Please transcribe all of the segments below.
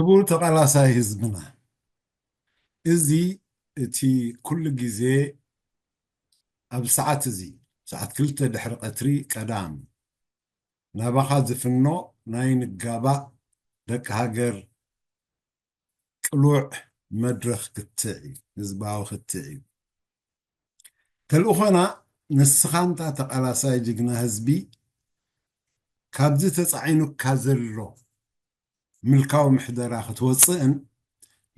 ክቡር ተቓላሳይ ህዝብና፣ እዚ እቲ ኩሉ ግዜ ኣብ ሰዓት እዚ፣ ሰዓት ክልተ ድሕሪ ቀትሪ ቀዳም፣ ናባኻ ዝፍኖ ናይ ንጋባእ ደቂ ሃገር ቅሉዕ መድረኽ ክትዕ እዩ፣ ህዝባዊ ክትዕ እዩ። ተልእኾና፣ ንስኻ እንታ ተቓላሳይ ጅግና ህዝቢ፣ ካብዚ ተጻዒኑካ ዘሎ ምልካዊ ምሕደራ ክትወጽእን፣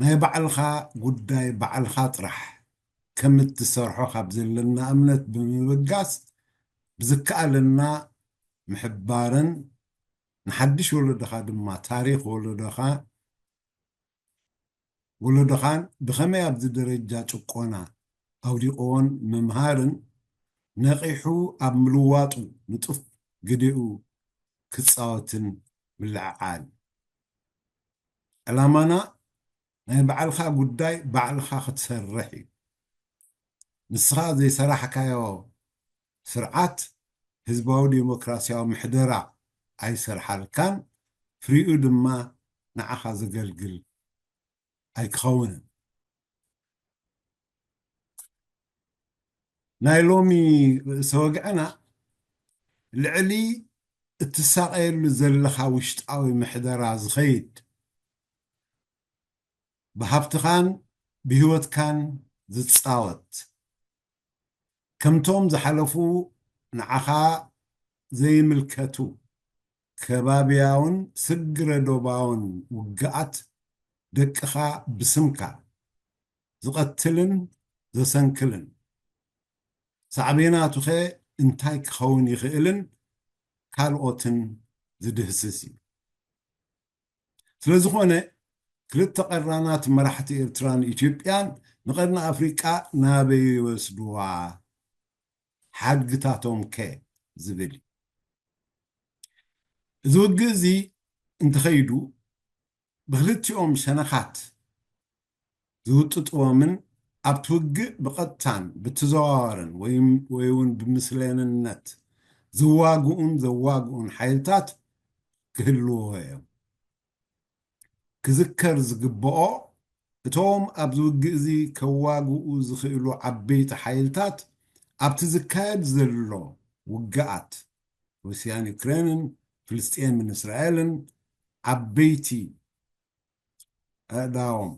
ናይ ባዕልኻ ጉዳይ ባዕልኻ ጥራሕ ከም እትሰርሖ ካብ ዘለና እምነት ብምብጋስ፣ ብዝከኣለና ምሕባርን፣ ንሓድሽ ወለዶኻ ድማ ታሪኽ ወለዶኻ፣ ወለዶኻን ብኸመይ ኣብዚ ደረጃ ጭቆና ኣውዲቕዎን ምምሃርን፣ ነቒሑ ኣብ ምልዋጡ ንጡፍ ግዴኡ ክጻወትን ምልዕዓል። ዕላማና ናይ ባዕልኻ ጉዳይ ባዕልኻ ክትሰርሕ እዩ። ንስኻ ዘይሰራሕካዮ ስርዓት ህዝባዊ ዴሞክራሲያዊ ምሕደራ ኣይሰርሓልካን፣ ፍሪኡ ድማ ንዓኻ ዘገልግል ኣይክኸውንን። ናይ ሎሚ ርእሰ ወግዕና፣ ልዕሊ እትሳቐየሉ ዘለኻ ውሽጣዊ ምሕደራ ዝኸይድ፣ ብሃብትኻን ብህይወትካን ዝጻወት፣ ከምቶም ዝሓለፉ ንዓኻ ዘይምልከቱ ከባብያውን ስግረ ዶባውን ውግኣት ደቅኻ ብስምካ ዝቐትልን ዘሰንክልን፣ ሳዕቤናቱኸ እንታይ ክኸውን ይኽእልን ካልኦትን ዝድህስስ እዩ። ስለ ዝኾነ፣ ክልተ ቀራናት መራሕቲ ኤርትራን ኢትዮጵያን ንቐርኒ ኣፍሪቃ ናበይ ይወስድዋ? ሓድግታቶም ከ? ዝብል እዩ። እዚ ውግእ እዚ እንተኸይዱ፣ ብክልቲኦም ሸነኻት ዝውጥጥዎምን ኣብቲ ውግእ ብቐጥታን ብተዘዋዋርን ወይ፣ ወይ እውን ብምስለንነት ዝዋግኡን ዘዋግኡን ሓይልታት ክህልዎ እዮም። ክዝከር ዝግብኦ፣ እቶም ኣብዚ ውግእ እዚ ከዋግኡ ዝኽእሉ ዓበይቲ ሓይልታት ኣብቲ ዝካየድ ዘሎ ውግኣት፣ ሩስያን ዩክሬንን ፍልስጤምን እስራኤልን፣ ዓበይቲ ኣእዳዎም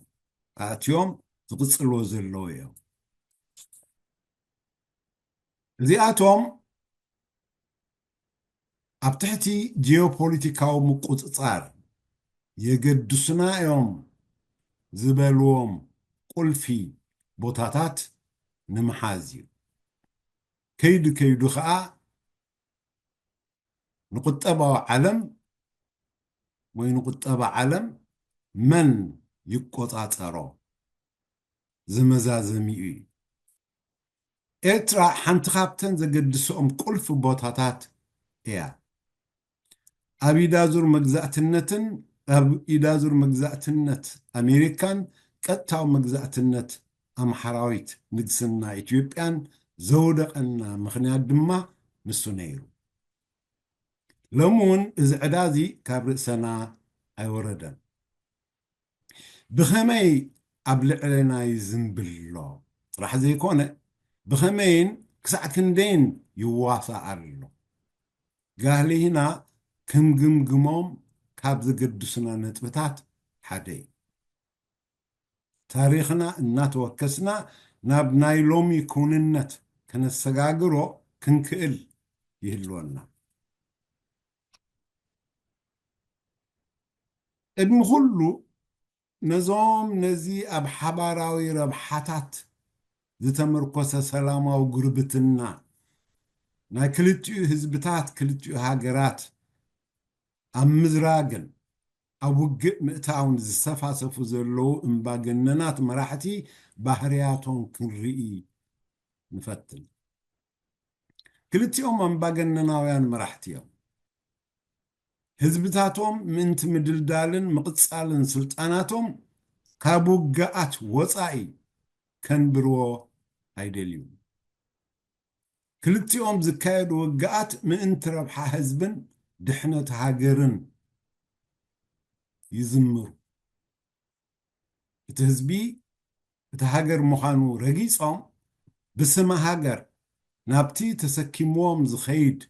ኣእትዮም ዝቕጽልዎ ዘለዉ እዮም። እዚኣቶም ኣብ ትሕቲ ጂኦፖለቲካዊ ምቁጽጻር የገድሱና እዮም ዝበልዎም ቁልፊ ቦታታት ንምሓዝ እዩ። ከይዱ ከይዱ ኸኣ ንቁጠባዊ ዓለም ወይ ንቁጠባ ዓለም መን ይቆጻጸሮ ዝመዛዘሚኡ እዩ። ኤርትራ ሓንቲ ካብተን ዘገድስኦም ቁልፊ ቦታታት እያ። ኣብ ኢዳዙር መግዛእትነትን፣ ኣብ ኢዳዙር መግዛእትነት ኣሜሪካን ቀጥታዊ መግዛእትነት ኣምሓራዊት ንግስና ኢትዮጵያን ዘውደቐና ምኽንያት ድማ ንሱ ነይሩ። ሎሚ እውን እዚ ዕዳ እዚ ካብ ርእሰና ኣይወረደን። ብኸመይ ኣብ ልዕለና ይዝንብል ኣሎ ጥራሕ ዘይኮነ፣ ብኸመይን ክሳዕ ክንደይን ይዋሳእ ኣሎ? ጋህሊህና ክንግምግሞም ካብ ዘገድሱና ነጥብታት ሓደ እዩ። ታሪኽና እናተወከስና ናብ ናይ ሎሚ ክውንነት ከነሰጋግሮ ክንክእል ይህልወና። ቅድሚ ኩሉ፣ ነዞም ነዚ ኣብ ሓባራዊ ረብሓታት ዝተመርኮሰ ሰላማዊ ጉርብትና ናይ ክልቲኡ ህዝብታት፣ ክልቲኡ ሃገራት ኣብ ምዝራግን ኣብ ውግእ ምእታውን ዝተፋሰፉ ዘለዉ እምባገነናት መራሕቲ ባህርያቶም ክንርኢ ንፈትን። ክልቲኦም ኣምባገነናውያን መራሕቲ እዮም። ህዝብታቶም ምእንቲ ምድልዳልን ምቕጻልን ስልጣናቶም ካብ ውግኣት ወጻኢ ከንብርዎ ኣይደልዩን። ክልቲኦም ዝካየዱ ውግኣት ምእንቲ ረብሓ ህዝብን ድሕነት ሃገርን ይዝምሩ። እቲ ህዝቢ እቲ ሃገር ምዃኑ ረጊጾም፣ ብስመ ሃገር ናብቲ ተሰኪምዎም ዝኸይድ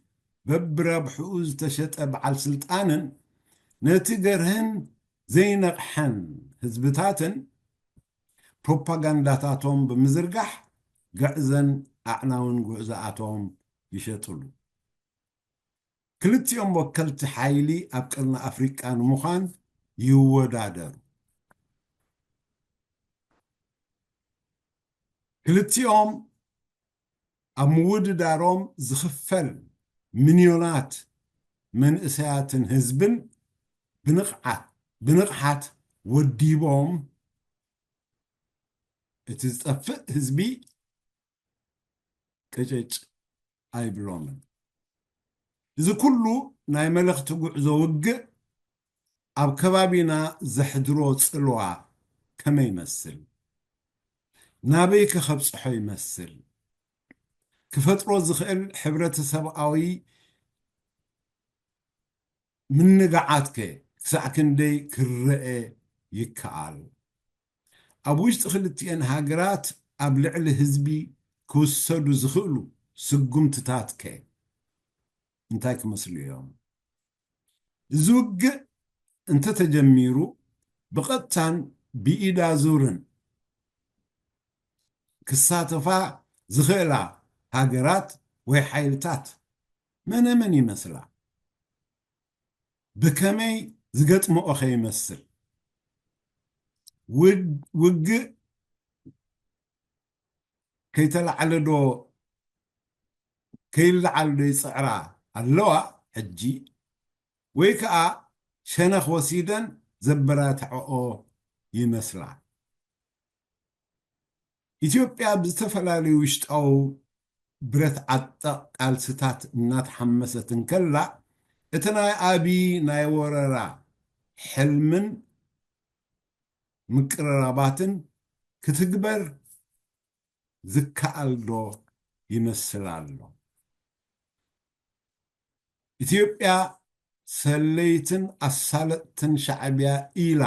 በብረብሕኡ ዝተሸጠ በዓል ስልጣንን ነቲ ገርህን ዘይነቕሐን ህዝብታትን ፕሮፓጋንዳታቶም ብምዝርጋሕ ግዕዘን ኣዕናውን ጉዕዞኣቶም ይሸጥሉ። ክልቲኦም ወከልቲ ሓይሊ ኣብ ቅርኒ ኣፍሪቃ ንምዃን ይወዳደሩ። ክልቲኦም ኣብ ምውድዳሮም ዝኽፈል ሚልዮናት መንእሰያትን ህዝብን ብንቕዓት ብንቕሓት ወዲቦም፣ እቲ ዝጠፍእ ህዝቢ ቅጭጭ ኣይብሎምን። እዚ ኩሉ ናይ መለኽቲ ጉዕዞ ውግእ ኣብ ከባቢና ዘሕድሮ ጽልዋ ከመይ ይመስል? ናበይ ከ ከብጽሖ ይመስል? ክፈጥሮ ዝኽእል ሕብረተሰብኣዊ ምንግዓት ከ ክሳዕ ክንደይ ክረአ ይከኣል? ኣብ ውሽጢ ክልቲኤን ሃገራት ኣብ ልዕሊ ህዝቢ ክውሰዱ ዝኽእሉ ስጉምትታት ከ እንታይ ክመስሉ እዮም? እዚ ውግእ እንተተጀሚሩ ብቐጥታን ብኢዳ ዙርን ክሳተፋ ዝኽእላ ሃገራት ወይ ሓይልታት መነመን ይመስላ? ብከመይ ዝገጥምኦ ከይመስል? ውግ-፣ ውግእ ከይተላዕለ ዶ፣ ከይለዓል ዶ ይጽዕራ ኣለዋ ሕጂ? ወይ ከኣ ሸነኽ ወሲደን ዘበራትዐኦ ይመስላ? ኢትዮጵያ ብዝተፈላለዩ ውሽጣዊ ብረት ዓጠቕ ቃልስታት እናተሓመሰት እንከላ፣ እቲ ናይ ኣብይ ናይ ወረራ ሕልምን ምቅርራባትን ክትግበር ዝከኣል ዶ ይመስል ኣሎ? ኢትዮጵያ ሰለይትን ኣሳለጥትን ሻዕብያ ኢላ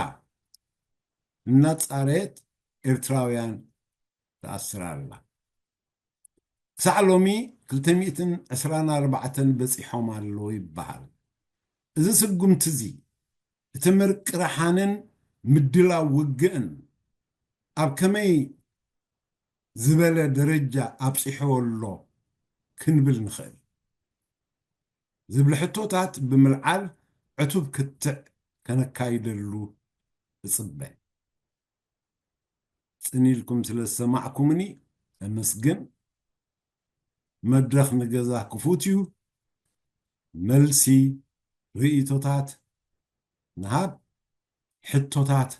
እናጻረየት ኤርትራውያን ትኣስር ኣላ። ክሳዕ ሎሚ ክልተ ሚእትን ዕስራን ኣርባዕተን በጺሖም ኣለዉ ይበሃል። እዚ ስጉምቲ እዚ፣ እቲ ምርቅራሓንን ምድላው ውግእን ኣብ ከመይ ዝበለ ደረጃ ኣብጺሕዎ ኣሎ ክንብል ንኽእል? ዝብሉ ሕቶታት ብምልዓል ዕቱብ ክትዕ ከነካይደሉ እጽበ። ጽን ኢልኩም ስለ ዝሰማዕኩምኒ እምስግን። መድረኽ ንገዛ ክፉት እዩ። መልሲ፣ ርእይቶታት ንሃብ፣ ሕቶታት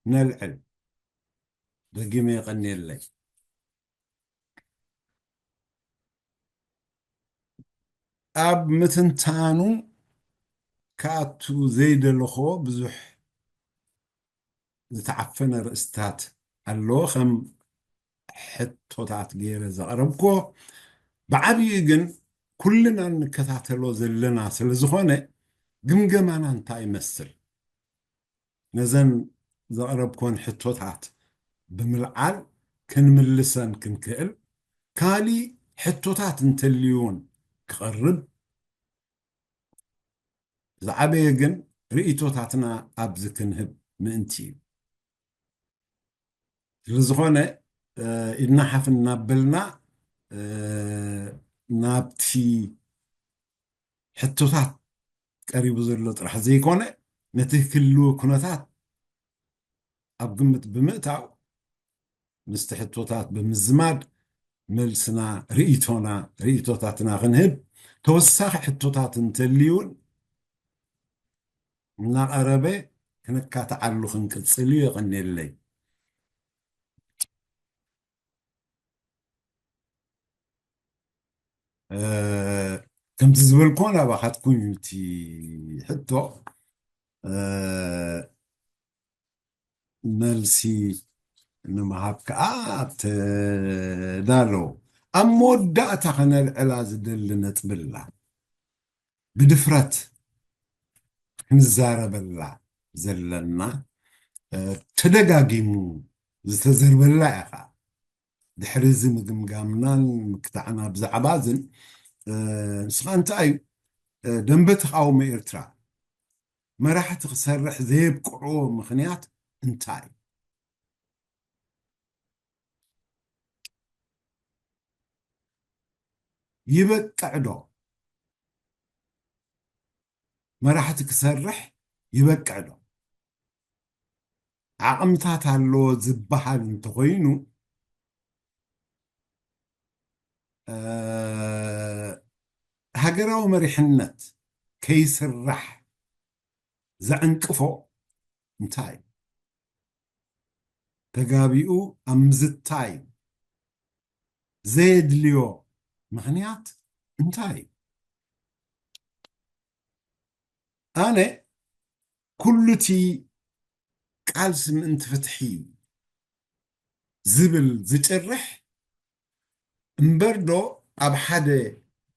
ነልዕል። ደጊመ የቐንየለይ። ኣብ ምትንታኑ ክኣቱ ዘይደለኹዎ ብዙሕ ዝተዓፈነ ርእስታት ኣለዎ፣ ከም ሕቶታት ገይረ ዘቕረብኩዎ። ብዓብዩ ግን ኩልና እንከታተሎ ዘለና ስለ ዝኾነ፣ ግምገማና እንታይ ይመስል? ነዘን ዘቕረብኮን ሕቶታት ብምልዓል ክንምልሰን ክንክእል፣ ካሊእ ሕቶታት እንተልዩውን ክቐርብ፣ ዝዓበየ ግን ርእይቶታትና ኣብዚ ክንህብ ምእንቲ እዩ። ስለ ዝኾነ፣ እ፣ ኢድና ሓፍ እናበልና፣ እ፣ ናብቲ ሕቶታት ቀሪቡ ዘሎ ጥራሕ ዘይኮነ፣ ነቲ ክህልዎ ኩነታት ኣብ ግምት ብምእታው፣ ምስቲ ሕቶታት ብምዝማድ፣ መልስና፣ ርእይቶና፣ ርእይቶታትና ክንህብ፣ ተወሳኺ ሕቶታት እንተልዩን እናቐረበ ክነካትዓሉ ክንቅጽል እዩ። የቐንየለይ። እ፣ ከምቲ ዝበልኩዎ ናባኻትኩም እዩ እቲ ሕቶ። እ፣ መልሲ ንምሃብ ከኣ ተዳለዉ። ኣብ መወዳእታ ከነልዕላ ዝደሊ ነጥቢ ኣላ። ብድፍረት ክንዛረበላ ዘለና፣ ተደጋጊሙ ዝተዘርበላ ኢኻ። ድሕሪ እዚ ምግምጋምናን ምክታዕና ብዛዕባ ዝን ንስኻ እንታይ እዩ ደንበ ተቃውሞ ኤርትራ መራሕቲ ክሰርሕ ዘየብቅዕዎ ምኽንያት እንታይ እዩ? ይበቅዕ ዶ? መራሕቲ ክሰርሕ ይበቅዕ ዶ? ዓቕምታት ኣለዎ ዝበሃል እንተኾይኑ ሃገራዊ መሪሕነት ከይስራሕ ዘዕንቅፎ እንታይ እዩ? ተጋቢኡ ኣብ ምዝታይ ዘየድልዮ ምኽንያት እንታይ እዩ? ኣነ ኩሉ እቲ ቃልሲ ምእንቲ ፍትሒ ዝብል ዝጭርሕ እምበር ዶ ኣብ ሓደ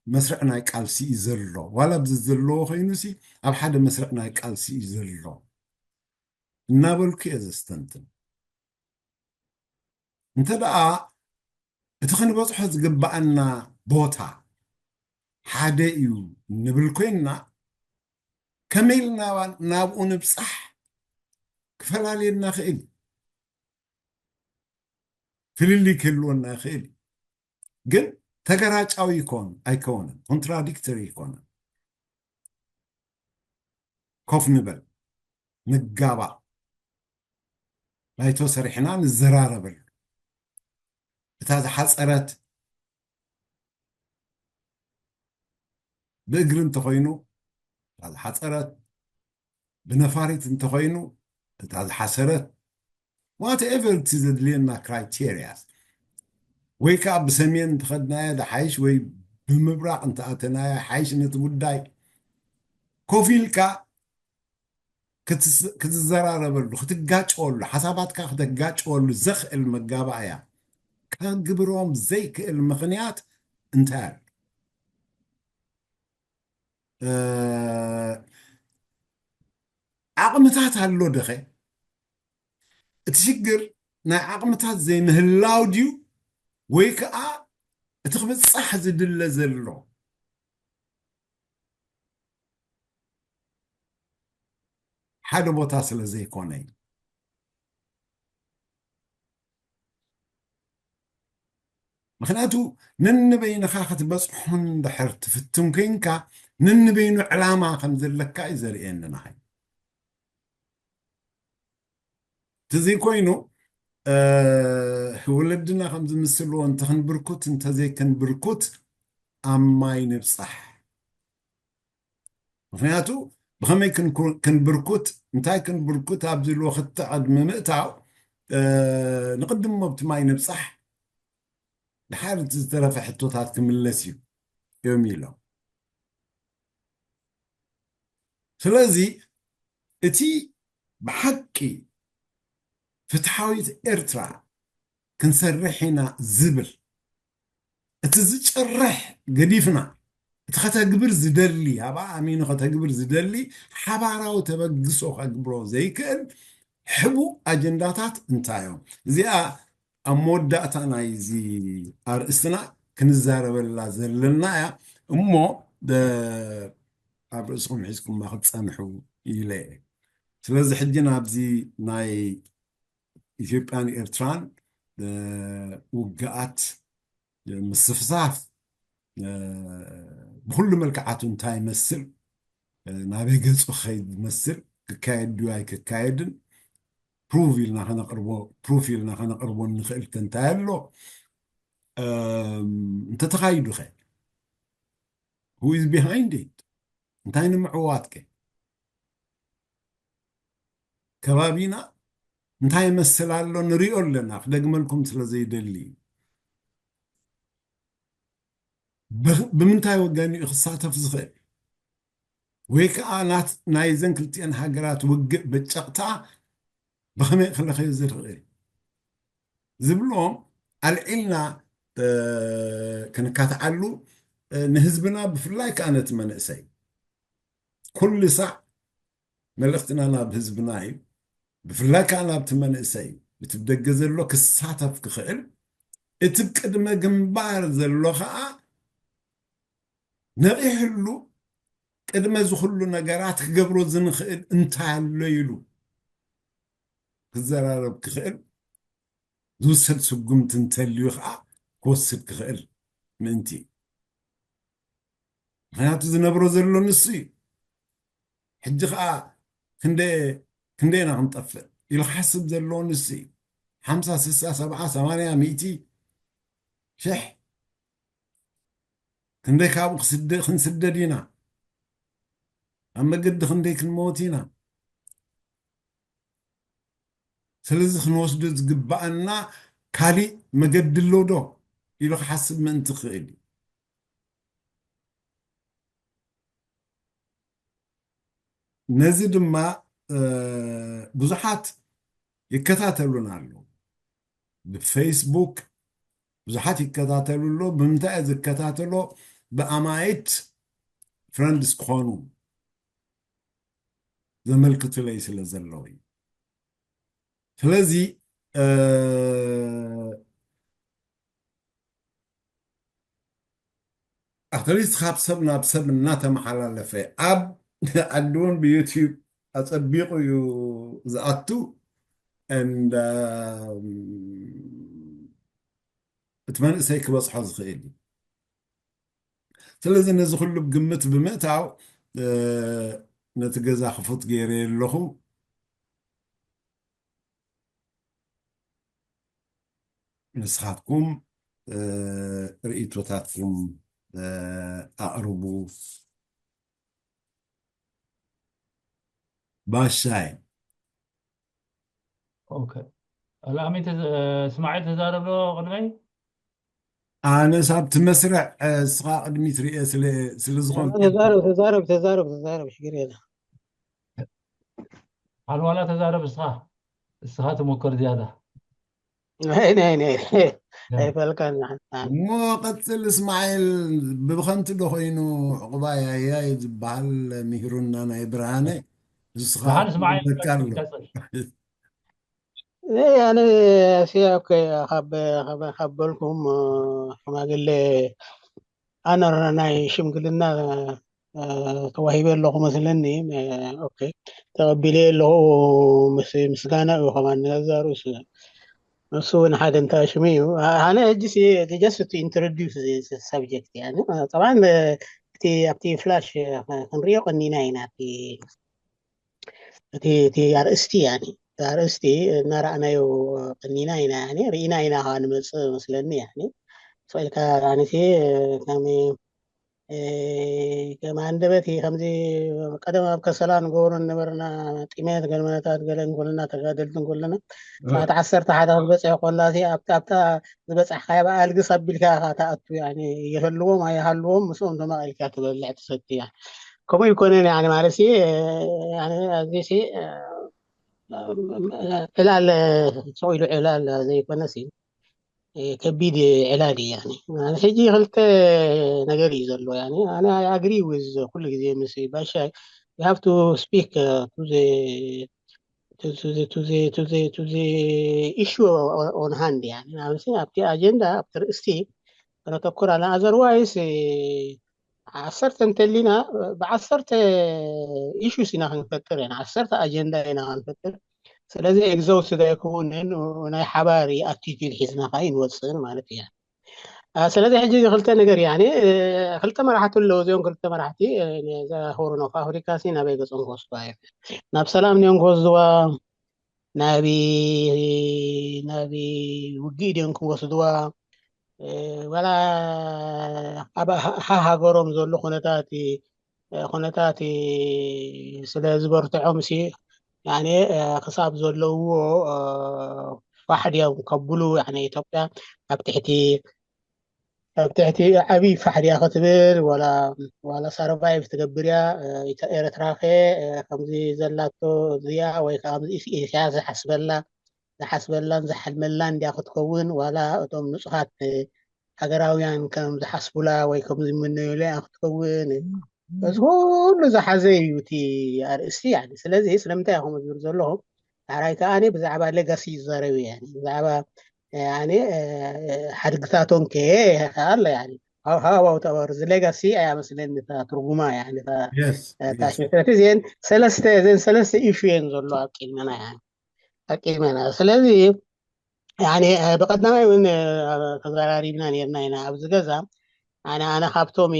መስርዕ ናይ ቃልሲ እዩ ዘሎ? ዋላ ኣብዚ ዘለዎ ኮይኑሲ ኣብ ሓደ መስርዕ ናይ ቃልሲ እዩ ዘሎ እናበልኩ እየ ዘስተንትን። እንተ ደኣ እቲ ክንበጽሖ ዝግብኣና ቦታ ሓደ እዩ ንብል ኮይንና፣ ከመይ ኢልና ናብኡ ንብጻሕ ክፈላልየና ይኽእል እዩ። ፍልልይ ክህልወና ይኽእል እዩ። ግን ተገራጫዊ ይኮን ኣይከውንን፣ ኮንትራዲክተሪ ይኮንን። ኮፍ ንበል፣ ንጋባእ፣ ባይቶ ሰሪሕና ንዘራረበሉ። እታ ዝሓጸረት ብእግሪ እንተኾይኑ እታ ዝሓጸረት፣ ብነፋሪት እንተኾይኑ እታ ዝሓሰረት፣ ዋትኤቨር እቲ ዘድልየና ክራይቴርያስ፣ ወይ ከዓ ብሰሜን እንተኸድናዮ ዝሓይሽ ወይ ብምብራቕ እንተኣተናዮ ሓይሽ ነቲ ጉዳይ ኮፍ ኢልካ ክትስ- ክትዘራረበሉ፣ ክትጋጨወሉ፣ ሓሳባትካ ክተጋጨወሉ ዘኽእል መጋባእያ ከግብሮም ዘይክእል ምኽንያት እንታይ ኣሎ? እ፣ ዓቕምታት ኣሎ ደኸ? እቲ ሽግር ናይ ዓቕምታት ዘይምህላው ድዩ፣ ወይ ከዓ እቲ ክብጻሕ ዝድለ ዘሎ ሓደ ቦታ ስለ ዘይኮነ እዩ? ምኽንያቱ ነንበይንኻ ክትበጽሖ እንድሕር ትፍትን ኮይንካ፣ ነንበይኑ ዕላማ ከም ዘለካ እዩ ዘርእየኒ ንዓይ። እቲ ዘይኮይኑ፣ እ፣ ወለድና ከም ዝምስልዎ እንተ ክንብርኩት እንተ ዘይክንብርኩት ኣብ ማይ ንብጻሕ። ምኽንያቱ ብኸመይ ክንኩ- ክንብርኩት፣ እንታይ ክንብርኩት ኣብ ዝብልዎ ክልተ ቅድሚ ምእታው፣ እ፣ ንቕድሞ ኣብቲ ማይ ንብጻሕ፣ ድሓር እቲ ዝተረፈ ሕቶታት ክምለስ እዩ እዮም ኢሎም። ስለዚ እቲ ብሓቂ ፍትሓዊት ኤርትራ ክንሰርሕ ኢና ዝብል፣ እቲ ዝጭርሕ ገዲፍና፣ እቲ ከተግብር ዝደሊ፣ ኣብኣ ኣሚኑ ከተግብር ዝደሊ ሓባራዊ ተበግሶ ከግብሮ ዘይክእል ሕቡእ ኣጀንዳታት እንታይ እዮም? እዚኣ ኣብ መወዳእታ ናይዚ ኣርእስትና ክንዛረበላ ዘለና እያ እሞ፣ ደ-፣ ኣብ ርእስኹም ሒዝኩማ ክትጸንሑ ኢለ እየ። ስለዚ ሕጂ ናብዚ ናይ ኢትዮጵያን ኤርትራን፣ እ፣ ውግኣት፣ እ፣ ምስፍሳፍ፣ እ፣ ብኹሉ መልክዓቱ እንታይ ይመስል፣ እ፣ ናበይ ገጹ ክኸይድ ይመስል፣ ክካየድ ድዩ ኣይክካየድን፣ ፕሩቭ ኢልና ከነቕርቦ፣ ፕሩፍ ኢልና ከነቕርቦ እንኽእል ከ እንታይ ኣሎ፣ እም፣ እንተተኻይዱ ኸ? Who is behind it? እንታይ ንምዕዋት ከ? ከባቢና እንታይ ይመስል ኣሎ ንሪኦ ኣለና፣ ክደግመልኩም ስለ ዘይደሊ እዩ። ብ-፣ ብምንታይ ወገን እዩ ክሳተፍ ዝኽእል? ወይ ከዓ ናት-፣ ናይዘን ክልቲአን ሃገራት ውግእ በጨቕታ ብኸመይ ክለኸዮ ዝኽእል? ዝብሎም ኣልዒልና፣ እ፣ ክንካትዓሉ፣ እ፣ ንህዝብና ብፍላይ ከዓ ነቲ መንእሰይ ኩሉ ሳዕ መልእኽትና ናብ ህዝብና እዩ። ብፍላይ ከዓ ናብቲ መንእሰይ እቲ ብደገ ዘሎ ክሳተፍ ክኽእል፣ እቲ ቅድመ ግንባር ዘሎ ከዓ ነቒሕሉ፣ ቅድመ ዝኹሉ ነገራት ክገብሮ ዝንኽእል እንታይ ኣሎ ኢሉ ክዘራረብ ክኽእል፣ ዝውሰድ ስጉምቲ እንተልዩ ከዓ ክወስድ ክኽእል ምእንቲ እዩ። ምክንያቱ ዝነብሮ ዘሎ ንሱ እዩ። ሕጂ ከዓ ክንደይ ክንደይና ክንጠፍእ ኢሉ ክሓስብ ዘለዎ ንሱ እዩ። ሓምሳ፣ ስሳ፣ ሰብዓ፣ ሰማንያ፣ ሚእቲ፣ ሽሕ ክንደይ ካብኡ ክንስደድ ኢና? ኣብ መገዲ ክንደይ ክንመወት ኢና? ስለዚ ክንወስዶ ዝግባኣና ካሊእ መገዲ ኣሎ ዶ ኢሉ ክሓስብ ምእንቲ ክኽእል እዩ። ነዚ ድማ ብዙሓት ይከታተሉና ኣለዉ። ብፌስቡክ ብዙሓት ይከታተሉ ኣለዉ። ብምንታይ እየ ዝከታተሎ? ብኣማኢት ፍረንድስ ክኾኑ ዘመልክቱለይ ስለ ዘለዉ እዩ። ስለዚ ኣክሊስት ካብ ሰብ ናብ ሰብ እናተመሓላለፈ ኣብ ዓዲ እውን ብዩቲዩብ ኣፀቢቑ እዩ ዝኣቱ። And እቲ መንእሰይ ክበፅሖ ዝኽእል እዩ። ስለዚ ነዚ ኩሉ ግምት ብምእታው ነቲ ገዛ ክፉት ገይረ ኣለኹ። ንስኻትኩም ርእይቶታትኩም ኣቕርቡ። ባሻይ ኦኬ ኣላሚ እስማዒል ተዛረብ ዶ ቅድመይ? ኣነስ ኣብቲ መስርዕ እስኻ ቅድሚት ርኤ ስለዝኾን ተዛረብ ተዛረብ ተዛረብ ተዛረብ ሽግር የለ ሓልዋላ ተዛረብ እስኻ እስኻ ትሞከር ዝያዳ ናይ ናይ ናይ ኣይፈልካን እሞ ቀፅል እስማዒል ብብኸምቲ ዶ ኮይኑ ዕቑባ ያያ እዩ ዝበሃል ምሂሩና ናይ ብርሃነ ንስኻ ብርሃን እስማዒል ይበቃ ኣሎ ቀፅል ኣነ ሲ ካብ ካብ በልኩም ሽማግሌ ኣነር ናይ ሽምግልና ተዋሂበ ኣለኹ መስለኒ። ኦኬ ተቐቢለ ኣለኹ ምስ ምስጋና እዩ ከማን ነዛ ርእሱ ንሱ እውን ሓደ እንታይ ሽሙ እዩ። ኣነ ሕጂ just to introduce subject يعني طبعا እቲ ኣብቲ ፍላሽ ክንሪኦ ቀኒና ኢና እቲ እቲ ኣርእስቲ ያኒ ኣርእስቲ እናረኣናዮ ቀኒና ኢና ያኒ ርኢና ኢና ከዓ ንመፅእ መስለኒ ያኒ ስኢልካ ኣነሲ ከም ከም ኣንደበት ከምዚ ቀደም ኣብ ከሰላ ንገብሮ ነበርና ጢሜት ገልመነታት ገለ እንኮልና ተጋደልቲ እንኮልና ሰዓት ዓሰርተ ሓደ ክትበፅሕ ኮላ ኣብታ ዝበፃሕካዮ ብኣልግስ ኣቢልካ ኢኻ ትኣቱ ያኒ ይህልዎም ኣይሃልዎም ምስኦም ተማቒልካ ትበልዕ ትሰቲ ያኒ ከምኡ ይኮነን ያኒ ማለት ሲ ኣብዚ ሲ ዕላል ሰው ኢሉ ዕላል ዘይኮነ ሲ ከቢድ ዕላል እዩ ያኒ ሕጂ ክልተ ነገር እዩ ዘሎ ያኒ ኣነ ኣግሪ ዊዝ ኩሉ ግዜ ምስ ባሻ you have to speak to the to the to the to the to the issue on hand ያኒ ማለት ኣብቲ ኣጀንዳ ኣብቲ ርእስቲ ከነተኩር ኣለና otherwise ዓሰርተ እንተሊና ብዓሰርተ ኢሹስ ኢና ክንፈጥር ኢና ዓሰርተ ኣጀንዳ ኢና ክንፈጥር ስለዚ exhaust ኣይከውንን ናይ ሓባር attitude ሒዝና ከዓ ይንወፅእን ማለት እያ ስለዚ ሕጂ ክልተ ነገር ያኒ ክልተ መራሕቲ ኣለዉ እዚኦም ክልተ መራሕቲ ሆርን ኦፍ ኣፍሪካ ሲ ናበይ ገፆም ክወስድዋ እዮም ናብ ሰላም እዮም ክወስድዋ ናብ ናብ ውግእ ድዮም ክወስድዋ ዋላ ኣብ ሃሃገሮም ዘሎ ኩነታት ኩነታት ስለ ዝበርትዖም ሲ ያኒ ክሳብ ዘለውዎ ፋሕ ድዮም ከብሉ ያኒ ኢትዮጵያ ኣብ ትሕቲ ኣብ ትሕቲ ዓብዪ ፋሕ ድያ ክትብል ዋላ ዋላ survive ትገብር እያ ኤረትራኸ ከምዚ ዘላቶ እዚኣ ወይ ከዓ ኢሳያስ ዝሓስበላ ዝሓስበላን ዝሓልመላን እንድያ ክትከውን ዋላ እቶም ንፁሃት ሃገራውያን ከም ዝሓስቡላ ወይ ከም ዝምነዩላ ክትከውን እዚ ኩሉ ዝሓዘ እዩ እቲ ኣርእስቲ ያኒ ስለዚ ስለምንታይ ከምኡ ዝብል ዘለኹ ዳሕራይ ከኣ ብዛዕባ ሌጋሲ ይዛረብ እየ። ብዛዕባ ሓድግታቶም ከ ኣሎ። How about our legacy እያ መስለኒ እታ ትርጉማ። እታ ሽፍረት እዚን ሰለስተ እዘን ሰለስተ ኢሹ እየን ዘሎ ኣብ ቅድመና። ኣብ ቅድመና ስለዚ ብቀዳማይ እውን ተዘራሪብና ነርና ኢና ኣብዚ ገዛ። ኣነ ኣነ ካብቶም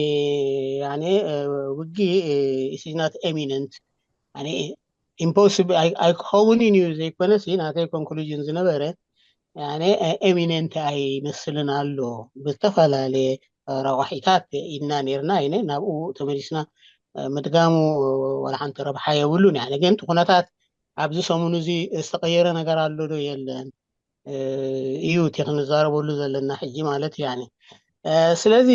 ውጊ ኢስናት ኤሚነንት ኢምፖስብል ኣይክኸውንን እዩ ዘይኮነሲ ናተይ ኮንክሉዥን ዝነበረ ኤሚነንት ኣይመስልን ኣሎ ብዝተፈላለየ ረቋሒታት ኢድና ነርና። ይነ ናብኡ ተመሊስና ምድጋሙ ዋላ ሓንቲ ረብሓ የብሉን። ግን እቲ ኩነታት ኣብዚ ሰሙን እዚ ዝተቀየረ ነገር ኣሎ ዶ የለን እዩ እቲ ክንዛረበሉ ዘለና ሕጂ ማለት እዩ። ስለዚ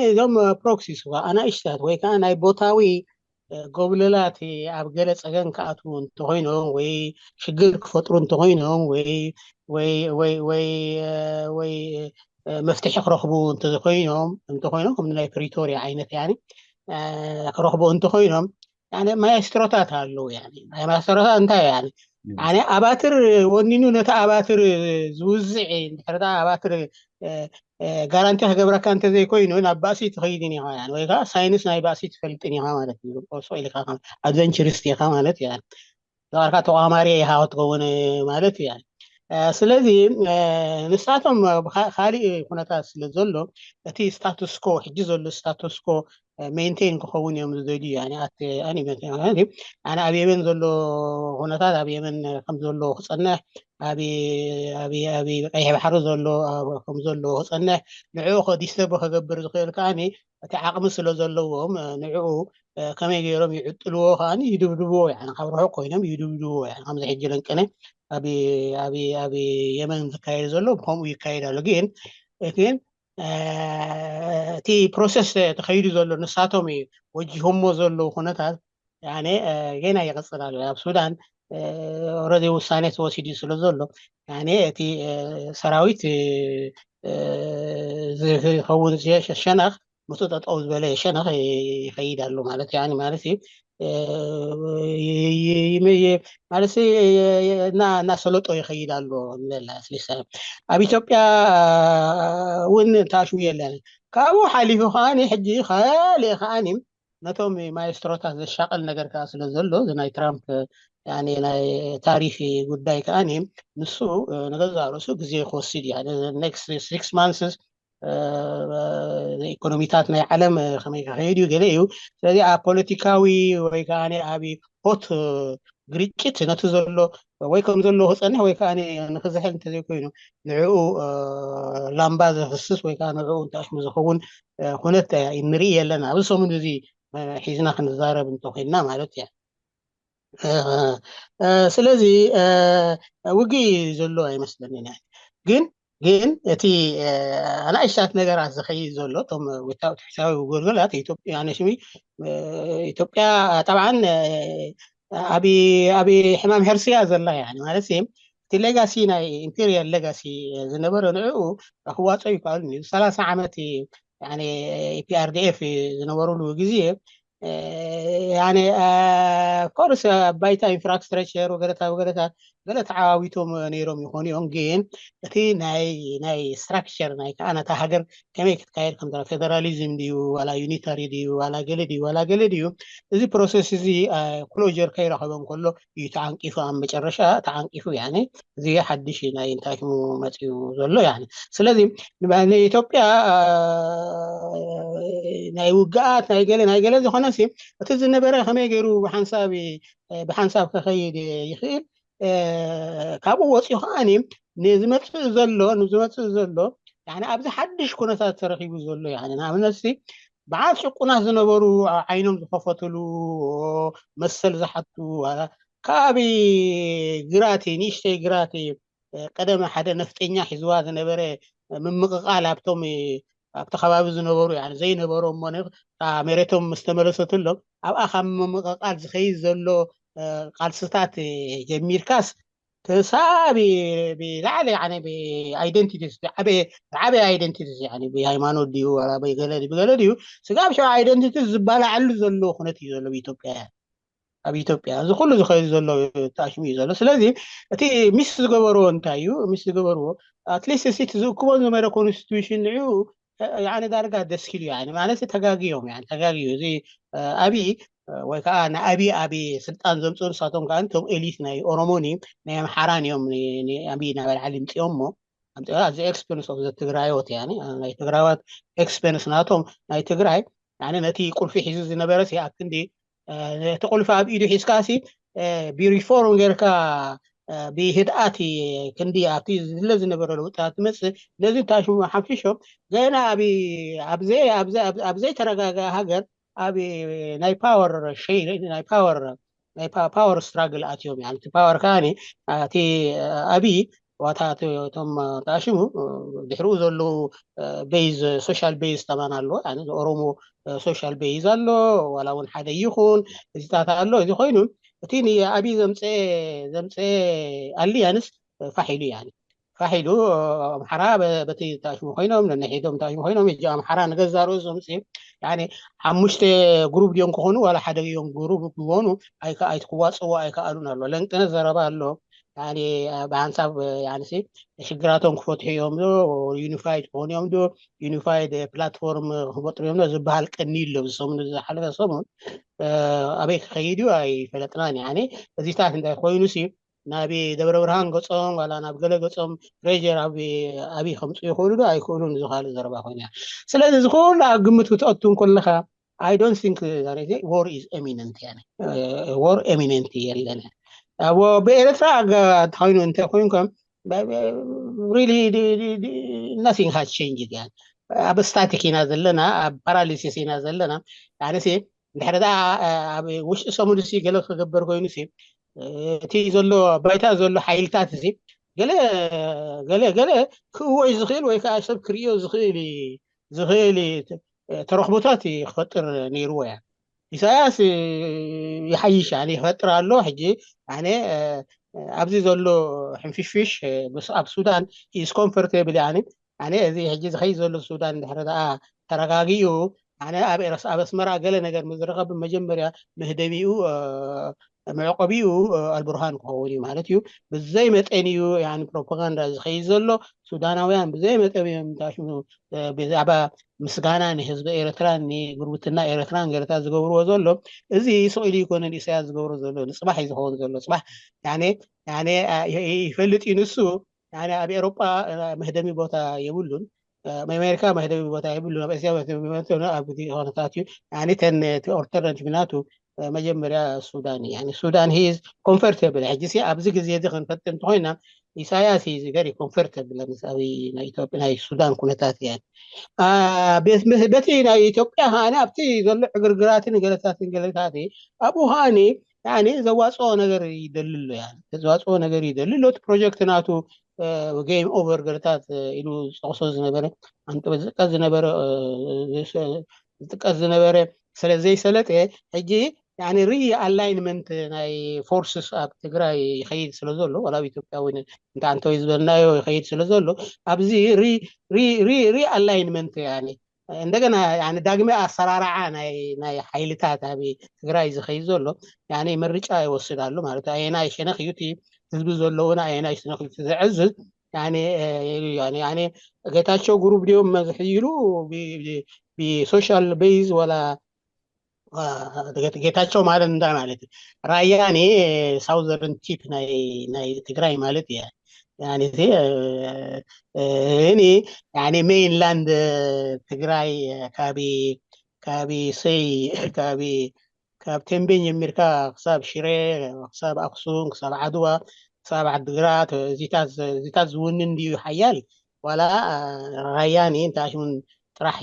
እዞም ፕሮክሲስ ኣናእሽታት ወይ ከዓ ናይ ቦታዊ ጎብለላት ኣብ ገለ ፀገም ክኣትዉ እንተኮይኖም ወይ ሽግር ክፈጥሩ እንተኮይኖም ወይ ወይ ወይ ወይ ወይ መፍትሒ ክረኽቡ እንተኮይኖም እንተኮይኖም ከም ናይ ፕሪቶሪያ ዓይነት ክረኽቡ እንተኮይኖም ማያስትሮታት ኣለዉ። ማያስትሮታት እንታይ ኣነ ኣባትር ወኒኑ ነቲ ኣባትር ዝውዝዕ ድሕርታ ኣባትር ጋራንቲ ክገብረካ እንተዘይኮይኑ ናብ ባእሲ ትኸይድን ኢኻ ወይ ከዓ ሳይንስ ናይ ባእሲ ትፈልጥን ኢኻ ማለት እዩ። ኣድቨንቸሪስት ኢኻ ማለት እዩ። ተባርካ ተቋማሪ ኢኻ ክትከውን ማለት እዩ። ስለዚ ንሳቶም ካልእ ኩነታት ስለ ዘሎ እቲ ስታቱስኮ ሕጂ ዘሎ ስታቱስኮ ሜንቴን ክኸውን እዮም ዝደልዩ። ኣነ ኣብ የመን ዘሎ ኩነታት ኣብ የመን ከም ዘሎ ክፀንሕ ኣብ ቀይሕ ባሕሪ ዘሎ ከም ዘሎ ክፀንሕ ንዕኡ ዲስተርብ ክገብር ዝኽእል ከዓ እቲ ዓቕሚ ስለ ዘለዎም ንዕኡ ከመይ ገይሮም ይዕጥልዎ ከዓ ይድብድብዎ። ካብ ርሑቕ ኮይኖም ይድብድብዎ። ከምዚ ሕጂ ለንቅነ ኣብ የመን ዝካየድ ዘሎ ከምኡ ይካየድ ኣሎ። ግን ግን እቲ ፕሮሰስ ተኸይዱ ዘሎ ንሳቶም ወጂሆሞ ዘለዉ ኩነታት ጌና ይቐፅል ኣሎ። ኣብ ሱዳን ኦረዲ ውሳኔ ተወሲዱ ስለ ዘሎ እቲ ሰራዊት ዝኸውን ሸነኽ ምስኡ ጠጠው ዝበለ ሸነኽ ይኸይድ ኣሎ ማለት ማለት ማለት እናሰለጦ ይኸይድ ኣሎ ንበላ ስሊሳ ኣብ ኢትዮጵያ እውን ታሽሙ የለን። ካብኡ ሓሊፉ ከዓኒ ሕጂ ካልእ ከዓኒ ነቶም ማይስትሮታት ዘሻቐል ነገር ከዓ ስለ ዘሎ እዚ ናይ ትራምፕ ናይ ታሪፍ ጉዳይ ከዓኒ ንሱ ንገዛ ርእሱ ግዜ ክወስድ እዩ። ኔክስት ሲክስ ማንስስ ኢኮኖሚታት ናይ ዓለም ከመይ ክኸይድ እዩ ገለ እዩ። ስለዚ ኣብ ፖለቲካዊ ወይ ከዓ ኣብ ሆት ግርጭት ነቲ ዘሎ ወይ ከም ዘሎ ክፀንሕ ወይ ከዓ ንክዝሕል እንተዘይኮይኑ ንዕኡ ላምባ ዘፍስስ ወይ ከዓ ንዕኡ እንተኣሽሙ ዝኸውን ኩነት ንርኢ የለና። ኣብዚ ሰሙን እዚ ሒዝና ክንዛረብ እንተኮይንና ማለት እያ። ስለዚ ውግእ ዘሎ ኣይመስለንን። ግን ግን እቲ ኣናእሽታት ነገራት ዝኸይድ ዘሎ እቶም ወታደራዊ ጎልጎላት ኢትዮጵያ ነሽሚ ኢትዮጵያ ጠብዓን ኣብ ኣብ ሕማም ሕርሲ እያ ዘላ። ማለት እቲ ሌጋሲ ናይ ኢምፔሪያል ሌጋሲ ዝነበረ ንዕኡ ክዋፀው ይከኣሉ። ሰላሳ ዓመት ፒኣርዲኤፍ ዝነበሩሉ ግዜ ኮርስ ኣብ ባይታ ኢንፍራስትራክቸር ወገለታ ወገለታ ገለ ተዓዋዊቶም ነይሮም ይኾኑ እዮም። ግን እቲ ናይ ናይ ስትራክቸር ናይ ከኣ ነታ ሃገር ከመይ ክትካየድ ከም ፌደራሊዝም ድዩ ዋላ ዩኒታሪ ድዩ ዋላ ገለ ድዩ ዋላ ገለ ድዩ እዚ ፕሮሰስ እዚ ክሎጀር ከይረኸበ እንከሎ እዩ ተዓንቂፉ ኣብ መጨረሻ ተዓንቂፉ። እዚ ሓድሽ ናይ እንታይ ሽሙ መፅኡ ዘሎ። ስለዚ ንኢትዮጵያ ናይ ውግኣት ናይ ገለ ናይ ገለ ዝኾነ እቲ ዝነበረ ከመይ ገይሩ ብሓንሳብ ብሓንሳብ ክኸይድ ይኽእል። ካብኡ ወፂኡ ከዓኒ ንዝመፅእ ዘሎ ንዝመፅእ ዘሎ ኣብዚ ሓድሽ ኩነታት ተረኪቡ ዘሎ ንኣብነት በዓል ጭቁናት ዝነበሩ ዓይኖም ዝኸፈትሉ መሰል ዝሓቱ ካብ ግራት ንእሽተይ ግራት ቀደም ሓደ ነፍጠኛ ሒዝዋ ዝነበረ ምምቕቓል ኣብቶም ኣብቲ ከባቢ ዝነበሩ ዘይነበሩ እሞ መሬቶም ምስ ተመለሰትሎም ኣብኣ ካብ ምምቕቓል ዝኸይድ ዘሎ ቃልስታት ጀሚርካስ ክሳብ ብላዕሊ ኣይደንቲቲስ ዝዓበየ ዝዓበየ ኣይደንቲቲስ ብሃይማኖት ድዩ ዋላ ብገለ ድዩ ብገለ ድዩ ስጋብ ሸው ኣይደንቲቲስ ዝባላዓሉ ዘሎ ኩነት እዩ ዘሎ ብኢትዮጵያውያን። ኣብ ኢትዮጵያ እዚ ኩሉ ዝኸይድ ዘሎ ተኣሽሙ እዩ ዘሎ። ስለዚ እቲ ሚስ ዝገበርዎ እንታይ እዩ? ሚስ ዝገበርዎ ኣትሊስት እቲ ዝእክቦን ዝነበረ ኮንስቲቱሽን ንዕኡ ያኒ ዳርጋ ደስኪሉ ያኒ ማለት ተጋግዮም ያኒ ተጋግዩ እዚ ኣቢ ወይ ከዓ ንኣቢ ኣቢ ስልጣን ዘምፅኡ ንሳቶም ከዓ እቶም ኤሊት ናይ ኦሮሞን ናይ ኣምሓራን እዮም ኣቢ ናብ ላዕሊ ምፅኦም ሞ ኣዚ ኤክስፐንስ ኦፍ ትግራይዎት ያኒ ናይ ትግራይዋት ኤክስፐንስ ናቶም ናይ ትግራይ ያኒ ነቲ ቁልፊ ሒዙ ዝነበረ ሲ ኣብ ክንዲ እቲ ቁልፊ ኣብ ኢዱ ሒዝካ ሲ ብሪፎርም ጌርካ ብህድኣት ክንዲ ኣብቲ ዝድለ ዝነበረ ለውጥታት ትመፅእ ነዚ ታሽሙ ሓፊሾም ገና ኣብ ዘይተረጋጋ ሃገር ኣብ ናይ ፓወር ናይ ፓወር ናይ ፓወር ስትራግል ኣትዮም ያ እቲ ፓወር ከዓኒ እቲ ኣብይ ዋታ እቶም ተኣሽሙ ድሕሪኡ ዘለዉ ቤዝ ሶሻል ቤዝ ተማን ኣሎ ኦሮሞ ሶሻል ቤዝ ኣሎ ዋላ እውን ሓደ ይኹን እዚታት ኣሎ እዚ ኮይኑ እቲ ንኣብይ ዘምፀ ዘምፀ ኣሊያንስ ፋሕ ኢሉ ያ ፋሕ ኢሉ ኣምሓራ በቲ ተኣሽሙ ኮይኖም ነንሒዶም ተኣሽሙ ኮይኖም እ ኣምሓራ ንገዛ ርእሱ ዘምፅ ሓሙሽተ ግሩብ ድዮም ክኾኑ ዋላ ሓደ እዮም ግሩብ ክኾኑ ኣይክዋፅዎ ኣይከኣሉን ኣሎ ለንቅነ ዘረባ ኣሎ ብሓንሳብ ሽግራቶም ክፈትሑ እዮም ዶ ዩኒፋይድ ክኾኑ እዮም ዶ ዩኒፋይድ ፕላትፎርም ክፈጥሩ እዮም ዶ ዝበሃል ቀኒ ኣሎ ሰሙን ዝሓለፈ ሰሙን ኣበይ ክኸይድ እዩ ኣይፈለጥናን እዚታት እንታይ ኮይኑ ሲ ናብ ደብረ ብርሃን ገፆም ዋላ ናብ ገለ ገፆም ፕሬር ኣብ ኣብይ ከምፁ ይኽእሉ ዶ ኣይክእሉን ዝካልእ ዘረባ ኮይኑ እያ ስለዚ ዝኾኑ ኣብ ግምት ክትኣቱ ከለካ I don't think war is imminent يعني war imminent የለን ኣብ ብኤርትራ ተኮይኑ እንተ ኮይንኩም really nothing has changed يعني ኣብ ስታቲክ ኢና ዘለና ኣብ ፓራሊሲስ ኢና ዘለና يعني እንድሕር ደኣ ኣብ ውሽጢ ሰሙን ሲ ገለ ክገብር ኮይኑ ሲ እቲ ዘሎ ባይታ ዘሎ ሓይልታት እዚ ገለ ገለ ገለ ክእወጅ ዝኽእል ወይ ከዓ ሰብ ክርእዮ ዝኽእል ዝኽእል ተረኽቦታት ክፈጥር ነይርዎ እያ ኢሳያስ ይሓይሽ ኣነ ይፈጥር ኣሎ ሕጂ ኣነ ኣብዚ ዘሎ ሕንፍሽፍሽ ኣብ ሱዳን ኢስ ኮምፎርቴብል ኣነ ኣነ እዚ ሕጂ ዝኸይ ዘሎ ሱዳን ድሕሪ ደኣ ተረጋጊኡ ኣነ ኣብ ኤረስ ኣብ ኣስመራ ገለ ነገር ምዝረኸብ መጀመርያ መህደሚኡ መዕቆቢኡ ኣልብርሃን ክኸውን እዩ ማለት እዩ ብዘይ መጠን እዩ ያን ፕሮፓጋንዳ ዝኸይድ ዘሎ ሱዳናውያን ብዘይ መጠን እዮም ታሽሙ ብዛዕባ ምስጋና ንህዝቢ ኤርትራን ንጉርብትና ኤርትራን ገለታት ዝገብርዎ ዘሎ እዚ ስቕ ኢሉ ይኮነ ንኢሳያስ ዝገብሮ ዘሎ ንፅባሕ እዩ ዝኸውን ዘሎ ፅባሕ ይፈልጥ እዩ ንሱ ኣብ ኤሮጳ መህደሚ ቦታ የብሉን ኣሜሪካ መህደሚ ቦታ የብሉን ኣብ እስያ መህደሚ ቦታ ኣብ ኩነታት እዩ ተን ኦልተርናቲቭ ናቱ መጀመርያ ሱዳን እዩ ሱዳን ሂዝ ኮምፈርተብል ሕጂ ኣብዚ ግዜ እዚ ክንፈጥ እንተኮይና ኢሳያስ ሂዝ ቨሪ ኮምፈርተብል ለምሳሌ ናይ ኢትዮጵያ ናይ ሱዳን ኩነታት እያ በቲ ናይ ኢትዮጵያ ከዓኒ ኣብቲ ዘሎ ዕግርግራትን ገለታትን ገለታት ኣብኡ ከዓኒ ያኒ ዘዋፅኦ ነገር ይደሊ ኣሎ ያኒ ዘዋፅኦ ነገር ይደሊ ኣሎ እቲ ፕሮጀክት ናቱ ጌም ኦቨር ገለታት ኢሉ ዝጠቕሶ ዝነበረ ኣንጥበ ዝጥቀስ ዝነበረ ዝጥቀስ ዝነበረ ስለ ዘይሰለጠ ሕጂ ያኒ ሪ ኣላይንመንት ናይ ፎርስስ ኣብ ትግራይ ይኸይድ ስለ ዘሎ ዋላ ኣብ ኢትዮጵያ እውን እንተ ኣንተወይ ዝበልናዮ ይኸይድ ስለ ዘሎ ኣብዚ ሪ ሪ ሪ ሪ ኣላይንመንት ያኒ እንደገና ዳግመ ኣሰራርዓ ናይ ሓይልታት ኣብ ትግራይ ዝኸይድ ዘሎ ምርጫ ይወስድ ኣሎ ማለት ኣየናይ ሸነኽ እዩ ህዝቢ ዘለውን ኣየናይ ሸነኽ እዩ ዘዕዝዝ ጌታቸው ግሩብ ድዮም መዝሕይሉ ብሶሻል ቤዝ ወላ ጌታቸው ማለት እንታይ ማለት እዩ ራያኒ ሳውዘርን ቲፕ ናይ ትግራይ ማለት እየ እኔ ሜይንላንድ ትግራይ ካቢ ካቢ ሰይ ካቢ ካብ ቴምቤን ጀሚርካ ክሳብ ሽረ ክሳብ ኣክሱም ክሳብ ዓድዋ ክሳብ ዓድግራት እዚታት ዝውንን ድዩ ሓያል ዋላ ራያኒ እንታይ ሽሙን ጥራሕ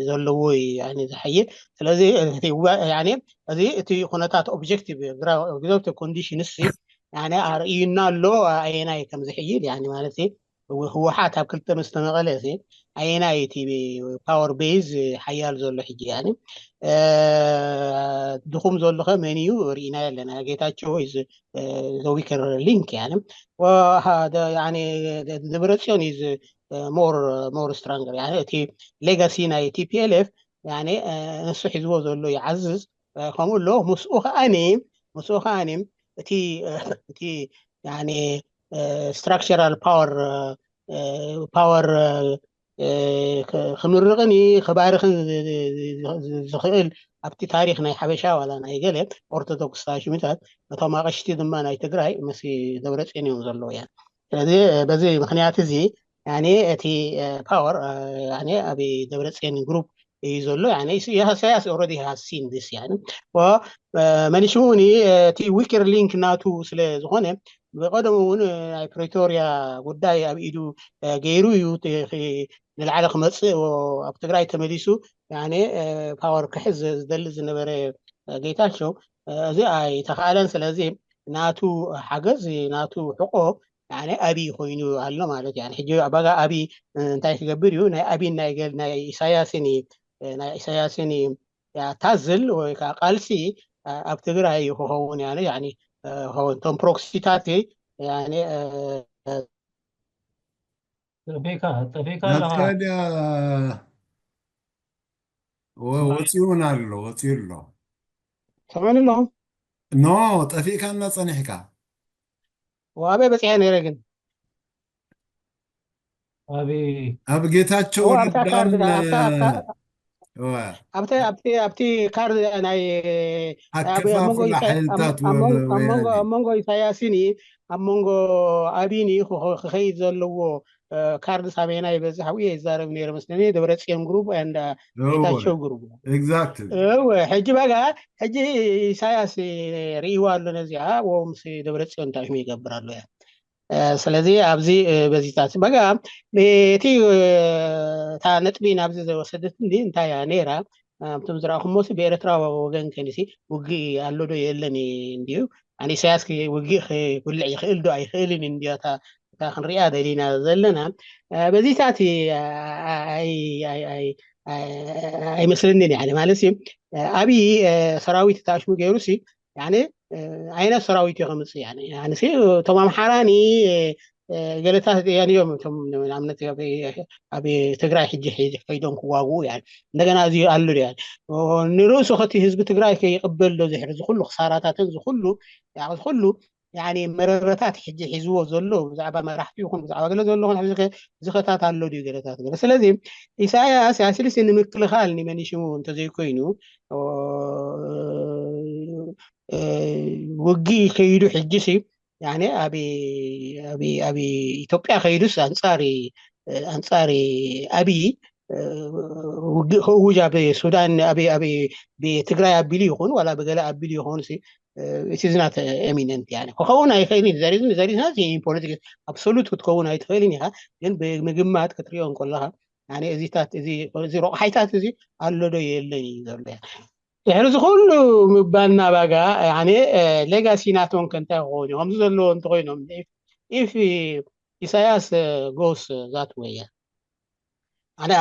ዘለዎ እዩ ዝሓይል ስለዚ እዚ እቲ ኩነታት ኦብጀክቲቭ ግዘብተ ኮንዲሽንስ ኣርእዩና ኣሎ ኣየናይ ከም ዝሕይል ማለት ህወሓት ኣብ ክልተ ምስ ተመቐለ ኣየናይ እቲ ፓወር ቤዝ ሓያል ዘሎ ሕጂ ድኹም ዘሎ ከ መን እዩ ርኢና ኣለና ጌታቸው ዘዊከር ሊንክ ደብረፅዮን እዩ ሞር ሞር ስትራንገር እቲ ሌጋሲ ናይ ቲፒኤልኤፍ ንሱ ሒዝዎ ዘሎ ይዓዝዝ ከምኡ ኣሎ ምስኡ ከዓኒ ምስኡ ከዓኒ እቲ እቲ ያኒ ስትራክቸራል ፓወር ፓወር ክምርቕን ክባርኽን ዝኽእል ኣብቲ ታሪክ ናይ ሓበሻ ዋላ ናይ ገለ ኦርቶዶክስ ሽምታት እቶም ኣቐሽቲ ድማ ናይ ትግራይ ምስ ደብረፅዮን እዮም ዘለዉ እያ። ስለዚ በዚ ምክንያት እዚ እቲ ፓወር ኣብ ደብረፅዮን ግሩፕ እዩ ዘሎ። ኢሳያስ ኦረዲ ሃሲን ስ መን ሽሙኒ እቲ ዊከር ሊንክ ናቱ ስለ ዝኾነ ብቀደሙ እውን ናይ ፕሪቶሪያ ጉዳይ ኣብ ኢዱ ገይሩ እዩ ንላዕሊ ክመፅእ ኣብ ትግራይ ተመሊሱ ፓወር ክሕዝ ዝደሊ ዝነበረ ጌታቸው እዚ ኣይተኻእለን። ስለዚ ናቱ ሓገዝ ናቱ ሕቆ ኣብይ ኮይኑ ኣሎ ማለት እዩ። ሕጂ ባጋ ኣብይ እንታይ ክገብር እዩ? ናይ ኣብይን ናይ ኢሳያስን ናይ ኢሳያስን ታዝል ወይ ከዓ ቃልሲ ኣብ ትግራይ እዩ ክኸውን ያ ክኸውን እቶም ፕሮክሲታት ጠፊእካ ጠፊእካ ኣለኻ። ናትካ ድያ ወ- ወፂኡ እውን ኣሎ ወፂኡ ኣሎ። ሰማኒ ኣለኹም ኖ ጠፊእካና ፀኒሕካ። ዋበይ በፂሐ ነይረ ግን ኣብ ጌታቸው ረዳን ኣብቲ ካርድ ናይ ኣከፋፍላ ሓይልታት ኣብ መንጎ ኢሳያስን ኣብ መንጎ ኣብይን ክኸይድ ዘለዎ ካርድ ሳበየና ይበዝሕ ኣብኡ ይዛረብ ነይረ መስለኒ። ደብረፅዮን ግሩፕ ጌታቸው ግሩፕ። ሕጂ በጋ ሕጂ ኢሳያስ ርእይዋ ኣሎ ነዚኣ፣ ምስ ደብረፅዮን እንታይ ይገብር ኣሎ እያ። ስለዚ ኣብዚ በዚታት በጋ እቲ እታ ነጥቢ ናብዚ ዘወሰደትኒ እንታይ እያ ነይራ? ኣብቶም ዝረኣኹሞ ብኤርትራ ወገን ከኒሲ ውግእ ኣሎ ዶ የለን እንድዩ። ኣነ ኢሳያስ ውግእ ክውልዕ ይኽእል ዶ ኣይኽእልን እንድያ እታ ክንሪኣ ደሊና ዘለና። በዚታት ኣይመስለንን እያ ማለት ኣብይ ሰራዊት ተኣሽሙ ገይሩ ሲ ዓይነት ሰራዊት እዩ ከምፅእ። እቶም ኣምሓራኒ ገለታት እዮም እቶም ንኣብነት ኣብ ትግራይ ሕጂ ከይዶም ክዋግኡ ያ እንደገና እዚ ኣሎ ያ ንርእሱ ከቲ ህዝቢ ትግራይ ከይቅበል ዶ ዝሕር ዝኩሉ ክሳራታትን ዝኩሉ ዝኩሉ መረረታት ሕጂ ሒዝዎ ዘሎ ብዛዕባ መራሕቲ ይኹን ብዛዕባ ገለ ዘሎ ዝኸታት ኣሎ ድዩ ገለታት ገለ። ስለዚ ኢሳያስ ኣስልሲ ንምክልኻል ንመኒሽሙ እንተዘይኮይኑ ውግእ ከይዱ ሕጂ ሲ ኣብ ኢትዮጵያ ከይዱስ ኣንፃር ኣንፃር ኣብይ ውግእ ከእውጅ ኣብ ሱዳን ኣብ ትግራይ ኣቢሉ ይኹን ዋላ ብገለ ኣቢሉ ይኹን it is not imminent ክኸውን ኣይኽእልን። There is not ፖለቲክስ ኣብሶሉት ክትከውን ኣይትኽእልን ኢኻ። ግን ብምግማት ክትሪኦ እንከለኻ እዚታት እዚ ረቑሓይታት እዚ ኣሎ ዶ የለን እዩ ዘሎ። ድሕሪ እዚ ኩሉ ምባልና ባጋ ሌጋሲ ናቶም ከ እንታይ ክኸውን እዩ? ከምዚ ዘለዎ እንተኮይኖም ኢፍ ኢሳያስ ጎስ ዛት ወያ ኣነ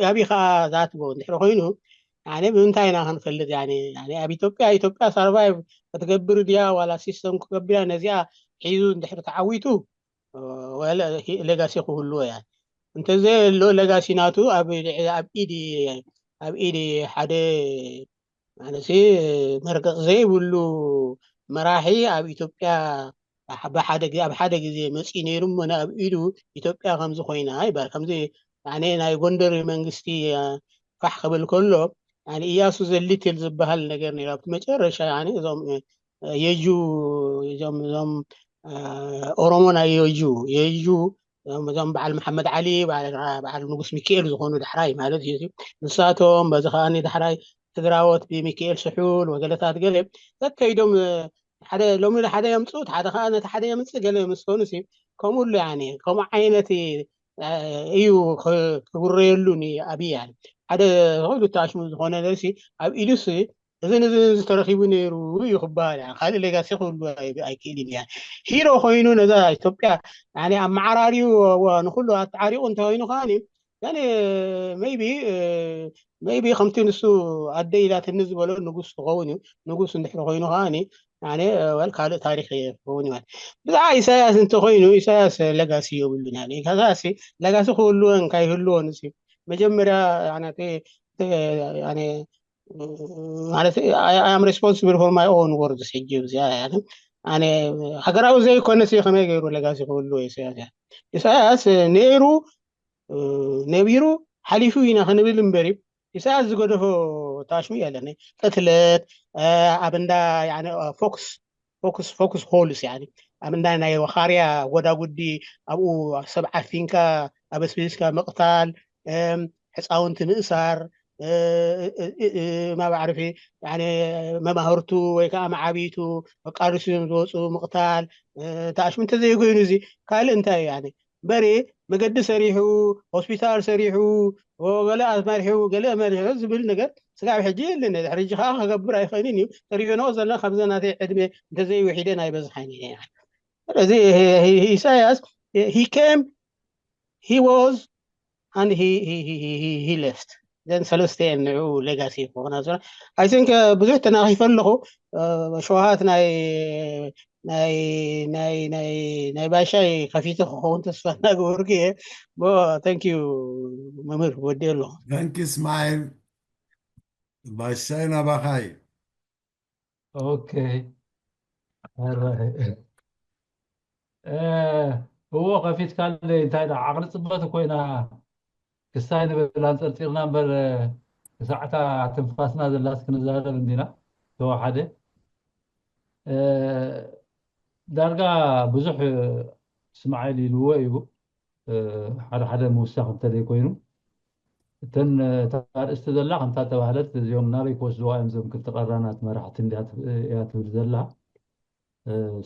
ኣቢ ከዓ ዛት ጎ እንድሕሪ ኮይኑ ኣነ ብምንታይ ኢና ክንፈልጥ? ኣብ ኢትዮጵያ ኢትዮጵያ ሳርቫይቭ ክትገብር ድያ ዋላ ሲስተም ክገብር እያ? ነዚኣ ሒዙ እንድሕሪ ተዓዊቱ ሌጋሲ ክህልዎ እያ። እንተዘየሎ ሌጋሲ ናቱ ኣብ ኢድ ኣብ ኢድ ሓደ ማለትሲ መርገፂ ዘይብሉ መራሒ ኣብ ኢትዮጵያ ብሓደ ኣብ ሓደ ግዜ መፂኡ ነይሩ እሞ ናብ ኢዱ ኢትዮጵያ ከምዚ ኮይና ይበሃል። ከምዚ ኣነ ናይ ጎንደር መንግስቲ ፋሕ ክብል ከሎ እያሱ ዘሊትል ዝበሃል ነገር ነይሩ። ኣብቲ መጨረሻ እዞም የጁ እዞም ኦሮሞ ናይ የጁ የጁ እዞም በዓል መሓመድ ዓሊ በዓል ንጉስ ሚካኤል ዝኾኑ ዳሕራይ ማለት እዩ። ንሳቶም በዚ ከዓኒ ዳሕራይ ትግራዎት ብሚካኤል ስሑል ወገለታት ገለ ተከይዶም ሓደ ሎሚ ሓደ የምፅኡ ሓደ ከዓ ነቲ ሓደ የምፅእ ገለ ምስ ኮኑ ከምኡሉ ያኒ ከምኡ ዓይነት እዩ ክጉረየሉ ኣብይ ያኒ ሓደ ኮይኑ ተኣሽሙ ዝኾነ ነሲ ኣብ ኢዱስ እዝን እዝን ዝተረኪቡ ነይሩ እዩ ክበሃል ካልእ ሌጋሲ ክህሉ ኣይክእልን እያ። ሂሮ ኮይኑ ነዛ ኢትዮጵያ ኣመዓራሪዩ ንኩሉ ኣተዓሪቁ እንተኮይኑ ከዓኒ ቢ ቢ ከምቲ ንሱ ኣደ ኢላትኒ ዝበሎ ንጉስ ክኸውን እዩ። ንጉስ እንድሕሪ ኮይኑ ከዓኒ ኣነ ወል ካልእ ታሪክ ክኸውን እዩ። ብዛዕባ ኢሳያስ እንተኮይኑ ኢሳያስ ለጋሲ የብሉን። ኢሳያስ ለጋሲ ክህልወን ካይህልወን መጀመርያ ማለት I am responsible for my own words። ሕጂ እዚኣ ኣነ ሃገራዊ ዘይኮነስ ከመይ ገይሩ ሌጋሲ ክህሉ ኢሳያስ? ኢሳያስ ነይሩ ነቢሩ ሓሊፉ ኢና ክንብል እምበር፣ ኢሳያስ ዝገደፎ ታሽሙ የለን። ቅትለት ኣብ እንዳ ፎክስ ፎክስ ፎክስ ሆልስ፣ ኣብ እንዳ ናይ ወኻርያ ጎዳጉዲ፣ ኣብኡ ሰብ ዓፊንካ ኣበስቢስካ ምቕታል፣ ሕፃውንቲ ምእሳር፣ ማብ ዓርፊ መማህርቱ ወይ ከዓ መዓብይቱ መቃልስዮም ዝወፁ ምቕታል። ታሽሙ እንተዘይኮይኑ እዚ ካልእ እንታይ እዩ? በሬ መገዲ ሰሪሑ፣ ሆስፒታል ሰሪሑ፣ ገለ ኣመሪሑ፣ ገለ መሪሑ ዝብል ነገር ስጋብ ሕጂ የለን። ድሕሪ ሕጂ ከዓ ከገብር ኣይኽእልን እዩ። ሰሪሑ ነው ዘለና ካብዘ ናተይ ዕድሜ እንተዘይውሒደ ናይ በዝሓ። ስለዚ ኢሳያስ he came, he was, and he left። ዘን ሰለስተ ንዑ ሌጋሲ ክኾና ዝና። I think ብዙሕ ተናኺፈ ኣለኹ። ሸውሃት ናይ ናይ ናይ ናይ ናይ ባሻይ ከፊተ ክኸውን ተስፋ እናገበርኩ እየ። Thank you መምህር፣ ወዲ ኣለኹ። Thank you እስማኤል። ባሻይ ናባኻይ። Okay። እዎ ከፊትካለይ። እንታይ ደኣ ዓቕሊ ፅበት ኮይና ክሳይ ንብል ኣንፀርፂርና እምበር ክሳዕታ ትንፋስና ዘላስ ክንዛረብ እንዲና። ተወሓደ ዳርጋ ብዙሕ እስማዒል ኢልዎ እዩ። ሓደ ሓደ ምውሳኽ እንተዘይኮይኑ እተን እታ ኣርእስቲ ዘላ ከምታ ተባህለት እዚኦም ናበይ ክወስድዋ እዮም እዞም ክልተ ቀራናት መራሕቲ እንዲያ እያ ትብል ዘላ።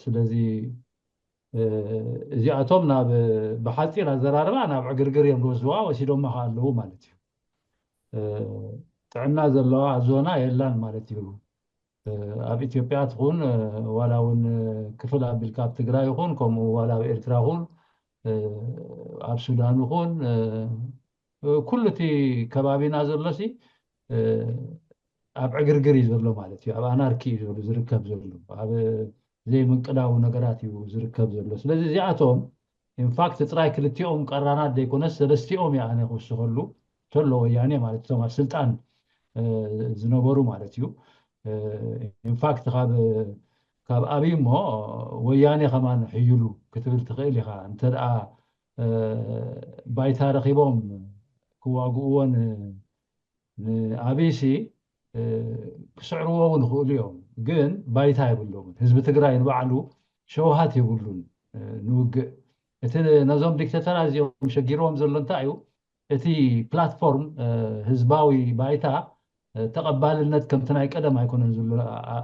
ስለዚ እዚኣቶም ናብ ብሓፂር ኣዘራርባ ናብ ዕግርግር እዮም ዝወስድዋ፣ ወሲዶማ ከዓ ኣለዉ ማለት እዩ። ጥዕና ዘለዋ ዞና የላን ማለት እዩ። ኣብ ኢትዮጵያ ትኹን ዋላ እውን ክፍል ኣቢልካ ኣብ ትግራይ ይኹን ከምኡ ዋላ ኣብ ኤርትራ ይኹን ኣብ ሱዳን ይኹን ኩሉ እቲ ከባቢና ዘሎ ሲ ኣብ ዕግርግር እዩ ዘሎ ማለት እዩ። ኣብ ኣናርኪ እዩ ዘሎ ዝርከብ ዘሎ፣ ኣብ ዘይምቅዳው ነገራት እዩ ዝርከብ ዘሎ። ስለዚ እዚኣቶም ኢንፋክት ጥራይ ክልቲኦም ቀራናት ዘይኮነስ ሰለስቲኦም እየ ኣነ ክውስኸሉ ተሎ ወያኔ ማለት እቶም ኣብ ስልጣን ዝነበሩ ማለት እዩ። ኢንፋክት ካብ ካብ ኣብይ እሞ ወያኔ ከማን ሕይሉ ክትብል ትኽእል ኢኻ። እንተ ደኣ ባይታ ረኺቦም ክዋግእዎን ንኣብይሲ ክስዕርዎ እውን ይኽእሉ እዮም፣ ግን ባይታ የብሎምን። ህዝቢ ትግራይ ንባዕሉ ሸውሃት የብሉን ንውግእ። እቲ ነዞም ዲክተተራት እዚኦም ሸጊርዎም ዘሎ እንታይ እዩ? እቲ ፕላትፎርም ህዝባዊ ባይታ ተቐባልነት ከምቲ ናይ ቀደም ኣይኮነን ዝብሉ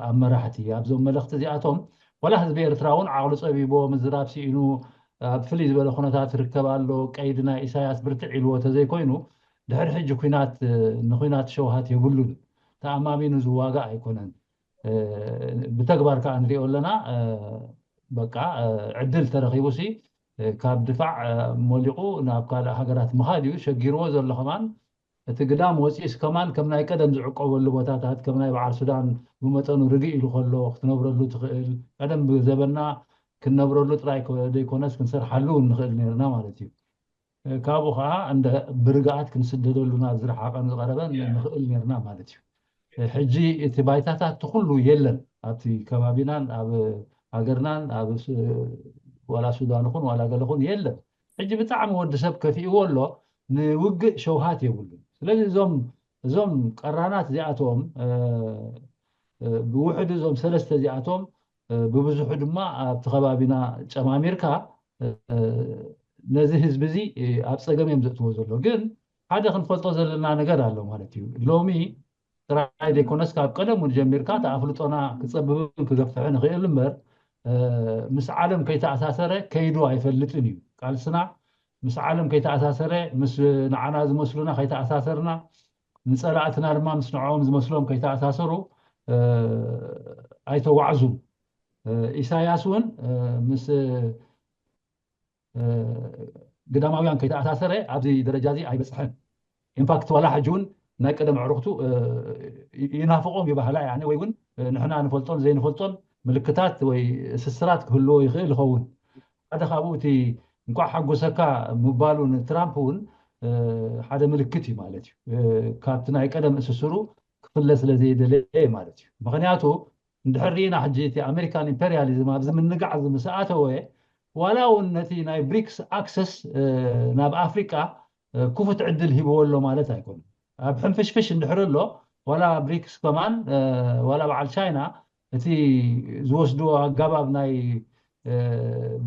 ኣብ መራሕቲ ኣብዞም መለኽቲ እዚኣቶም ዋላ ህዝቢ ኤርትራ እውን ዓቕሉ ፀቢቦ ምዝራብ ስኢኑ ኣብ ፍልይ ዝበለ ኩነታት ይርከብ ኣሎ። ቀይዲ ናይ ኢሳያስ ብርትዕ ኢልዎ ተዘይኮይኑ ድሕሪ ሕጂ ኩናት ንኩናት ሸውሃት የብሉን። ተኣማሚኑ ዝዋጋእ ኣይኮነን። ብተግባር ከዓ ንሪኦ ኣለና። በቃ ዕድል ተረኺቡ ሲ ካብ ድፋዕ ሞሊቑ ናብ ካልእ ሃገራት ምኻድ እዩ ሸጊርዎ ዘሎ። ከማን እቲ ግዳም ወፂኡስ ከማን ከም ናይ ቀደም ዝዕቆበሉ ቦታታት ከም ናይ በዓል ሱዳን ብመጠኑ ርግእ ኢሉ ከሎ ክትነብረሉ ትኽእል ቀደም ብዘበና ክንነብረሉ ጥራይ ዘይኮነስ ክንሰርሓሉ እውን ንኽእል ነርና ማለት እዩ። ካብኡ ከዓ እንደ ብርግኣት ክንስደደሉ ናብ ዝረሓቐን ዝቐረበን ንኽእል ነርና ማለት እዩ። ሕጂ እቲ ባይታታት እቲ ኩሉ የለን ኣብቲ ከባቢናን ኣብ ሃገርናን ኣብ ዋላ ሱዳን ይኹን ዋላ ገለ ይኹን የለን። ሕጂ ብጣዕሚ ወዲ ሰብ ከፊእዎ ኣሎ። ንውግእ ሸውሃት የብሉን። ስለዚ እዞም እዞም ቀራናት እዚኣቶም ብውሕዱ እዞም ሰለስተ እዚኣቶም ብብዙሑ ድማ ኣብቲ ከባቢና ጨማሚርካ ነዚ ህዝቢ እዚ ኣብ ፀገም እዮም ዘእትዎ ዘሎ። ግን ሓደ ክንፈልጦ ዘለና ነገር ኣሎ ማለት እዩ። ሎሚ ጥራይ ዘይኮነስ ካብ ቀደም እውን ጀሚርካ እቲ ኣፍልጦና ክፀብብን ክገፍሕን ይኽእል እምበር ምስ ዓለም ከይተኣሳሰረ ከይዱ ኣይፈልጥን እዩ። ቃልስና ምስ ዓለም ከይተኣሳሰረ ምስ ንዓና ዝመስሉና ከይተኣሳሰርና ንፀላእትና ድማ ምስ ንዕኦም ዝመስሎም ከይተኣሳሰሩ ኣይተዋዕዙን። ኢሳያስ እውን ምስ ግዳማውያን ከይተኣሳሰረ ኣብዚ ደረጃ እዚ ኣይበፅሐን። ኢንፋክት ዋላ ሕጂ እውን ናይ ቀደም ኣዕሩኽቱ ይናፍቖም ይባህላ ያኒ ወይ እውን ንሕና ንፈልጦን ዘይንፈልጦን ምልክታት ወይ ስስራት ክህልዎ ይኽእል ይኸውን። ሓደ ካብኡ እቲ እንኳዕ ሓጎሰካ ምባሉ ንትራምፕ እውን ሓደ ምልክት እዩ ማለት እዩ። ካብቲ ናይ ቀደም እስስሩ ክፍለ ስለ ዘይደለየ ማለት እዩ። ምክንያቱ እንድሕር ርኢና ሕጂ እቲ ኣሜሪካን ኢምፔሪያሊዝም ኣብዚ ምንጋዕ እዚ ምስ ኣተወ ዋላ እውን ነቲ ናይ ብሪክስ ኣክሰስ ናብ ኣፍሪቃ ክፉት ዕድል ሂብዎ ኣሎ ማለት ኣይኮነን። ኣብ ሕንፍሽፍሽ እንድሕር ኣሎ ዋላ ብሪክስ ከማን ዋላ በዓል ቻይና እቲ ዝወስድዎ ኣገባብ ናይ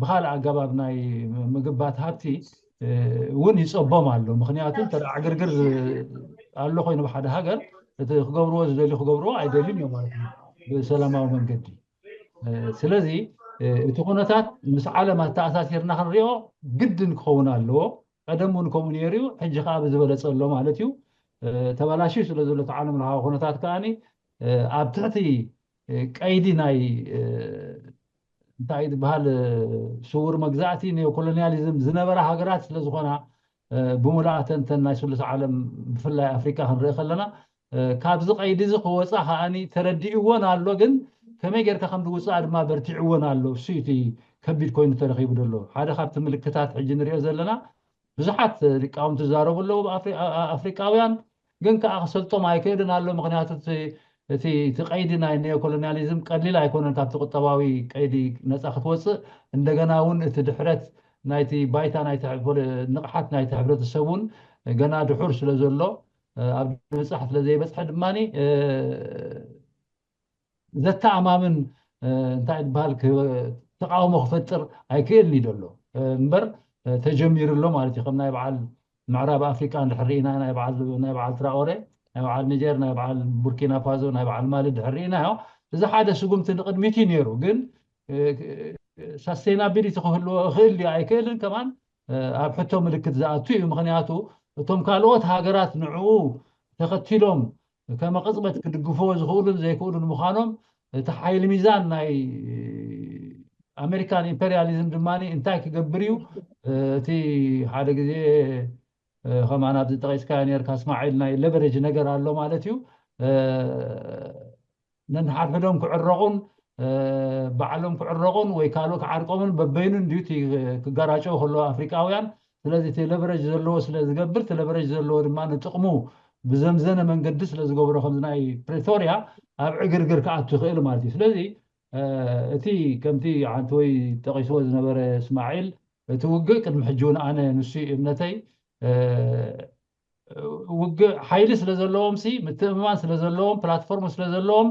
ብካልእ ኣገባብ ናይ ምግባት ሃብቲ እውን ይፀቦም ኣሎ። ምክንያቱ እንተ ዕግርግር ኣሎ ኮይኑ ብሓደ ሃገር እቲ ክገብርዎ ዝደልዩ ክገብርዎ ኣይደልዩን እዮም ማለት እዩ ብሰላማዊ መንገዲ። ስለዚ እቲ ኩነታት ምስ ዓለም ኣተኣሳሲርና ክንሪኦ ግድን ክኸውን ኣለዎ። ቀደም እውን ከምኡ ነይሩ እዩ፣ ሕጂ ከዓ ብዝበለፀ ኣሎ ማለት እዩ። ተበላሽዩ ስለ ዘሎ እቲ ዓለም ለኻዊ ኩነታት ከዓኒ ኣብ ትሕቲ ቀይዲ ናይ እንታይ ዝበሃል ስውር መግዛእቲ ኔኦኮሎኒያሊዝም ዝነበራ ሃገራት ስለ ዝኾና ብሙሉኣተን እተን ናይ ስሉስ ዓለም ብፍላይ ኣፍሪቃ ክንርኢ ከለና ካብዚ ቀይዲ እዚ ክወፃ ከዓኒ ተረዲእዎን ኣሎ፣ ግን ከመይ ጌርካ ከም ዝውፃእ ድማ በርቲዕዎን ኣሎ። እሱ እቲ ከቢድ ኮይኑ ተረኺቡ ዘሎ ሓደ ካብቲ ምልክታት ሕጂ ንሪኦ ዘለና ብዙሓት ሊቃውንቲ ዝዛረቡ ኣለዉ ኣፍሪቃውያን ግን ከዓ ክሰልጦም ኣይክእልን ኣሎ። ምክንያቱ እቲ እቲ ቀይዲ ናይ ኔኦኮሎኒያሊዝም ቀሊል ኣይኮነን። ካብቲ ቁጠባዊ ቀይዲ ነፃ ክትወፅእ እንደገና እውን እቲ ድሕረት ናይቲ ባይታ ናይቲ ንቕሓት ናይቲ ሕብረተሰብ እውን ገና ድሑር ስለ ዘሎ ኣብ ምብፃሕ ስለ ዘይበፅሐ ድማ ዘተኣማምን እንታይ ዝበሃል ተቃውሞ ክፈጥር ኣይክእልን እዩ ዘሎ እምበር ተጀሚሩ ኣሎ ማለት እዩ። ከም ናይ በዓል ምዕራብ ኣፍሪቃ እንድሕር ርኢና ናይ በዓል ትራኦሬ፣ ናይ በዓል ኒጀር፣ ናይ በዓል ቡርኪና ፋዞ፣ ናይ በዓል ማሊ እንድሕር ርኢናዮ እዚ ሓደ ስጉምቲ ንቅድሚት እዩ ነይሩ። ግን ሳስቴናቢሊቲ ክህልዎ እኽእል ድዩ ኣይክእልን ከማን ኣብ ሕቶ ምልክት ዝኣቱ እዩ። ምክንያቱ እቶም ካልኦት ሃገራት ንዕኡ ተኸቲሎም ከመ ቅፅበት ክድግፍዎ ዝኽእሉን ዘይክእሉን ምዃኖም እቲ ሓይሊ ሚዛን ናይ ኣሜሪካን ኢምፔሪያሊዝም ድማ እንታይ ክገብር እዩ እቲ ሓደ ግዜ ከማን ኣብዚ ጠቂስካዮ ነርካ እስማዒል ናይ ሌቨሬጅ ነገር ኣሎ ማለት እዩ። ነንሓድሕዶም ክዕረቑን ባዕሎም ክዕረቑን ወይ ካልእ ክዓርቆምን በበይኑ እንድዩ ክጋራጨው ከለዎ ኣፍሪቃውያን ስለዚ እቲ ሌቨሬጅ ዘለዎ ስለ ዝገብር እቲ ሌቨሬጅ ዘለዎ ድማ ንጥቕሙ ብዘምዘነ መንገዲ ስለ ዝገብሮ ከምዚ ናይ ፕሪቶርያ ኣብ ዕግርግር ክኣቱ ይኽእል ማለት እዩ። ስለዚ እቲ ከምቲ ዓንተወይ ጠቒስዎ ዝነበረ እስማዒል እቲ ውግእ ቅድሚ ሕጂ እውን ኣነ ንሱ እምነተይ ውግእ ሓይሊ ስለ ዘለዎም ሲ ምትእምማን ስለ ዘለዎም ፕላትፎርም ስለ ዘለዎም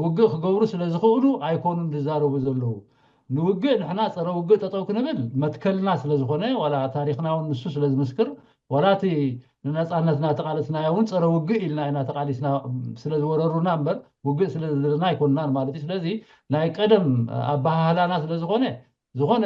ውግእ ክገብሩ ስለ ዝኽእሉ ኣይኮኑን ዝዛረቡ ዘለዉ። ንውግእ ንሕና ፀረ ውግእ ጠጠው ክንብል መትከልና ስለ ዝኾነ ዋላ ታሪኽና እውን ንሱ ስለ ዝምስክር ዋላ እቲ ንነፃነትና ተቃለስናዮ እውን ፀረ ውግእ ኢልና ኢና ተቃሊስና ስለ ዝወረሩና እምበር ውግእ ስለ ዝደለና ኣይኮንናን ማለት እዩ። ስለዚ ናይ ቀደም ኣበሃህላና ስለ ዝኾነ ዝኾነ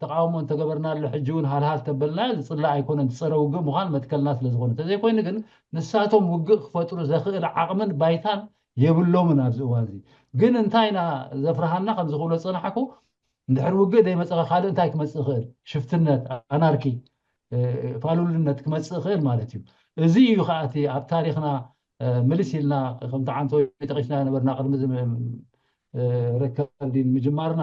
ተቃውሞ እንተገበርናሉ ሕጂ እውን ሃልሃል ተበልና ዝፅላእ ኣይኮነን። ዝፀረ ውግእ ምዃን መትከልና ስለ ዝኾነ እንተዘይኮይኑ ግን ንሳቶም ውግእ ክፈጥሩ ዘኽእል ዓቕምን ባይታን የብሎምን ኣብዚ እዋን እዚ። ግን እንታይ ኢና ዘፍርሃና ከምዚ ክብሎ ዝፀናሕኩ እንድሕር ውግእ ዘይመፀኸ ካልእ እንታይ ክመፅእ ይኽእል? ሽፍትነት፣ ኣናርኪ፣ ፋሉልነት ክመፅእ ይኽእል ማለት እዩ። እዚ እዩ ከዓ እቲ ኣብ ታሪኽና ምልስ ኢልና ከምቲ ዓንቶ ጠቂስና ነበርና ቅድሚ ርከርዲን ምጅማርና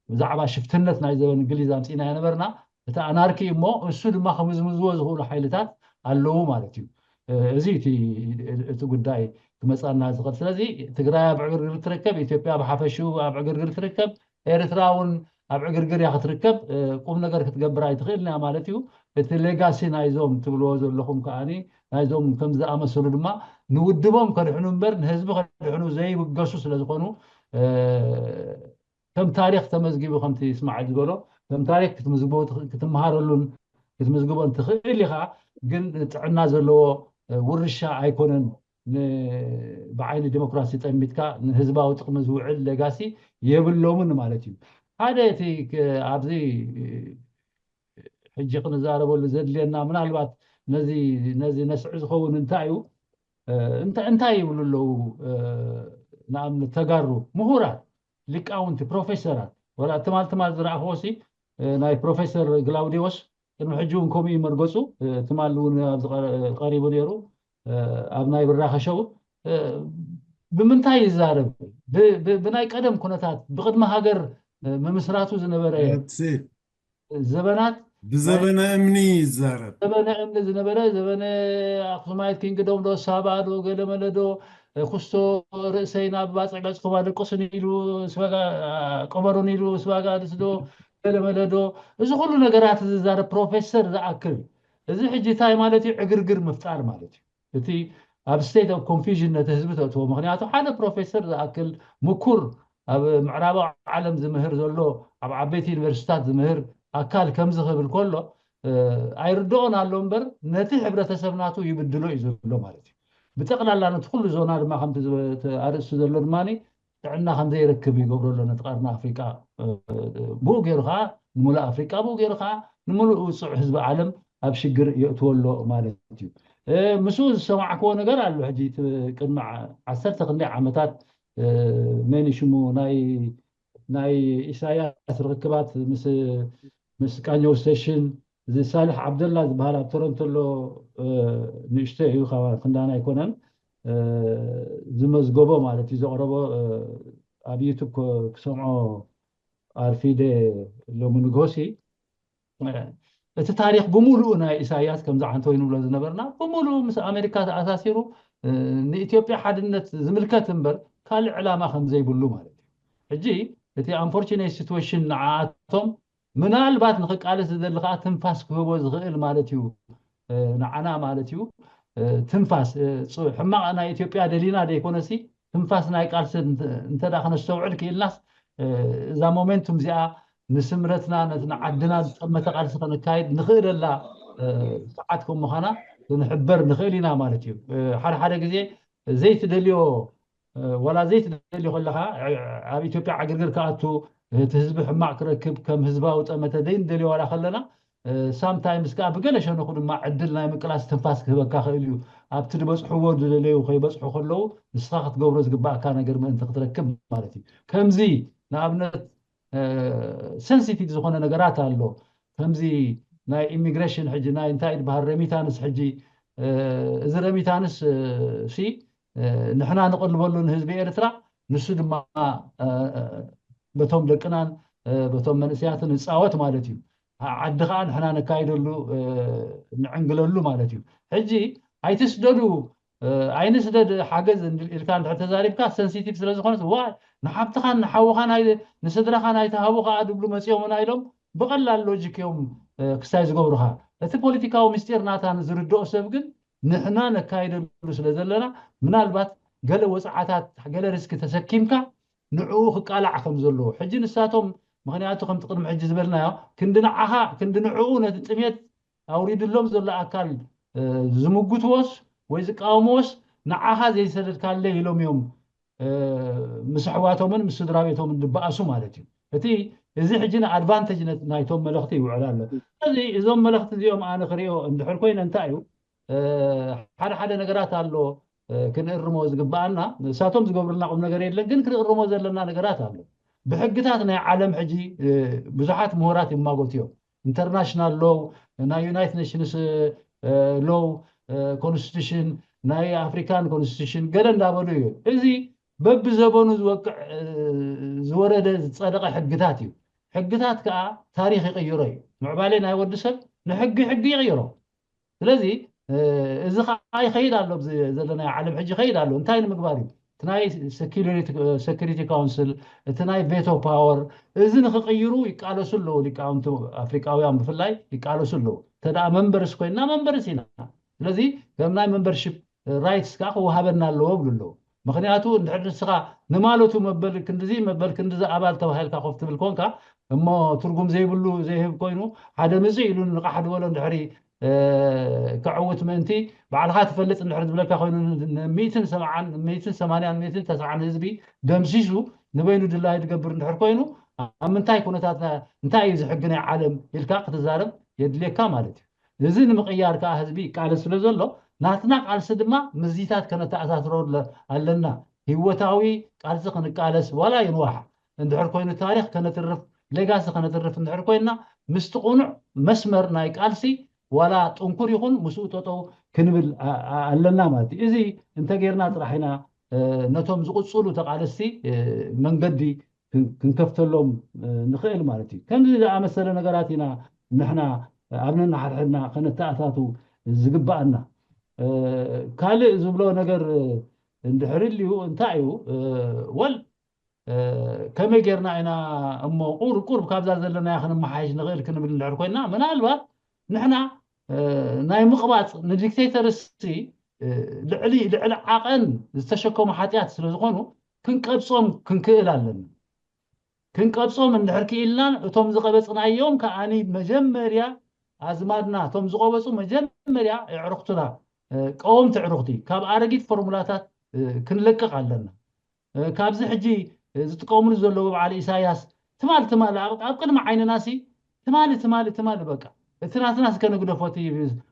ብዛዕባ ሽፍትነት ናይ ዘበን እንግሊዝ ኣምፂና ነበርና። እቲ ኣናርኪ እሞ እሱ ድማ ከምዝምዝዎ ዝኽእሉ ሓይልታት ኣለዉ ማለት እዩ። እዚ እቲ ጉዳይ ክመፃና ዝኽእል። ስለዚ ትግራይ ኣብ ዕግርግር ትርከብ፣ ኢትዮጵያ ብሓፈሽኡ ኣብ ዕግርግር ትርከብ፣ ኤርትራ እውን ኣብ ዕግርግር እያ ክትርከብ። ቁም ነገር ክትገብር ኣይትኽእልን እያ ማለት እዩ። እቲ ሌጋሲ ናይዞም ትብልዎ ዘለኹም ከዓኒ ናይዞም ከም ዝኣመሰሉ ድማ ንውድቦም ከድሕኑ እምበር ንህዝቢ ከድሕኑ ዘይብገሱ ስለ ዝኾኑ ከም ታሪክ ተመዝጊቡ ከምቲ እስማዒል ዝበሎ ከም ታሪክ ክትምዝግቦ ክትመሃረሉን ክትምዝግቦን ትኽእል ኢኻ። ግን ጥዕና ዘለዎ ውርሻ ኣይኮነን። ብዓይኒ ዲሞክራሲ ጠሚትካ ንህዝባዊ ጥቕሚ ዝውዕል ሌጋሲ የብሎምን ማለት እዩ። ሓደ እቲ ኣብዚ ሕጂ ክንዛረበሉ ዘድልየና ምናልባት ነዚ ነዚ ነስዒ ዝኸውን እንታይ እዩ እንታይ ይብሉ ኣለዉ? ንኣብነት ተጋሩ ምሁራት ሊቃውንቲ ፕሮፌሰራት ወላ ትማል ትማል ዝረኣኽዎ ሲ ናይ ፕሮፌሰር ግላውዲዎስ ቅድሚ ሕጂ እውን ከምኡ እዩ መርገፁ። ትማል እውን ኣብዚ ቀሪቡ ነይሩ ኣብ ናይ ብራኸ ሸው ብምንታይ ይዛረብ? ብናይ ቀደም ኩነታት ብቅድሚ ሃገር ምምስራቱ ዝነበረ ዘበናት ብዘበነ እምኒ ይዛረብ። ዘበነ እምኒ ዝነበረ፣ ዘበነ ኣክሱማይት ኪንግዶም ዶ፣ ሳባ ዶ፣ ገለመለ ዶ፣ ኩስቶ ርእሰይ ናብ ባጽዕ ገጽኩም ኣደቅሱን ኢሉ፣ ስባጋ ቅበሩን ኢሉ፣ ስባጋ ድስዶ፣ ገለመለ ዶ፣ እዚ ኩሉ ነገራት ዝዛረብ ፕሮፌሰር ዝኣክል፣ እዚ ሕጂ እንታይ ማለት እዩ? ዕግርግር ምፍጣር ማለት እዩ። እቲ ኣብ state of confusion ነቲ ህዝቢ ተእትዎ። ምክንያቱ ሓደ ፕሮፌሰር ዝኣክል ምኩር፣ ኣብ ምዕራባዊ ዓለም ዝምህር ዘሎ፣ ኣብ ዓበይቲ ዩኒቨርሲታት ዝምህር ኣካል ከምዚ ክብል ከሎ፣ እ፣ ኣይርድኦን ኣሎ እምበር፣ ነቲ ሕብረተሰብ ናቱ ይብድሎ እዩ ዘሎ ማለት እዩ። ብጠቕላላ ነቲ ኩሉ ዞና ድማ ከምቲ ዝበ-፣ እቲ ኣርእስቲ ዘሎ ድማ ጥዕና ከም ዘይረክብ ይገብሮ ኣሎ ነቲ ቀርኒ ኣፍሪቃ። እ፣ ብኡ ገይሩ ከዓ ንምሉእ ኣፍሪቃ፣ ብኡ ገይሩ ከዓ ንምሉእ ውፁዕ ህዝቢ ዓለም ኣብ ሽግር የእትዎ ኣሎ ማለት እዩ። እ፣ ምስኡ ዝሰማዕክዎ ነገር ኣሎ። ሕጂ እቲ ቅድሚ ዓ-፣ ዓሰርተ ክንደይ ዓመታት፣ እ፣ መን እዩ ሽሙ፣ ናይ፣ ናይ ኢሳያስ ርክክባት ምስ፣ ምስ ቃኘው ስቴሽን፣ እዚ ሳልሕ ዓብደላ ዝበሃል ኣብ ቶሮንቶ ኣሎ፣ እ፣ ንእሽቶ እዩ፣ ካብ ክንዳና ኣይኮነን፣ እ፣ ዝመዝገቦ ማለት እዩ፣ ዘቕረቦ፣ እ፣ ኣብ ዩቱብ ክ-፣ ክሰምዖ ኣርፊደ ሎሚ ንግሆሲ፣ እ፣ እቲ ታሪኽ ብምሉኡ ናይ ኢሳያስ፣ ከምዚ ዓንተው ንብሎ ዝነበርና፣ ብምሉኡ ምስ ኣሜሪካ ተኣሳሲሩ፣ እ፣ ንኢትዮጵያ ሓድነት ዝምልከት እምበር ካልእ ዕላማ ከም ዘይብሉ ማለት እዩ። ሕጂ እቲ unfortunate situation ንዓኣቶም ምናልባት ንኽቃለስ ዝደሊ ከዓ ትንፋስ ክህቦ ዝኽእል ማለት እዩ። እ፣ ንዓና ማለት እዩ። እ፣ ትንፋስ፣ እ፣ ጽ-፣ ሕማቕ ናይ ኢትዮጵያ ደሊና ዘይኮነሲ፣ ትንፋስ ናይ ቃልሲ እንተ-፣ እንተ ደኣ ክነስተውዕል ክኢልናስ፣ እ፣ እዛ ሞሜንቱም እዚኣ ንስምረትና፣ ነቲ ንዓድና ዝጠመተ ቃልሲ ከነካይድ ንኽእለላ፣ እ፣ ሰዓት ከም ምዃና ክንሕበር ንኽእል ኢና ማለት እዩ። እ፣ ሓደ ሓደ ግዜ ዘይትደልዮ፣ እ፣ ዋላ ዘይትደልዮ ከለኻ፣ እ፣ ኣብ ኢትዮጵያ ዕግርግር ክኣቱ፣ እቲ ህዝቢ ሕማቕ ክረክብ፣ ከም ህዝባዊ ጠመተ ዘይንደልዮ ዋላ ከለና፣ እ፣ ሳምታይምስ ከዓ ብገለ ሸነኹ ድማ ዕድል ናይ ምቅላስ ትንፋስ ክህበካ ክእል እዩ። ኣብቲ ዝበጽሕዎ ዝደለዩ ከይበጽሑ ከለዉ፣ ንስኻ ክትገብሮ ዝግባኣካ ነገር ምእንቲ ክትረክብ ማለት እዩ። ከምዚ ንኣብነት፣ እ፣ ሴንሲቲቭ ዝኾነ ነገራት ኣሎ። ከምዚ ናይ ኢሚግሬሽን ሕጂ፣ ናይ እንታይ ዝበሃል፣ ረሚታንስ ሕጂ፣ እ፣ እዚ ረሚታንስ፣ እ፣ ሲ፣ እ፣ ንሕና ንቕልበሉ ንህዝቢ ኤርትራ፣ ንሱ ድማ፣ እ፣ እ፣ በቶም ደቅናን፣ እ፣ በቶም መንእሰያትን ንጻወት ማለት እዩ። ዓ-፣ ዓዲ ከዓ ንሕና ነካይደሉ፣ እ፣ ንዕንግለሉ ማለት እዩ። ሕጂ ኣይትስደዱ፣ እ፣ ኣይንስደድ ሓገዝ እንድ-፣ ኢልካ እንድሕር ተዛሪብካ፣ ሴንሲቲቭ ስለ ዝኾነስ፣ ዋ፣ ንሓብትኻን ንሓውኻን ኣይ-፣ ንስድራኻን ኣይትሃቡ ከዓ ድብሉ መጺኦምና ኢሎም ብቐላል ሎጂክ እዮም፣ እ፣ ክስታይ ዝገብሩኻ። እቲ ፖለቲካዊ ምስጢር ናታ ንዝርድኦ ሰብ ግን ንሕና ነካይደሉ ስለ ዘለና፣ ምናልባት ገለ ወጽዓታት፣ ገለ ሪስክ ተሰኪምካ ንዕኡ ክቃላዕ ከም ዘለዎ። ሕጂ ንሳቶም፣ ምኽንያቱ ከምቲ ቅድሚ ሕጂ ዝበልናዮ፣ ክንዲ ንዓኻ፣ ክንዲ ንዕኡ ነቲ ጥሜት ኣውሪድሎም ዘሎ ኣካል፣ እ፣ ዝምጉትዎስ ወይ ዝቃወምዎስ ንዓኻ ዘይሰደድካለይ ኢሎም እዮም፣ እ፣ ምስ ኣሕዋቶምን ምስ ስድራ ቤቶምን ዝበኣሱ ማለት እዩ። እቲ፣ እዚ ሕጂ ንኣድቫንቴጅ ነት-፣ ናይቶም መለኽቲ ይውዕል ኣሎ። ስለዚ እዞም መለኽቲ እዚኦም ኣነ ክሪኦ እንድሕር ኮይነ እንታይ እዩ፣ እ፣ ሓደ ሓደ ነገራት ኣሎ፣ እ፣ ክንእርሞ ዝግበኣና። ንሳቶም ዝገብሩልና ቁም ነገር የለን፣ ግን ክንእርሞ ዘለና ነገራት ኣሎ። ብሕግታት ናይ ዓለም ሕጂ፣ እ፣ ብዙሓት ምሁራት ይማጎቱ እዮም። ኢንተርናሽናል ሎው፣ ናይ ዩናይትድ ኔሽንስ፣ እ፣ ሎው፣ እ፣ ኮንስቲቱሽን፣ ናይ ኣፍሪካን ኮንስቲቱሽን ገለ እንዳበሉ እዩ። እዚ በብዘበኑ ዝወቅዕ፣ እ፣ ዝወረደ ዝጸደቐ ሕግታት እዩ። ሕግታት ከዓ ታሪኽ ይቕይሮ እዩ። ምዕባሌ ናይ ወዲ ሰብ ንሕጊ፣ ሕጊ ይቕይሮ። ስለዚ፣ እ፣ እዚ ከዓ ይኸይድ ኣሎ፣ ኣብዚ ዘለናዮ ዓለም ሕጂ ይኸይድ ኣሎ። እንታይ ንምግባር እዩ? እቲ ናይ ሴኩሪቲ፣ ሴኩሪቲ ካውንስል፣ እቲ ናይ ቬቶ ፓወር፣ እዚ ንኽቕይሩ ይቃለሱ ኣለዉ። ሊቃውንቲ ኣፍሪቃውያን ብፍላይ ይቃለሱ ኣለዉ። እንተ ደኣ መንበርስ ኮይንና መንበርስ ኢና። ስለዚ ከም ናይ መንበርሽፕ ራይትስ ከዓ ክወሃበና ኣለዎ ይብሉ ኣለዉ። ምኽንያቱ እንድሕር ንስኻ ንማለቱ መበል ክንድዚ፣ መበል ክንድዚ ኣባል ተባሂልካ ኮፍ ትብል ኮንካ፣ እሞ ትርጉም ዘይብሉ ዘይህብ ኮይኑ፣ ሓደ ምጽእ ኢሉ ንቓሕ ዝበሎ እንድሕሪ፣ እ፣ ከዕውት ምእንቲ፣ ባዕልኻ ትፈልጥ እንድሕር ዝብለካ ኮይኑ፣ ን-፣ ን-፣ ሚእትን ሰብዓን፣ ሚእትን ሰማንያን፣ ሚእትን ተስዓን ህዝቢ ደምሲሱ ንበይኑ ድላዩ ዝገብር እንድሕር ኮይኑ፣ ኣብ ምንታይ ኩነታት፣ እንታይ እዩ እዚ ሕጊ ናይ ዓለም ኢልካ ክትዛረብ የድልየካ ማለት እዩ። እዚ ንምቕያር ከዓ ህዝቢ ይቃለስ ስለ ዘሎ፣ ናትና ቃልሲ ድማ ምስዚታት ከነተኣሳስሮ ኣለ-፣ ኣለና። ህይወታዊ ቃልሲ ክንቃለስ፣ ዋላ ይንዋሕ እንድሕር ኮይኑ፣ ታሪኽ ከነትርፍ፣ ሌጋሲ ከነትርፍ እንድሕር ኮይንና፣ ምስቲ ቅኑዕ መስመር ናይ ቃልሲ ዋላ ጥንኩር ይኹን ምስኡ ጠጠው ክንብል ኣ-፣ ኣ-፣ ኣለና ማለት እዩ። እዚ እንተጌርና ጥራሕ ኢና፣ እ፣ ነቶም ዝቕጽሉ ተቓለስቲ፣ እ፣ መንገዲ ክን-፣ ክንከፍተሎም፣ እ፣ ንኽእል ማለት እዩ። ከምዚ ዝኣመሰለ ነገራት ኢና ንሕና ኣብ ነንሓድሕድና ከነተኣታቱ ዝግባኣና። ካልእ ዝብሎ ነገር እንድሕር ልዩ እንታይ እዩ? ወል ከመይ ጌርና ኢና እሞ ቁር ቁርብ ካብዛ ዘለናያ ክንመሓየሽ ንኽእል ክንብል እንድሕር ኮይና፣ ምናልባት ንሕና ናይ ምቕባፅ ንዲክቴተርሲ ልዕሊ ልዕሊ ዓቐን ዝተሸከሙ ሓጢኣት ስለ ዝኾኑ ክንቀብፆም ክንክእል ኣለና። ክንቀብፆም እንድሕር ክኢልናን እቶም ዝቐበፅናዮም ከዓኒ መጀመርያ ኣዝማድና እቶም ዝቐበፁ መጀመርያ ኣዕሩኽትና ቀወምቲ ኣዕሩኽቲ ካብ ኣረጊት ፎርሙላታት ክንለቅቕ ኣለና። ካብዚ ሕጂ ዝጥቀምሉ ዘለዉ በዓል ኢሳያስ ትማሊ ትማሊ ኣብ ቅድሚ ዓይንና ሲ ትማሊ ትማሊ ትማሊ በቃ እቲ ናትና እስከ ንግደፎ እቲ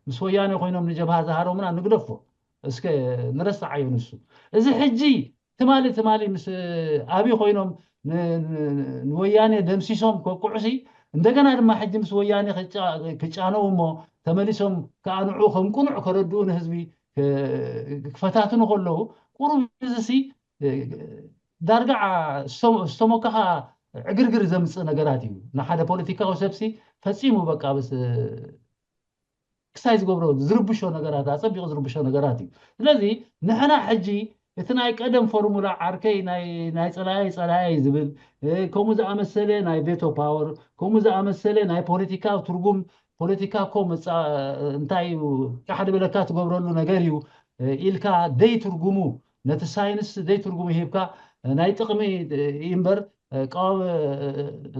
ምስ ወያነ ኮይኖም ንጀብሃ ዝሃሮምና ንግደፎ እስከ ንረስዓዮ ንሱ እዚ ሕጂ ትማሊ ትማሊ ምስ ኣብይ ኮይኖም ንወያኔ ደምሲሶም ከብቅዑሲ እንደገና ድማ ሕጂ ምስ ወያኔ ክጫነው እሞ ተመሊሶም ከዓ ንዑ ከም ቅኑዕ ከረድኡ ንህዝቢ ክፈታትኑ ከለዉ ቁሩብ እዚሲ ዳርጋ ዝተሞከኻ ዕግርግር ዘምፅእ ነገራት እዩ። ንሓደ ፖለቲካዊ ሰብሲ ፈፂሙ በቃ ክሳይ ዝገብሮ ዝርብሾ ነገራት ኣፀቢቑ ዝርብሾ ነገራት እዩ። ስለዚ ንሕና ሕጂ እቲ ናይ ቀደም ፎርሙላ ዓርከይ ናይ ፀላኣይ ፀላኣይ ዝብል ከምኡ ዝኣመሰለ ናይ ቤቶ ፓወር ከምኡ ዝኣመሰለ ናይ ፖለቲካዊ ትርጉም ፖለቲካ እኮ መፃ እንታይ እዩ ቃሕ ድበለካ ትገብረሉ ነገር እዩ ኢልካ ደይ ትርጉሙ ነቲ ሳይንስ ደይ ትርጉሙ ሂብካ ናይ ጥቕሚ እምበር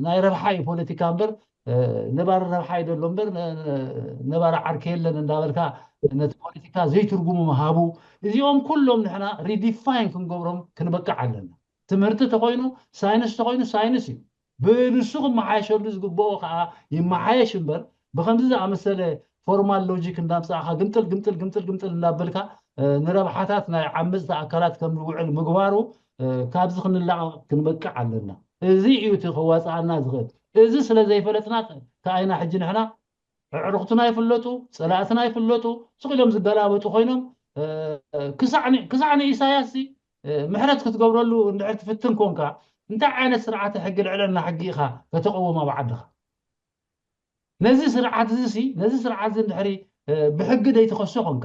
ናይ ረብሓ እዩ ፖለቲካ እምበር ነባሪ ረብሓ ይደሎ እምበር ነባሪ ዓርኪ የለን እንዳበልካ ነቲ ፖለቲካ ዘይትርጉሙ ምሃቡ እዚኦም ኩሎም ንሕና ሪዲፋይን ክንገብሮም ክንበቅዕ ኣለና። ትምህርቲ ተኮይኑ ሳይንስ ተኮይኑ ሳይንስ እዩ። ብንሱ ክመሓየሸሉ ዝግብኦ ከዓ ይመሓየሽ እምበር ብከምዚ ዝኣመሰለ ፎርማል ሎጂክ እንዳምፃእካ ግምጥል ግምጥል ግምጥል ግምጥል እንዳበልካ ንረብሓታት ናይ ዓመፅቲ ኣካላት ከም ዝውዕል ምግባሩ ካብዚ ክንላቐቕ ክንበቅዕ ኣለና። እዚ እዩ እቲ ከዋፅኣና ዝኽእል። እዚ ስለ ዘይፈለጥና ከኣይና ሕጂ ንሕና ኣዕሩኽትና ይፍለጡ፣ ፀላእትና ይፍለጡ፣ ስቕ ኢሎም ዝገላበጡ ኮይኖም ክሳዕ ንኢሳያስ ምሕረት ክትገብረሉ እንድሕር ትፍትን ኮንካ እንታይ ዓይነት ስርዓተ ሕጊ ልዕለና ሕጊ ኢኻ ከተቐውም ኣብ ዓድኻ? ነዚ ስርዓት እዚ ሲ ነዚ ስርዓት እዚ እንድሕሪ ብሕጊ ደይትኸሶ ኮንካ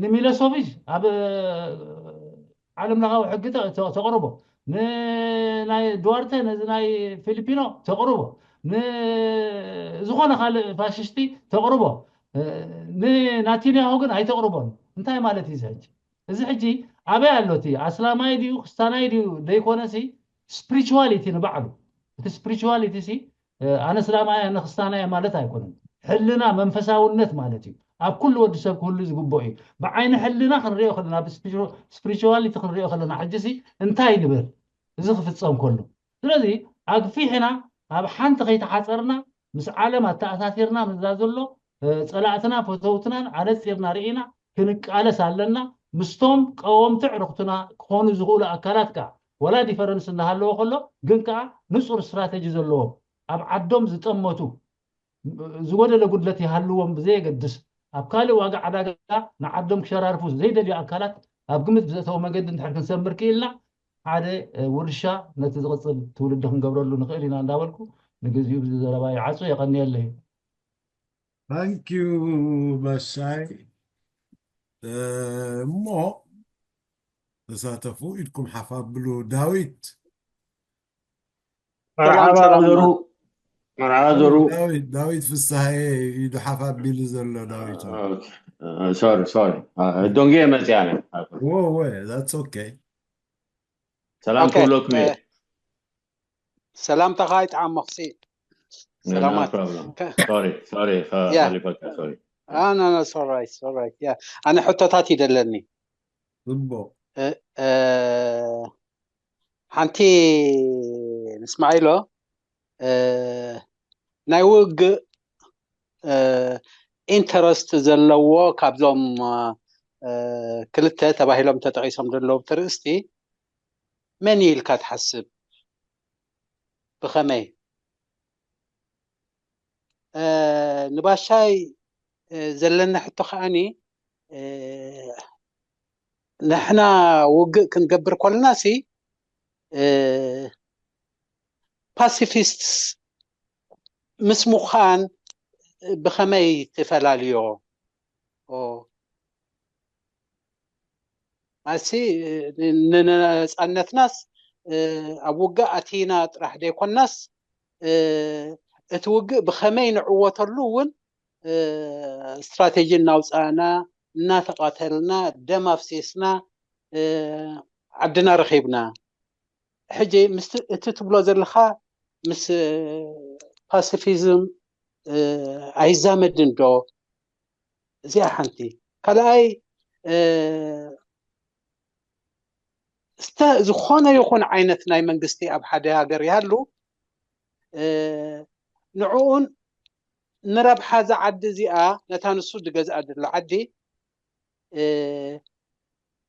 ንሚሎሶቪች ኣብ ዓለም ለኻዊ ሕጊ ተቕርቦ ንናይ ድዋርተ ነዚ ናይ ፊሊፒኖ ተቕርቦ ንዝኾነ ካልእ ፋሽስቲ ተቕርቦ ንናቲንያሁ ግን ኣይተቕርቦን እንታይ ማለት እዩ ሕጂ እዚ ሕጂ ኣበይ ኣሎ እቲ ኣስላማይ ድዩ ክስታናይ ድዩ ደይኮነሲ ስፕሪቹዋሊቲ ንባዕሉ እቲ ስፕሪቹዋሊቲ ሲ ኣነ እስላማይ ኣነ ክስታናይ ማለት ኣይኮነን ሕልና መንፈሳውነት ማለት እዩ ኣብ ኩሉ ወዲ ሰብ ክህሉ ዝግብኦ እዩ ብዓይኒ ሕልና ክንሪኦ ከለና ስፕሪቹዋሊቲ ክንሪኦ ከለና ሕጂ ሲ እንታይ ንብል እዚ ክፍፀም ከሎ ስለዚ ኣግፊሕና ኣብ ሓንቲ ከይተሓፀርና ምስ ዓለም ኣተኣሳሲርና ምስዛ ዘሎ ፀላእትና ፈተውትናን ኣነፂርና ርኢና ክንቃለስ ኣለና ምስቶም ቀወምቲ ዕርኽትና ክኾኑ ዝኽእሉ ኣካላት ከዓ ወላ ዲፈረንስ እናሃለዎ ከሎ ግን ከዓ ንፁር ስትራተጂ ዘለዎም ኣብ ዓዶም ዝጠመቱ ዝጎደለ ጉድለት ይሃልዎም ብዘየገድስ ኣብ ካልእ ዋጋ ዕዳጋ ንዓዶም ክሸራርፉ ዘይደልዩ ኣካላት ኣብ ግምት ብዘእተወ መገዲ እንድሕር ክንሰምር ክኢልና ሓደ ውርሻ ነቲ ዝቕፅል ትውልዲ ክንገብረሉ ንኽእል ኢና እንዳበልኩ ንግዚኡ ብዚ ዘረባ ይዓፁ የቐንየለይ። ታንኪዩ መሳይ እሞ ተሳተፉ ኢድኩም ሓፍ ኣብሉ። ዳዊት መርሓባ ዘሩ መርሓባ ዘሩ ዳዊት ፍስሃየ ኢዱ ሓፍ ኣቢሉ ዘሎ ዳዊት ሶሪ ሶሪ ዶንጌ መፅያ ነ that's okay ሰላም ክብለኩም እየ ሰላምታኻ ይጥዓመኽሲ ሰላማት ሶሪ ሶሪ ከሊፈካ ሶሪ Ah, no, no, it's all right, it's all right. Yeah, ኣነ ሕቶታት ይደለኒ ጽቡቕ ሓንቲ ንስማዒሎ ናይ ውግእ ኢንተረስት ዘለዎ ካብዞም ክልተ ተባሂሎም ተጠቂሶም ዘለዉ ትርእስቲ መን ኢልካ ትሓስብ ብኸመይ ንባሻይ ዘለኒ ሕቶ ከዓኒ ንሕና ውግእ ክንገብር ኮልና ሲ ፓሲፊስትስ ምስ ምዃን ብኸመይ ትፈላልዮ? ማሲ ንነፃነትናስ ኣብ ውግእ ኣቲና ጥራሕ ዘይኮናስ እቲ ውግእ ብኸመይ ንዕወተሉ እውን ስትራቴጂ እናውፃእና፣ እናተቐተልና፣ ደም ኣፍሲስና ዓድና ረኺብና። ሕጂ ምስ እቲ ትብሎ ዘለኻ ምስ ፓሲፊዝም ኣይዛመድን ዶ? እዚኣ ሓንቲ። ካልኣይ ዝኾነ ይኹን ዓይነት ናይ መንግስቲ ኣብ ሓደ ሃገር ይሃሉ ንዕኡን ንረብሓ እዛ ዓዲ እዚኣ ነታ ንሱ ዝገዝኣ ዘሎ ዓዲ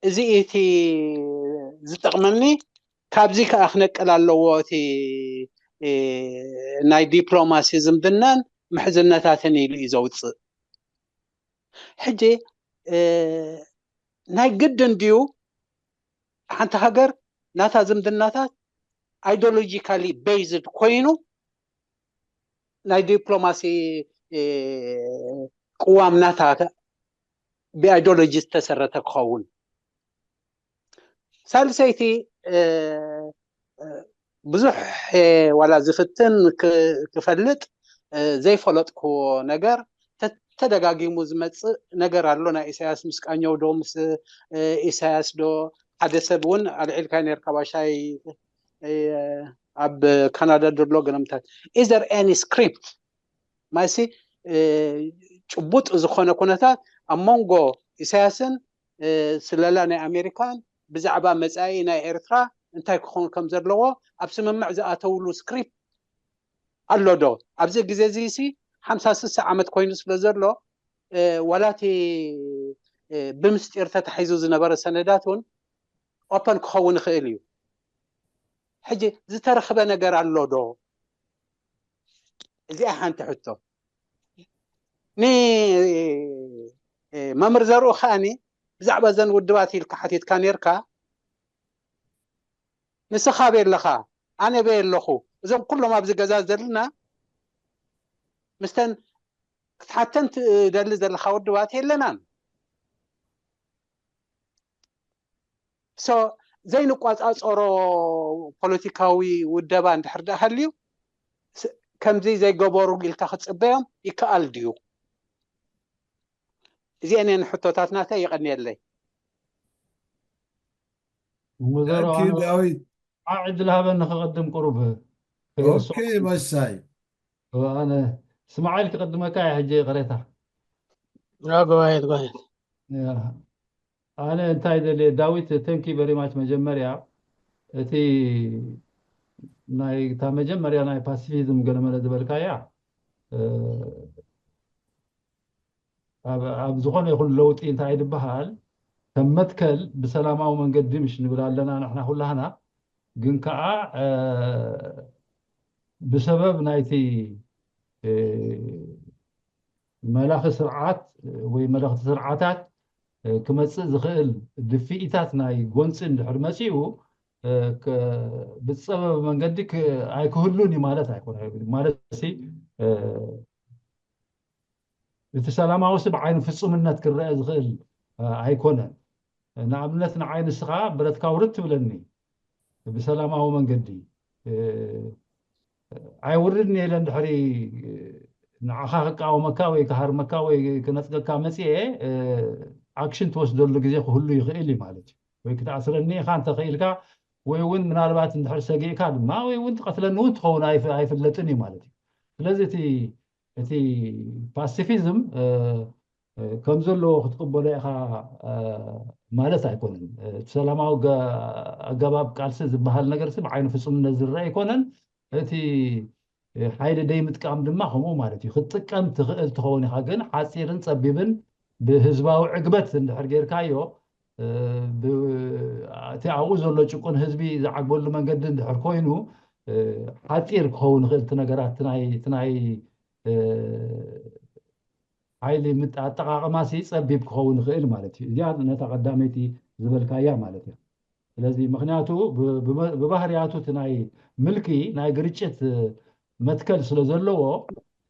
እዚ እቲ ዝጠቕመኒ፣ ካብዚ ከዓ ክነቅል ኣለዎ እቲ ናይ ዲፕሎማሲ ዝምድናን ምሕዝነታትን ኢሉ እዩ ዘውፅእ። ሕጂ ናይ ግድን ድዩ ሓንቲ ሃገር ናታ ዝምድናታት ኣይዲዮሎጂካሊ ቤዝድ ኮይኑ ናይ ዲፕሎማሲ ቅዋም ናታ ብኣይዲዮሎጂ ዝተሰረተ ክኸውን? ሳልሰይቲ ብዙሕ ዋላ ዝፍትን ክፈልጥ ዘይፈለጥክዎ ነገር ተደጋጊሙ ዝመፅእ ነገር ኣሎ። ናይ ኢሳያስ ምስ ቃኘው ዶ ምስ ኢሳያስ ዶ ሓደ ሰብ እውን ኣልዒልካ ነርካ ባሻይ ኣብ ካናዳ ዘሎ ገለምታት is there any script ማሲ ጭቡጥ ዝኾነ ኩነታት ኣብ መንጎ ኢሳያስን ስለላ ናይ ኣሜሪካን ብዛዕባ መፃኢ ናይ ኤርትራ እንታይ ክኸውን ከም ዘለዎ ኣብ ስምምዕ ዝኣተውሉ ስክሪፕት ኣሎ ዶ? ኣብዚ ግዜ እዚ ሲ ሓምሳ ስሳ ዓመት ኮይኑ ስለ ዘሎ ዋላቲ ብምስጢር ተታሒዙ ዝነበረ ሰነዳት እውን ኦፐን ክኸውን ይኽእል እዩ። ሕጂ ዝተረኽበ ነገር ኣሎ ዶ? እዚኣ ሓንቲ ሕቶ። ንመምህር ዘርኡ ከኣኒ ብዛዕባ እዘን ውድባት ኢልካ ሓቲትካ ነርካ። ንስኻ ኣበይ ኣለኻ? ኣነ ኣበይ ኣለኹ? እዞም ኩሎም ኣብዚ ገዛ ዘለና ምስተን ክትሓተን ትደሊ ዘለኻ ውድባት የለናን። ሶ ዘይንቋፃፀሮ ፖለቲካዊ ውደባ እንድሕር ደኣ ሃልዩ ከምዚ ዘይገበሩ ኢልካ ክትፅበዮም ይከኣል ድዩ? እዚአን እየን ሕቶታት ናተይ። የቐንየለይ። ሙዘሮ ዳዊት ዕድል ሃበኒ ክቕድም ቁሩብ ኦኬ መሳይ ኣነ ስማዓል ክቕድመካ እየ ሕጂ ይቕሬታ ጎባየት ጎባየት ኣነ እንታይ ደልየ ዳዊት thank you very much መጀመርያ እቲ ናይ እታ መጀመርያ ናይ ፓሲፊዝም ገለመለ ዝበልካያ ኣብ ዝኾነ ይኹን ለውጢ እንታይ ዝበሃል ከም መትከል ብሰላማዊ መንገዲ ምሽ ንብል ኣለና ንሕና ኩላህና ግን ከዓ ብሰበብ ናይቲ መላኺ ስርዓት ወይ መለኽቲ ስርዓታት ክመፅእ ዝኽእል ድፍኢታት ናይ ጎንፂ እንድሕር መፂኡ ብፀበብ መንገዲ ኣይክህሉን እዩ ማለት ኣይኮነ ማለት እቲ ሰላማዊ ስብ ዓይኒ ፍፁምነት ክረአ ዝኽእል ኣይኮነን ንኣብነት ንዓይ ንስኻ ብረትካ ውርድ ትብለኒ ብሰላማዊ መንገዲ ኣይውርድን ኢለ እንድሕሪ ንዓኻ ክቃወመካ ወይ ክሃርመካ ወይ ክነፅገካ መፅኤ ኣክሽን ትወስደሉ ግዜ ክህሉ ይኽእል እዩ ማለት እዩ ወይ ክትኣስረኒ ኢኻ እንተኽኢልካ ወይ እውን ምናልባት እንድሕር ሰጊእካ ድማ ወይ እውን ትቐትለኒ እውን ትኸውን ኣይፍለጥን እዩ ማለት እዩ ስለዚ እቲ እቲ ፓሲፊዝም ከም ዘለዎ ክትቅበሎ ኢኻ ማለት ኣይኮነን እቲ ሰላማዊ ኣገባብ ቃልሲ ዝበሃል ነገር ሲ ብዓይኒ ፍፁምነት ዝረአ ኣይኮነን እቲ ሓይሊ ደይ ምጥቃም ድማ ከምኡ ማለት እዩ ክትጥቀም ትኽእል ትኸውን ኢኻ ግን ሓፂርን ፀቢብን ብህዝባዊ ዕግበት እንድሕር ጌርካዮ እቲ ኣብኡ ዘሎ ጭቁን ህዝቢ ዝዓግበሉ መንገዲ እንድሕር ኮይኑ ሓፂር ክኸውን ይኽእል እቲ ነገራት ናይ ሓይሊ ኣጠቃቅማ ሲ ፀቢብ ክኸውን ይኽእል ማለት እዩ እዚኣ ነታ ቀዳመይቲ ዝበልካያ ማለት እዩ ስለዚ ምክንያቱ ብባህርያቱ እቲ ናይ ምልኪ ናይ ግርጭት መትከል ስለ ዘለዎ፣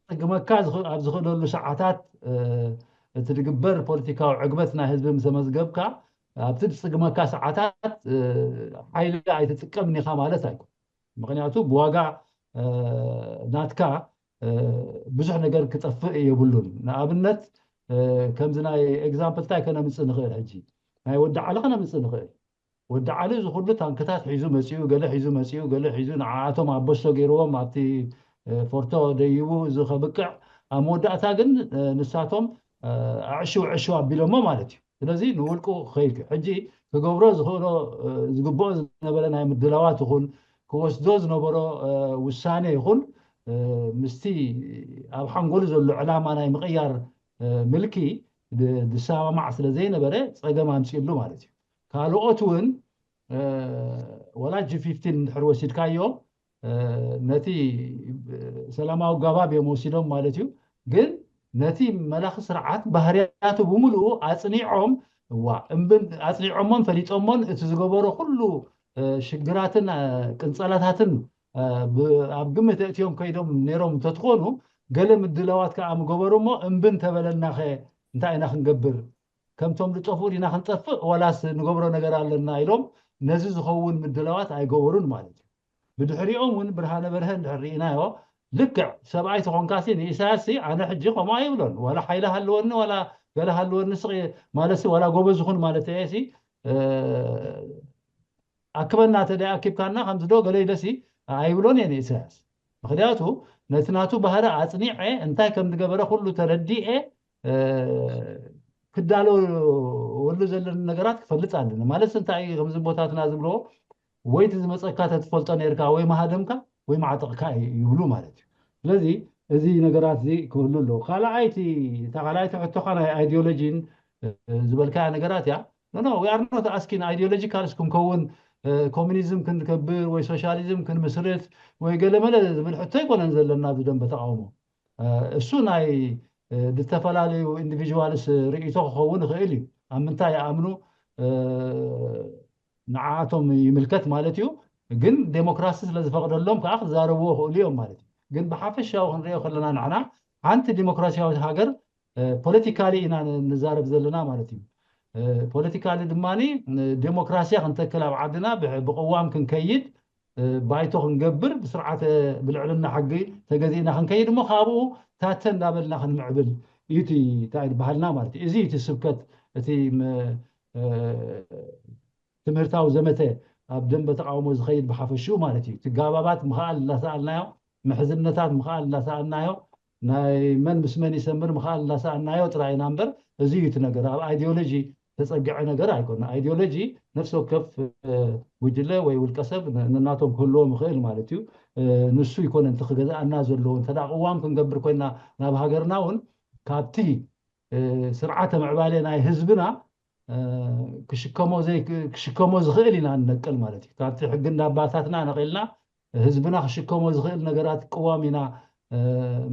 ዝጽግመካ ዝኽ- ኣብ ዝኽእለሉ ሰዓታት፣ እ፣ እቲ ዝግበር ፖለቲካዊ ዕግበት ናይ ህዝቢ ምስ ተመዝገብካ፣ ኣብቲ ዝጽግመካ ሰዓታት፣ እ፣ ሓይሊ ኣይትጥቀምን ኢኻ ማለት ኣይኮን። ምኽንያቱ ብዋጋ፣ እ፣ ናትካ፣ እ፣ ብዙሕ ነገር ክጠፍእ የብሉን። ንኣብነት፣ እ፣ ከምዚ ናይ ኤግዛምፕል እንታይ ከነምጽእ ንኽእል ሕጂ? ናይ ወዲ ዓሊ ከነምጽእ ንኽእል። ወዲ ዓሊ እዚ ኩሉ ታንክታት ሒዙ መጺኡ፣ ገለ ሒዙ መጺኡ፣ ገለ ሒዙ ንዓኣቶም ኣበሶ ገይርዎም ኣብቲ፣ እ፣ ፎርቶ ደይቡ እዚ ከብቅዕ፣ ኣብ መወዳእታ ግን፣ እ፣ ንሳቶም፣ እ፣ ኣዕሽው ዕሽው ኣቢሎሞ ማለት እዩ። ስለዚ ንውልቁ ክኸይድ እዩ። ሕጂ ክገብሮ ዝኽእሎ፣ እ፣ ዝግብኦ ዝነበረ ናይ ምድላዋት ይኹን፣ ክወስዶ ዝነበሮ፣ እ፣ ውሳኔ ይኹን፣ እ፣ ምስቲ ኣብ ሓንጎሉ ዘሎ ዕላማ ናይ ምቕያር፣ እ፣ ምልኪ ድ- ዝሰማማዕ ስለ ዘይነበረ ጸገም ኣምጺእሉ ማለት እዩ። ካልኦት እውን፣ እ፣ ወላ ጂ ፊፍቲን እንድሕር ወሲድካዮ፣ እ፣ ነቲ ሰላማዊ ኣገባብ እዮም ወሲዶም ማለት እዩ። ግን ነቲ መላኺ ስርዓት ባህርያቱ ብምሉኡ ኣጽኒዖም፣ እዋ፣ እምብን ኣጽኒዖሞን ፈሊጦሞን እቲ ዝገበሮ ኩሉ፣ እ፣ ሽግራትን፣ እ፣ ቅንጸላታትን፣ እ፣ ብ- ኣብ ግምት እትዮም ከይዶም ነይሮም እንተትኾኑ፣ ገለ ምድላዋት ከኣ ምገበሩ እሞ እምብን ተበለናኸ እንታይ ኢና ክንገብር? ከምቶም ዝጠፍኡ ዲና ክንጠፍእ፣ ዋላስ ንገብሮ ነገር ኣለና ኢሎም ነዚ ዝኸውን ምድላዋት ኣይገበሩን ማለት እዩ። ብድሕሪኦም እውን ብርሃነ በርሀ እንድሕር ርኢናዮ፣ ልክዕ ሰብኣይ ተኾንካሲ ንኢሳያስ ሲ ኣነ ሕጂ ከምኡ ኣይብሎን። ዋላ ሓይሊ ሃለወኒ፣ ዋላ ገለ ሃለወኒ፣ ስቕ ማለትሲ ዋላ ጎበዝ ይኹን ማለት እየ ሲ፣ እ፣ ኣክበና ተደ ኣኪብካና ከምዚ ዶ ገለ ኢለሲ ኣይብሎን እየ ንኢሳያስ። ምኽንያቱ ነቲ ናቱ ባህሪ ኣጽኒዐ፣ እንታይ ከም ዝገበረ ኩሉ ተረዲኤ፣ እ፣ ክዳለወሉ ዘለኒ ነገራት ክፈልጥ ኣለኒ። ማለት እንታይ እዩ ከምዚ ቦታትና ዝብልዎ፣ ወይ እቲ ዝመጸካ ተትፈልጦ ነርካ፣ ወይ ማሃደምካ፣ ወይ ማዕጠቕካ ይብሉ ማለት እዩ። ስለዚ እዚ ነገራት እዚ ክህሉ ኣለዎ። ካልኣይቲ፣ እታ ካልኣይቲ ሕቶኻ ናይ ኣይዲዮሎጂን፣ እ፣ ዝበልካያ ነገራት እያ። No, no, we are not asking ideological ክንከውን፣ እ፣ ኮሚኒዝም ክንከብር ወይ ሶሻሊዝም ክንምስርት ወይ ገለመለ ዝብል ሕቶ ኣይኮነን ዘለና ኣብዚ ደንበ ተቃውሞ። እ፣ እሱ ናይ፣ እ፣ ዝተፈላለዩ ኢንዲቪዥዋልስ ርእይቶ ክኸውን ይኽእል እዩ። ኣብ ምንታይ ይኣምኑ፣ እ፣ ንዓኣቶም ይምልከት ማለት እዩ። ግን ዴሞክራሲ ስለ ዝፈቕደሎም ከዓ ክዛረብዎ ይኽእሉ እዮም ማለት እዩ። ግን ብሓፈሻዊ ክንሪኦ ከለና ንሕና ሓንቲ ዴሞክራሲያዊት ሃገር፣ እ፣ ፖለቲካሊ ኢና ን- ንዛረብ ዘለና ማለት እዩ። እ፣ ፖለቲካሊ ድማ ን- ዴሞክራሲያ ክንተክል ኣብ ዓድና ብ- ብቅዋም ክንከይድ፣ እ፣ ባይቶ ክንገብር ብስርዓተ ብልዕልና ሕጊ ተገዚእና ክንከይድ እሞ ካብኡ ታተ እንዳበልና ክንምዕብል እዩ እቲ እንታይ ባህልና ማለት እዩ። እዚ እቲ ስብከት እቲ ም- እ፣ ትምህርታዊ ዘመተ ኣብ ደንበ ተቃውሞ ዝኸይድ ብሓፈሽኡ ማለት እዩ። እቲ ጋባባት ምኽኣል እናሰኣልናዮ፣ ምሕዝነታት ምኽኣል እናሰኣልናዮ፣ ናይ መን ምስ መን ይሰምር ምኽኣል እናሰኣልናዮ ጥራይ ኢና እምበር፣ እዚ እዩ እቲ ነገር። ኣብ ኣይዲዮሎጂ ተጸግዐ ነገር ኣይኮነ። ኣይዲዮሎጂ ነፍሲ ወከፍ፣ እ፣ ጉጅለ ወይ ውልቀ ሰብ ን- ንናቶም ክህልዎም ይኽእል ማለት እዩ። እ፣ ንሱ ይኮነ እንተ ክገዝኣና ዘለዎ። እንተ ደኣ ቅዋም ክንገብር ኮይና ናብ ሃገርና እውን ካብቲ፣ እ፣ ስርዓተ ምዕባለ ናይ ህዝብና፣ እ፣ ክሽከሞ ዘይ- ክሽከሞ ዝኽእል ኢና ንነቅል ማለት እዩ። ካብቲ ሕጊ እንዳ ኣባታትና ነቒልና ህዝብና ክሽከሞ ዝኽእል ነገራት ቅዋም ኢና፣ እ፣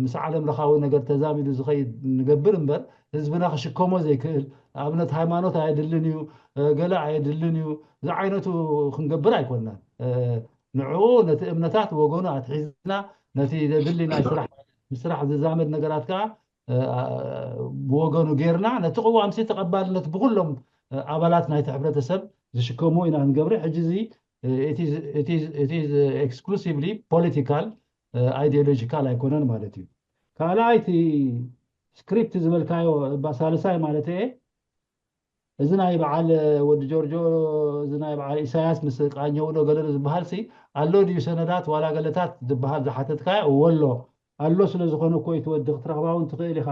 ምስ ዓለም ለኻዊ ነገር ተዛሚዱ ዝኸይድ ንገብር እምበር፣ ህዝብና ክሽከሞ ዘይክእል፣ ንኣብነት ሃይማኖት ኣየድልን እዩ፣ እ፣ ገለ ኣየድልን እዩ፣ እዚ ዓይነቱ ክንገብር ኣይኮንናን። እ፣ ንዕኡ ነቲ እምነታት ወገኑ ኣትሒዝና፣ ነቲ ዘድሊ ናይ ስራሕ፣ ምስ ስራሕ ዝዛመድ ነገራት ከዓ፣ እ፣ ብወገኑ ጌርና፣ ነቲ ቅዋምሲ ተቐባልነት ብኩሎም፣ እ፣ ኣባላት ናይቲ ሕብረተሰብ ዝሽከሙ ኢና ንገብረ። ሕጂ እዚ፣ እ፣ it is- it is- it is exclusively political፣ እ፣ ideological ኣይኮነን ማለት እዩ። ካልኣይቲ ስክሪፕት ዝበልካዮ እባ ሳልሳይ ማለት እየ። እዚ ናይ በዓል ወዲ ጆርጆ፣ እዚ ናይ በዓል ኢሳያስ ምስ ቃኘው ዶ ገለ ዶ ዝበሃል ሲ ኣሎ ድዩ ሰነዳት ዋላ ገለታት ዝበሃል ዝሓተትካዮ? እወ ኣሎ። ኣሎ ስለ ዝኾነ እኮ እዩ እቲ ወዲ ክትረኽባ እውን ትኽእል ኢኻ።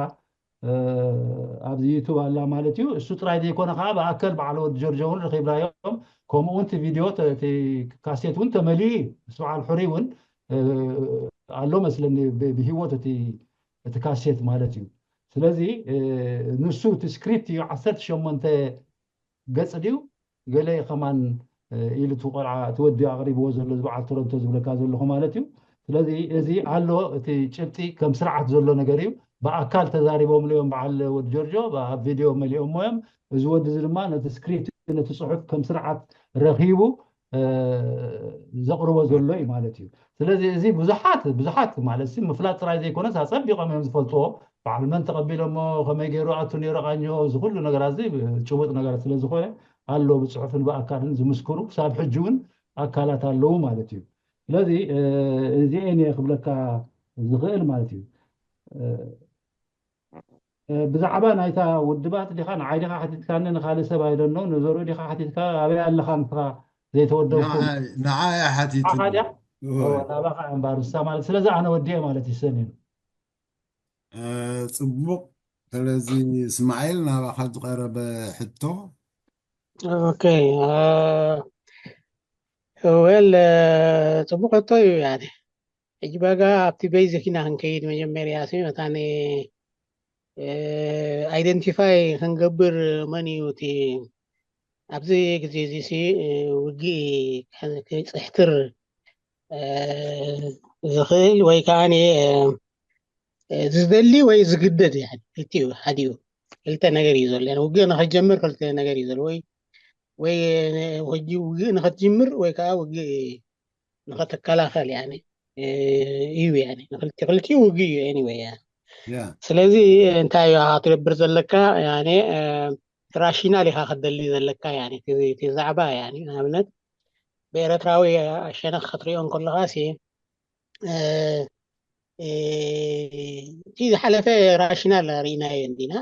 እ፣ ኣብዚ ዩቱብ ኣላ ማለት እዩ። እሱ ጥራይ ዘይኮነ ከዓ ብኣካል በዓል ወዲ ጆርጆ እውን ረኺብናዮም። ከምኡ እውን እቲ ቪድዮ ተ- እቲ ካሴት እውን ተመሊኡ እዩ። ምስ በዓል ሕሩይ እውን፣ እ፣ ኣሎ መስለኒ ብ- ብህይወት እቲ እቲ ካሴት ማለት እዩ። ስለዚ፣ እ፣ ንሱ እቲ ስክሪፕት እዩ ዓሰርተ ሸሞንተ ገጽ ድዩ ገለ ከማን፣ እ፣ ኢሉ እቲ ቆልዓ እቲ ወዲ ኣቕሪብዎ ዘሎ እዚ በዓል ቶሮንቶ ዝብለካ ዘለኹ ማለት እዩ። ስለዚ እዚ ኣሎ እቲ ጭብጢ ከም ስርዓት ዘሎ ነገር እዩ። ብኣካል ተዛሪቦምሉ እዮም በዓል ወዲ ጆርጆ፣ ኣብ ቪድዮ መሊኦሞ እዮም። እዚ ወዲ እዚ ድማ ነቲ ስክሪፕት ነቲ ጽሑፍ ከም ስርዓት ረኺቡ ዘቕርቦ ዘሎ እዩ ማለት እዩ። ስለዚ እዚ ብዙሓት ብዙሓት ማለት ምፍላጥ ጥራይ ዘይኮነስ ኣጸቢቖም እዮም ዝፈልጥዎ። በዓል መን ተቐቢሎሞ፣ ከመይ ገይሩ ኣቱ ነይሩ ቃኞ፣ እዚ ኩሉ ነገራት እዚ ጭቡጥ ነገር ስለዝኾነ ኣሎ ብፅሑፍን ብኣካልን ዝምስክሩ ክሳብ ሕጂ እውን ኣካላት ኣለዉ ማለት እዩ። ስለዚ እዚኤን እየ ክብለካ ዝኽእል ማለት እዩ። ብዛዕባ ናይታ ውድባት ዲኻ ንዓይ ዲኻ ሓቲትካኒ ንካልእ ሰብ ኣይደኖ ንዘርኡ ዲኻ ሓቲትካ ኣበይ ኣለኻ ንስኻ ዘይተወደብኩም ንዓይ ሓቲቱ ናባኻ እምበኣር ንሳ ማለት ስለዚ ኣነ ወዲኤ ማለት ይሰኒ ፅቡቕ። ስለዚ እስማኤል ናባኻ ዝቐረበ ሕቶ ኦኬ ወል ፅቡቅ ሕቶ እዩ ያኔ ሕጂ በጋ ኣብቲ ቤዚክ ኢና ክንከይድ መጀመርያ ሲ መታኒ ኣይደንቲፋይ ክንገብር መን እዩ እቲ ኣብዚ ግዜ እዚ ሲ ውግእ ክፅሕትር ዝኽእል ወይ ከዓ ዝደሊ ወይ ዝግደድ ክልቲኡ ሓዲኡ ክልተ ነገር እዩ ዘሎ ውግእ ንክትጀምር ክልተ ነገር እዩ ዘሎ ወይ ወይ ውግእ ንክትጅምር ወይ ከዓ ውግእ ንኸተከላኸል እዩ ክልቲኡ ውግእ እዩ anyway ስለዚ እንታይ እዩ ትገብር ዘለካ ራሽናል ኢኻ ክትደሊ ዘለካ እቲ ዛዕባ ንኣብነት ብኤረትራዊ ሸነኽ ክትሪኦ ከለኻ ሲ እቲ ዝሓለፈ ራሽናል ርኢናዮ እንዲና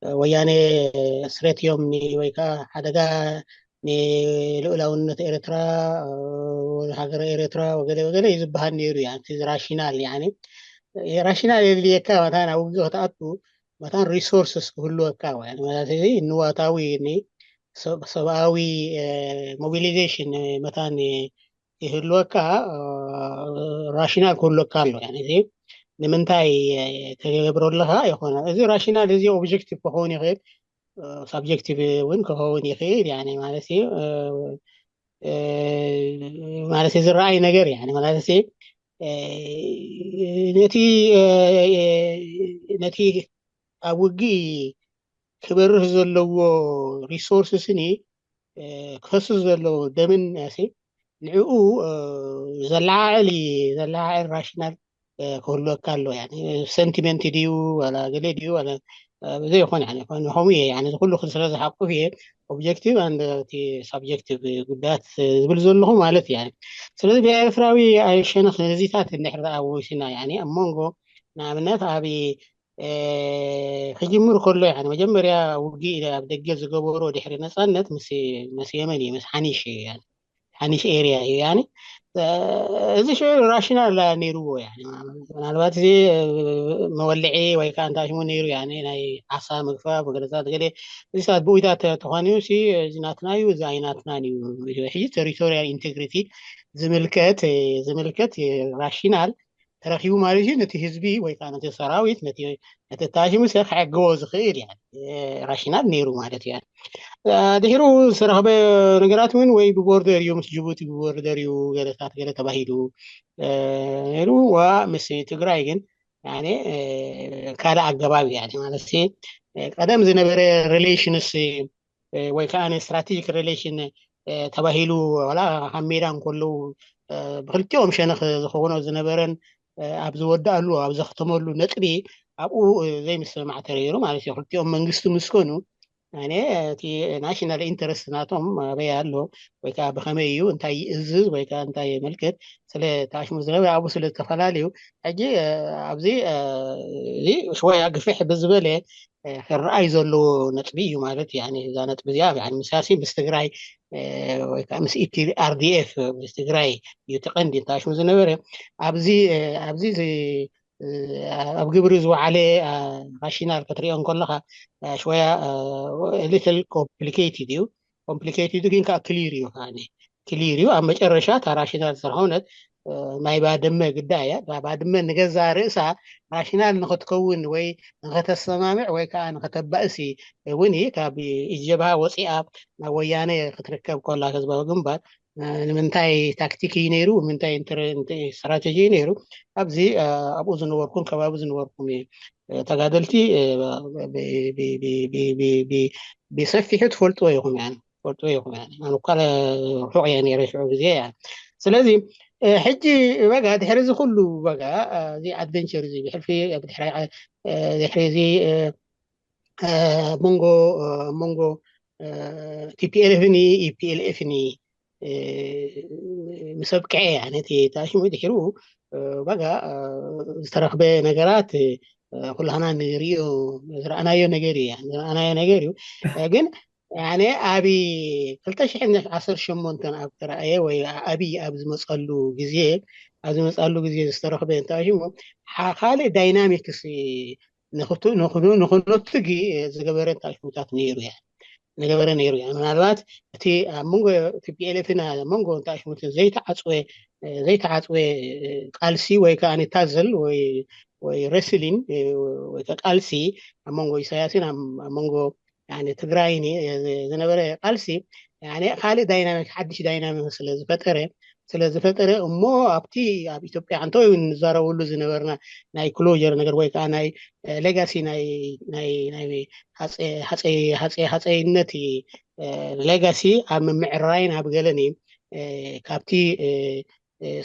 ወያነ ስረት እዮም ወይ ከዓ ሓደጋ ንልኡላውነት ኤርትራ ሃገረ ኤርትራ ወገለ ወገለ እዩ ዝበሃል ነይሩ ያ እቲ ራሽናል ያ ራሽናል የድልየካ መታን ኣብ ውግእ ክትኣቱ መታን ሪሶርስስ ክህልወካ ንዋታዊ ሰብኣዊ ሞቢሊዜሽን መታን ይህልወካ ራሽናል ክህልወካ ኣሎ እዚ ንምንታይ ተገብሮ ኣለካ ይኮነ እዚ ራሽናል እዚ ኦብጀክቲቭ ክኸውን ይኽእል ሳብጀክቲቭ እውን ክኸውን ይኽእል ማለት ማለት ዝረኣይ ነገር ማለት ነቲ ነቲ ኣብ ውግእ ክበርህ ዘለዎ ሪሶርስስኒ ክፈስስ ዘለዎ ደምን ንዕኡ ዘለዓዕል ዘለዓዕል ራሽናል ክህልወካ ኣሎ ሰንቲመንት ድዩ ዋላ ገለ ድዩ ዘይኮነ ከምኡ እየ እዚ ኩሉ ስለ ዝሓቁፍ እየ ኦብጀክቲቭ ኣንድ ሳብጀክቲቭ ጉዳያት ዝብል ዘለኹ ማለት እየ ስለዚ ብኤርትራዊ ኣይሸነኽ ነዚታት እንድሕር ኣወሲና ኣብ መንጎ ንኣብነት ኣብ ክጅምር ከሎ መጀመርያ ውግእ ኣብ ደገ ዝገበሮ ድሕሪ ነፃነት ምስ የመን እዩ ምስ ሓኒሽ እዩ ሓኒሽ ኤርያ እዩ እዚ ሽዑ ራሽናል ነይርዎ ምናልባት እዚ መወልዒ ወይ ከዓ እንታይ ሽሙ ነይሩ ናይ ዓሳ ምግፋ መግለፃት ገለ እዚ ሰባት ብኡይታት ተኾንዩ እዚ ናትና እዩ እዚ ኣይናትናን እዩ ሕጂ ቴሪቶሪያል ኢንቴግሪቲ ዝምልከት ዝምልከት ራሽናል ተረኪቡ ማለት እዩ ነቲ ህዝቢ ወይ ከዓ ነቲ ሰራዊት ነቲ ታሽሙ ሰብ ክዕግቦ ዝኽእል ያ ራሽናል ነይሩ ማለት እዩ ድሕሩ ዝተረኽበ ነገራት እውን ወይ ብቦርደር እዩ ምስ ጅቡቲ ብቦርደር እዩ ገለታት ገለ ተባሂሉ ነይሩ ዋ ምስ ትግራይ ግን ካልእ ኣገባብ እዩ ማለት ቀደም ዝነበረ ሪሌሽንስ ወይ ከዓ ስትራቴጂክ ሪሌሽን ተባሂሉ ዋላ ኣብ ሜዳ እንከለዉ ብክልቲኦም ሸነኽ ዝኸውኖ ዝነበረን ኣብ ዝወዳእሉ ኣብ ዘኽተመሉ ነጥቢ ኣብኡ ዘይምስምማዕ ተረይሩ ማለት እዩ ክልቲኦም መንግስቲ ምስኮኑ ኣነ እቲ ናሽናል ኢንተረስት ናቶም ኣበይ ኣሎ ወይ ከዓ ብከመይ እዩ እንታይ ይእዝዝ ወይ ከዓ እንታይ የመልክት ስለ ተኣሽሙ ዝነበረ ኣብኡ ስለ ዝተፈላለዩ ሕጂ ኣብዚ እዚ ሽወያ ግፍሕ ብዝበለ ክረኣይ ዘለዎ ነጥቢ እዩ ማለት እዩ እዛ ነጥቢ እዚኣ ምሳሲ ምስ ትግራይ ወይ ከዓ ምስ ኢፒ ኣርዲኤፍ ምስ ትግራይ እዩ ተቐንዲ ተኣሽሙ ዝነበረ ኣብዚ ኣብዚ ኣብ ግብሪ ዝወዓለ ራሽናል ክትሪኦ እንከለካ ሽወያ ሊትል ኮምፕሊኬትድ እዩ ኮምፕሊኬትድ ግን ከዓ ክሊር እዩ ከዓ ክሊር እዩ ኣብ መጨረሻ እታ ራሽናል ዝተረኸውነት ናይ ባድመ ግዳ እያ ባድመ ንገዛ ርእሳ ራሽናል ንክትከውን ወይ ንከተሰማምዕ ወይ ከዓ ንከተባእሲ እውን እዩ ካብ ኢጀብሃ ወፂኣ ናብ ወያነ ክትርከብ ከላ ህዝባዊ ግንባር ንምንታይ ታክቲክ እዩ ነይሩ ምንታይ ስትራቴጂ እዩ ነይሩ ኣብዚ ኣብኡ ዝነበርኩም ከባቢ ዝነበርኩም ተጋደልቲ ብሰፊሑ ትፈልጥዎ ኢኹም ያን ፈልጥዎ ይኹም። ኣነ እኳ ርሑቕ እየ ነይረ ሽዑ ግዜ። ስለዚ ሕጂ በጋ ድሕሪ እዚ ኩሉ በጋ እዚ ኣድቨንቸር እዚ ብሕልፊ ድሕሪ እዚ መንጎ መንጎ ቲፒኤልኤፍን ኢፒኤልኤፍን ምስ ኣብቅዐ፣ ነቲ ተኣሽሙ ድሕሩ በጋ ዝተረኽበ ነገራት ኩላህና ንሪኦ ዝረኣናዮ ነገር እዩ። ዝረኣናዮ ነገር እዩ። ግን ኣብ ክልተ ሽሕን ዓሰርተ ሸሞንተን ኣብ ተረኣየ ወይ ኣብይ ኣብ ዝመፀሉ ግዜ ኣብ ዝመፀሉ ግዜ ዝተረኽበ እንተኣሽሙ ካልእ ዳይናሚክስ ንክነቱ ዝገበረ እንተኣሽሙታት ነይሩ እያ። ዝገበረ ነይሩ እያ። ምናልባት እቲ ኣብ መንጎ ቲፒኤልኤፍን ኣብ መንጎ እንተኣሽሙትን ዘይተዓፅወ ዘይተዓፅወ ቃልሲ ወይ ከዓ ታዘል ወይ ሬስሊን ወይ ቃልሲ ኣብ መንጎ ኢሳያስን ኣብ መንጎ ትግራይን ዝነበረ ቃልሲ ካልእ ዳይናሚክ ሓድሽ ዳይናሚክ ስለዝፈጠረ ስለዝፈጠረ እሞ ኣብቲ ኣብ ኢትዮጵያ እንተ ንዛረበሉ ዝነበርና ናይ ክሎጀር ነገር ወይ ከዓ ናይ ሌጋሲ ናይ ሃፀይነት ሌጋሲ ኣብ ምምዕራይን ኣብ ገለኒ ካብቲ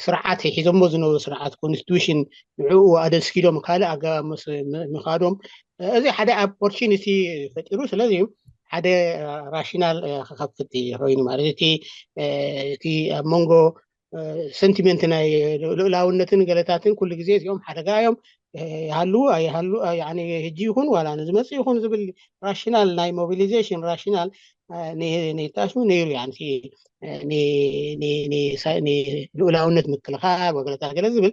ስርዓት ሒዞሞ ዝነበሩ ስርዓት ኮንስቲቱሽን ንዕኡ ኣደስኪሎም ካልእ ኣገባብ ምኻዶም እዚ ሓደ ኦፖርቹኒቲ ፈጢሩ። ስለዚ ሓደ ራሽናል ክኸፍት ኮይኑ ማለት እቲ እቲ ኣብ መንጎ ሰንቲመንት ናይ ልኡላውነትን ገለታትን ኩሉ ግዜ እዚኦም ሓደጋ እዮም። ይሃሉ ኣይሃሉ ሕጂ ይኹን ዋላ ንዝመፅእ ይኹን ዝብል ራሽናል ናይ ሞቢሊዜሽን ራሽናል ንታሽሙ ነይሩ ያ ልኡላውነት ምክልኻል ወገለታት ገለ ዝብል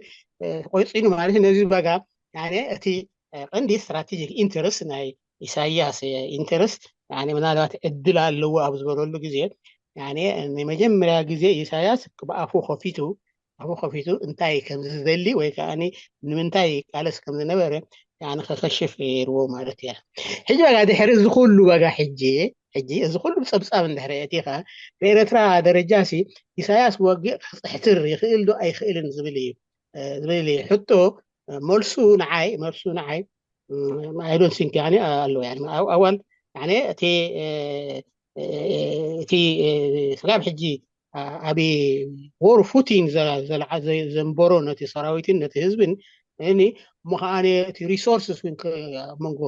ቆይፂሉ ማለት ነዚ በጋ እቲ ቀንዲ ስትራቴጂክ ኢንተረስት ናይ ኢሳያስ ኢንተረስት ምናልባት ዕድል ኣለዎ ኣብ ዝበለሉ ግዜ ንመጀመርያ ግዜ ኢሳያስ ብኣፉ ከፊቱ ኣፉ ከፊቱ እንታይ ከም ዝደሊ ወይ ከዓ ንምንታይ ቃለስ ከም ዝነበረ ከኸሽፍ ገይርዎ ማለት እያ። ሕጂ በጋ ድሕሪ እዚ ኩሉ በጋ ሕጂ ሕጂ እዚ ኩሉ ጸብጻብ እንድሕሪ ኣእቲኻ ብኤረትራ ደረጃ ሲ ኢሳያስ ወግእ ክጽሕትር ይኽእል ዶ ኣይኽእልን ዝብል እዩ ዝብል እዩ ሕቶ። መልሱ ንዓይ መልሱ ንዓይ I don't think ኣሎ። ኣዋል እቲ እቲ ስጋብ ሕጂ ኣብ ዎር ፉቲንግ ዘንበሮ ነቲ ሰራዊትን ነቲ ህዝብን እሞ ከዓ እቲ ሪሶርስስ እውን ኣብ መንጎ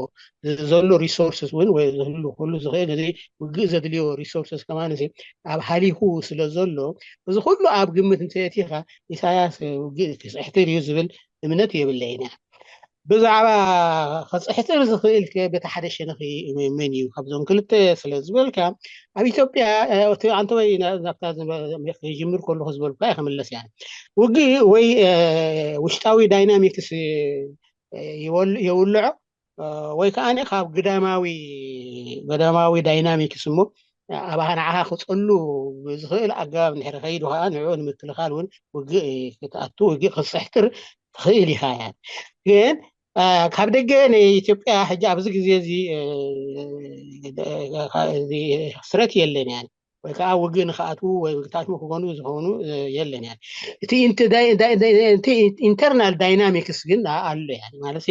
ዘሎ ሪሶርስስ እውን ወይ ዝህሉ ኩሉ ዝኽእል እዚ ውግእ ዘድልዮ ሪሶርስስ ከማን ኣብ ሃሊኹ ስለ ዘሎ እዚ ኩሉ ኣብ ግምት እንተየቲኻ ኢሳያስ ውግእ ክስሕትር እዩ ዝብል እምነት የብለይን። ብዛዕባ ክፅሕትር ዝኽእል በቲ ሓደ ሸነኺ መን እዩ ካብዞም ክልተ ስለ ዝበልካ ኣብ ኢትዮጵያ እቲ ኣንተወይ ናብታ ክጅምር ከለኹ ዝበልኩ እየ ክምለስ እያ። ውግእ ወይ ውሽጣዊ ዳይናሚክስ የውልዖ ወይ ከዓ ካብ ግዳማዊ ግዳማዊ ዳይናሚክስ እሞ ኣብ ንዓኻ ክፀሉ ብዝኽእል ኣገባብ እንድሕር ከይዱ ከዓ ንዕኡ ንምክልኻል እውን ውግእ ክትኣቱ ውግእ ክትፅሕትር ትኽእል ኢኻ እያ። ግን ካብ ደገ ናይ ኢትዮጵያ ሕጂ ኣብዚ ግዜ እዚ ስረት የለን እያ ወይ ከዓ ውግእ ንክኣትዉ ወይ ታሽሙ ክኾኑ ዝኾኑ የለን እያ። እቲ ኢንተርናል ዳይናሚክስ ግን ኣሎ እያ ማለት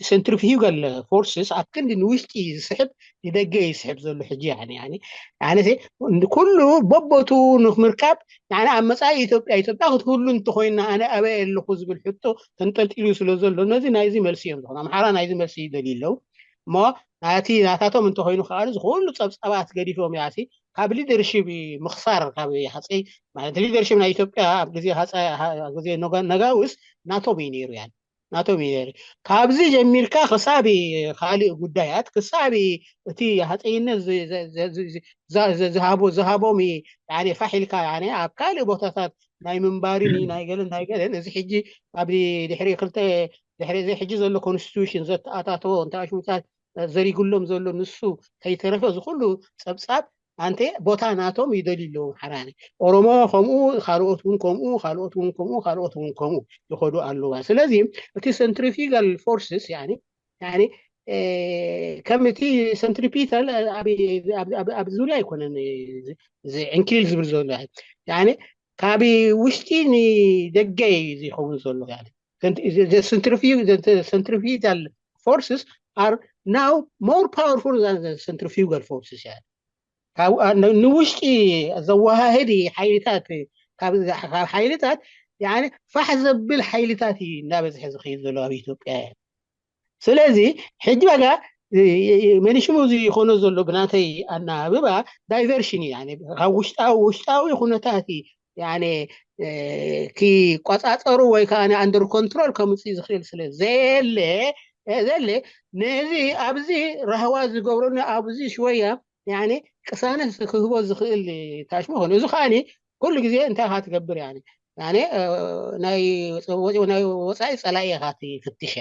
ሰንትሪፊዩጋል ፎርስስ ኣብ ክንዲ ንውሽጢ ዝስሕብ ንደገ ይስሕብ ዘሎ ሕጂ ያኒ ያኒ ያኒ ኩሉ በቦቱ ንምርካብ ያኒ ኣብ መጻኢ ኢትዮጵያ ኢትዮጵያ ክትህሉ እንተኮይና ኣነ ኣበይ ኣለኹ ዝብል ሕቶ ተንጠልጢሉ ስለ ዘሎ ነዚ ናይዚ መልሲ እዮም ዝኾኑ ኣምሓራ ናይዚ መልሲ ይደልዩ ኣለዉ እሞ ናቲ ናታቶም እንተኮይኑ ከዓ ዝኩሉ ጸብጻባት ገዲፎም ያሲ ካብ ሊደርሺፕ ምኽሳር ካብ ሃፀይ ማለት ሊደርሺፕ ናይ ኢትዮጵያ ኣብ ግዜ ሃፀ ግዜ ነጋውስ ናቶም እዩ ነይሩ ያ ናቶም እዩ ነይሩ። ካብዚ ጀሚርካ ክሳብ ካልእ ጉዳያት ክሳብ እቲ ሃፀይነት ዝሃቦ ዝሃቦም ፋሕ ኢልካ ኣብ ካልእ ቦታታት ናይ ምንባርን ናይ ገለን ናይ ገለን እዚ ሕጂ ኣብ ድሕሪ ክልተ ድሕሪ እዚ ሕጂ ዘሎ ኮንስቲቱሽን ዘተኣታተዎ እንታይ ሽሙታት ዘሪጉሎም ዘሎ ንሱ ከይተረፈ እዚ ኩሉ ፀብፃብ ኣንተ ቦታ ናቶም ይደልዩ ኣለዎም ሓራኒ ኦሮሞ ከምኡ ካልኦት እውን ከምኡ ካልኦት እውን ከምኡ ካልኦት እውን ከምኡ ይኸዱ ኣለዋ ስለዚ እቲ ሰንትሪፊጋል ፎርስስ ከም እቲ ሰንትሪፒታል ኣብ ዙርያ ኣይኮነን ዕንክሊል ዝብል ዘሎ ካብ ውሽጢ ንደገ ዝኸውን ዘሎ centrifugal forces are now more powerful than centrifugal forces ካብ ንውሽጢ ዘወሃህድ ሓይልታት ካብ ሓይልታት ፋሕ ዘብል ሓይልታት እዩ እንዳበዝሐ ዝኸይድ ዘሎ ኣብ ኢትዮጵያ። ስለዚ ሕጂ በቃ መኒሽሙ እዚ ይኾኖ ዘሎ ብናተይ ኣናብባ ዳይቨርሽን እዩ። ካብ ውሽጣዊ ውሽጣዊ ኩነታት ክቆፃፀሩ ወይ ከዓ ኣንደር ኮንትሮል ከምፅእ ዝኽእል ስለ ዘየለ ዘለ ነዚ ኣብዚ ራህዋ ዝገብረሉ ኣብዚ ሽወያ ቅሳነት ክህቦ ዝኽእል ታሽሙ ኾኑ። እዚ ከዓ ኩሉ ግዜ እንታይ ኢኻ ትገብር? ናይ ወፃኢ ፀላኢ ኢኻ ትፍትሽ።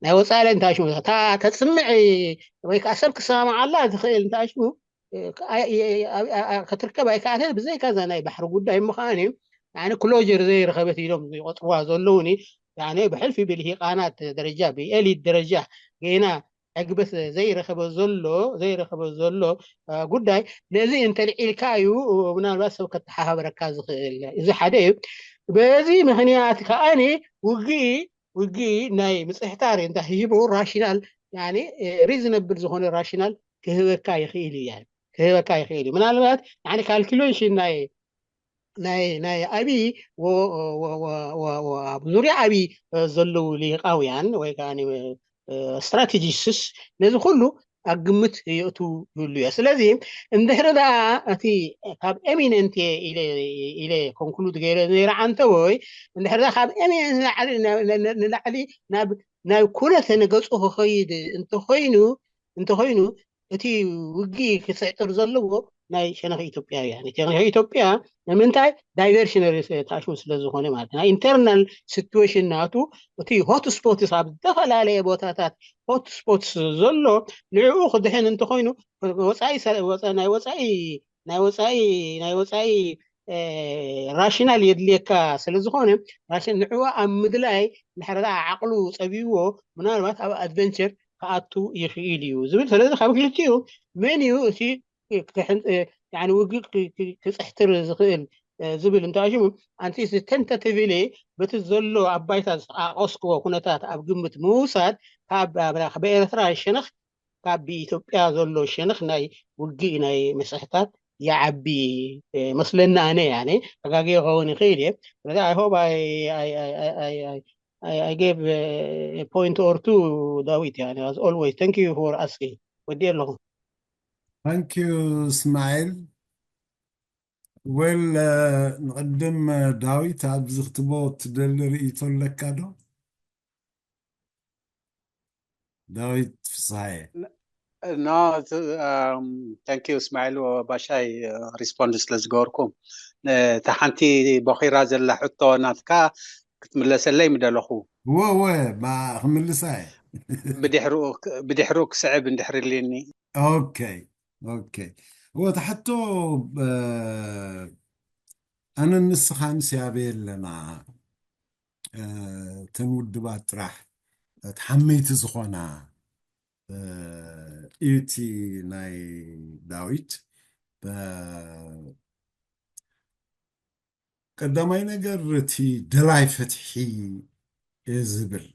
ናይ ወፃኢ እንታይ ሽሙ እታ ተፅምዕ ወይ ከዓ ሰብ ክሰማማዓላ ዝኽእል እንታይ ሽሙ ክትርከብ ኣይከኣለ። ብዘይካ እዛ ናይ ባሕሪ ጉዳይ ምዃን እዩ። ክሎጀር ዘይረኸበት ኢሎም ዝቆፅርዋ ዘለውኒ ብሕልፊ ብልሂቃናት ደረጃ ብኤሊት ደረጃ ገና ዕግበት ዘይረኸበ ዘሎ ዘይረኸበ ዘሎ ጉዳይ ነዚ እንተልዒልካ እዩ ምናልባት ሰብ ከተሓባብረካ ዝኽእል። እዚ ሓደ እዩ። በዚ ምኽንያት ከዓኒ ውግኢ ውግኢ ናይ ምፅሕታር እንታይ ሂቡ ራሽናል ሪዝነብል ዝኾነ ራሽናል ክህበካ ይኽእል እዩ። ክህበካ ይኽእል እዩ። ምናልባት ካልኩሌሽን ናይ ናይ ናይ ኣብይ ኣብ ዙርያ ኣብይ ዘለዉ ሊቃውያን ወይ ከዓ ስትራቴጂስትስ ነዚ ኩሉ ኣብ ግምት የእቱ ይህሉ እየ። ስለዚ እንድሕር ደኣ እቲ ካብ ኤሚነንት ኢለ ኮንክሉድ ገይረ ነይረ ዓንተ ወይ እንድሕር ደኣ ካብ ኤሚነንት ንላዕሊ ናብ ኩነተ ንገፁ ክኸይድ እንተኮይኑ እንተኮይኑ እቲ ውግእ ክስዕጥር ዘለዎ ናይ ሸነኽ ኢትዮጵያውያን። ሸነኽ ኢትዮጵያ ንምንታይ ዳይቨርሽነሪ ታሽሙ ስለ ዝኾነ ማለት ናይ ኢንተርናል ሲትዌሽን ናቱ እቲ ሆትስፖትስ ኣብ ዝተፈላለየ ቦታታት ሆትስፖትስ ዘሎ ንዕኡ ክድሕን እንተኮይኑ ወፃኢ ናይ ወፃኢ ናይ ወፃኢ ናይ ወፃኢ ራሽናል የድልየካ ስለ ዝኾነ ንዕኡ ኣብ ምድላይ ንሕረዳ ዓቕሉ ፀቢዎ ምናልባት ኣብ ኣድቨንቸር ክኣቱ ይኽእል እዩ ዝብል። ስለዚ ካብ ክልቲኡ መን እዩ እቲ ውግእ ክፅሕትር ዝኽእል ዝብል እንተሽሙ ኣንቲ ተንተቲቭሊ በቲ ዘሎ ኣብ ባይታ ዝጠቃቀስክዎ ኩነታት ኣብ ግምት ምውሳድ ካብ ብኤርትራ ሸነኽ ካብ ብኢትዮጵያ ዘሎ ሸነኽ ናይ ውግእ ናይ ምስሕታት ይዓቢ መስለኒ። ኣነ ያኔ ተጋግየ ክኸውን ይኽእል እየ። ስለዚ I hope I I I I I I gave a point or two. ዳዊት ያኔ as always thank you for asking። ወዲ ኣለኹ። Thank you እስማኤል። Well ንቅድም ዳዊት ኣብዚ ክትቦ ትደሊ ርእይቶ ኣለካ ዶ? ዳዊት ፍስሃየ። No, thank you እስማኤል ወባሻይ ሪስፖንድ ስለ ዝገበርኩም። እታ ሓንቲ ቦኺራ ዘላ ሕቶ ናትካ ክትምለሰለይ ምደለኹ። እወ እወ ክምልሳ እየ። ብድሕሩ ክስዕብ እንድሕር ሊኒ። ኦኬ ኦኬ። እወ እታ ሕቶ ኣነን ንስኻን ስያበ ኣለና እተን ውድባት ጥራሕ ተሓመይቲ ዝኾና እዩ እቲ ናይ ዳዊት። ቀዳማይ ነገር እቲ ደላይ ፍትሒ ዝብል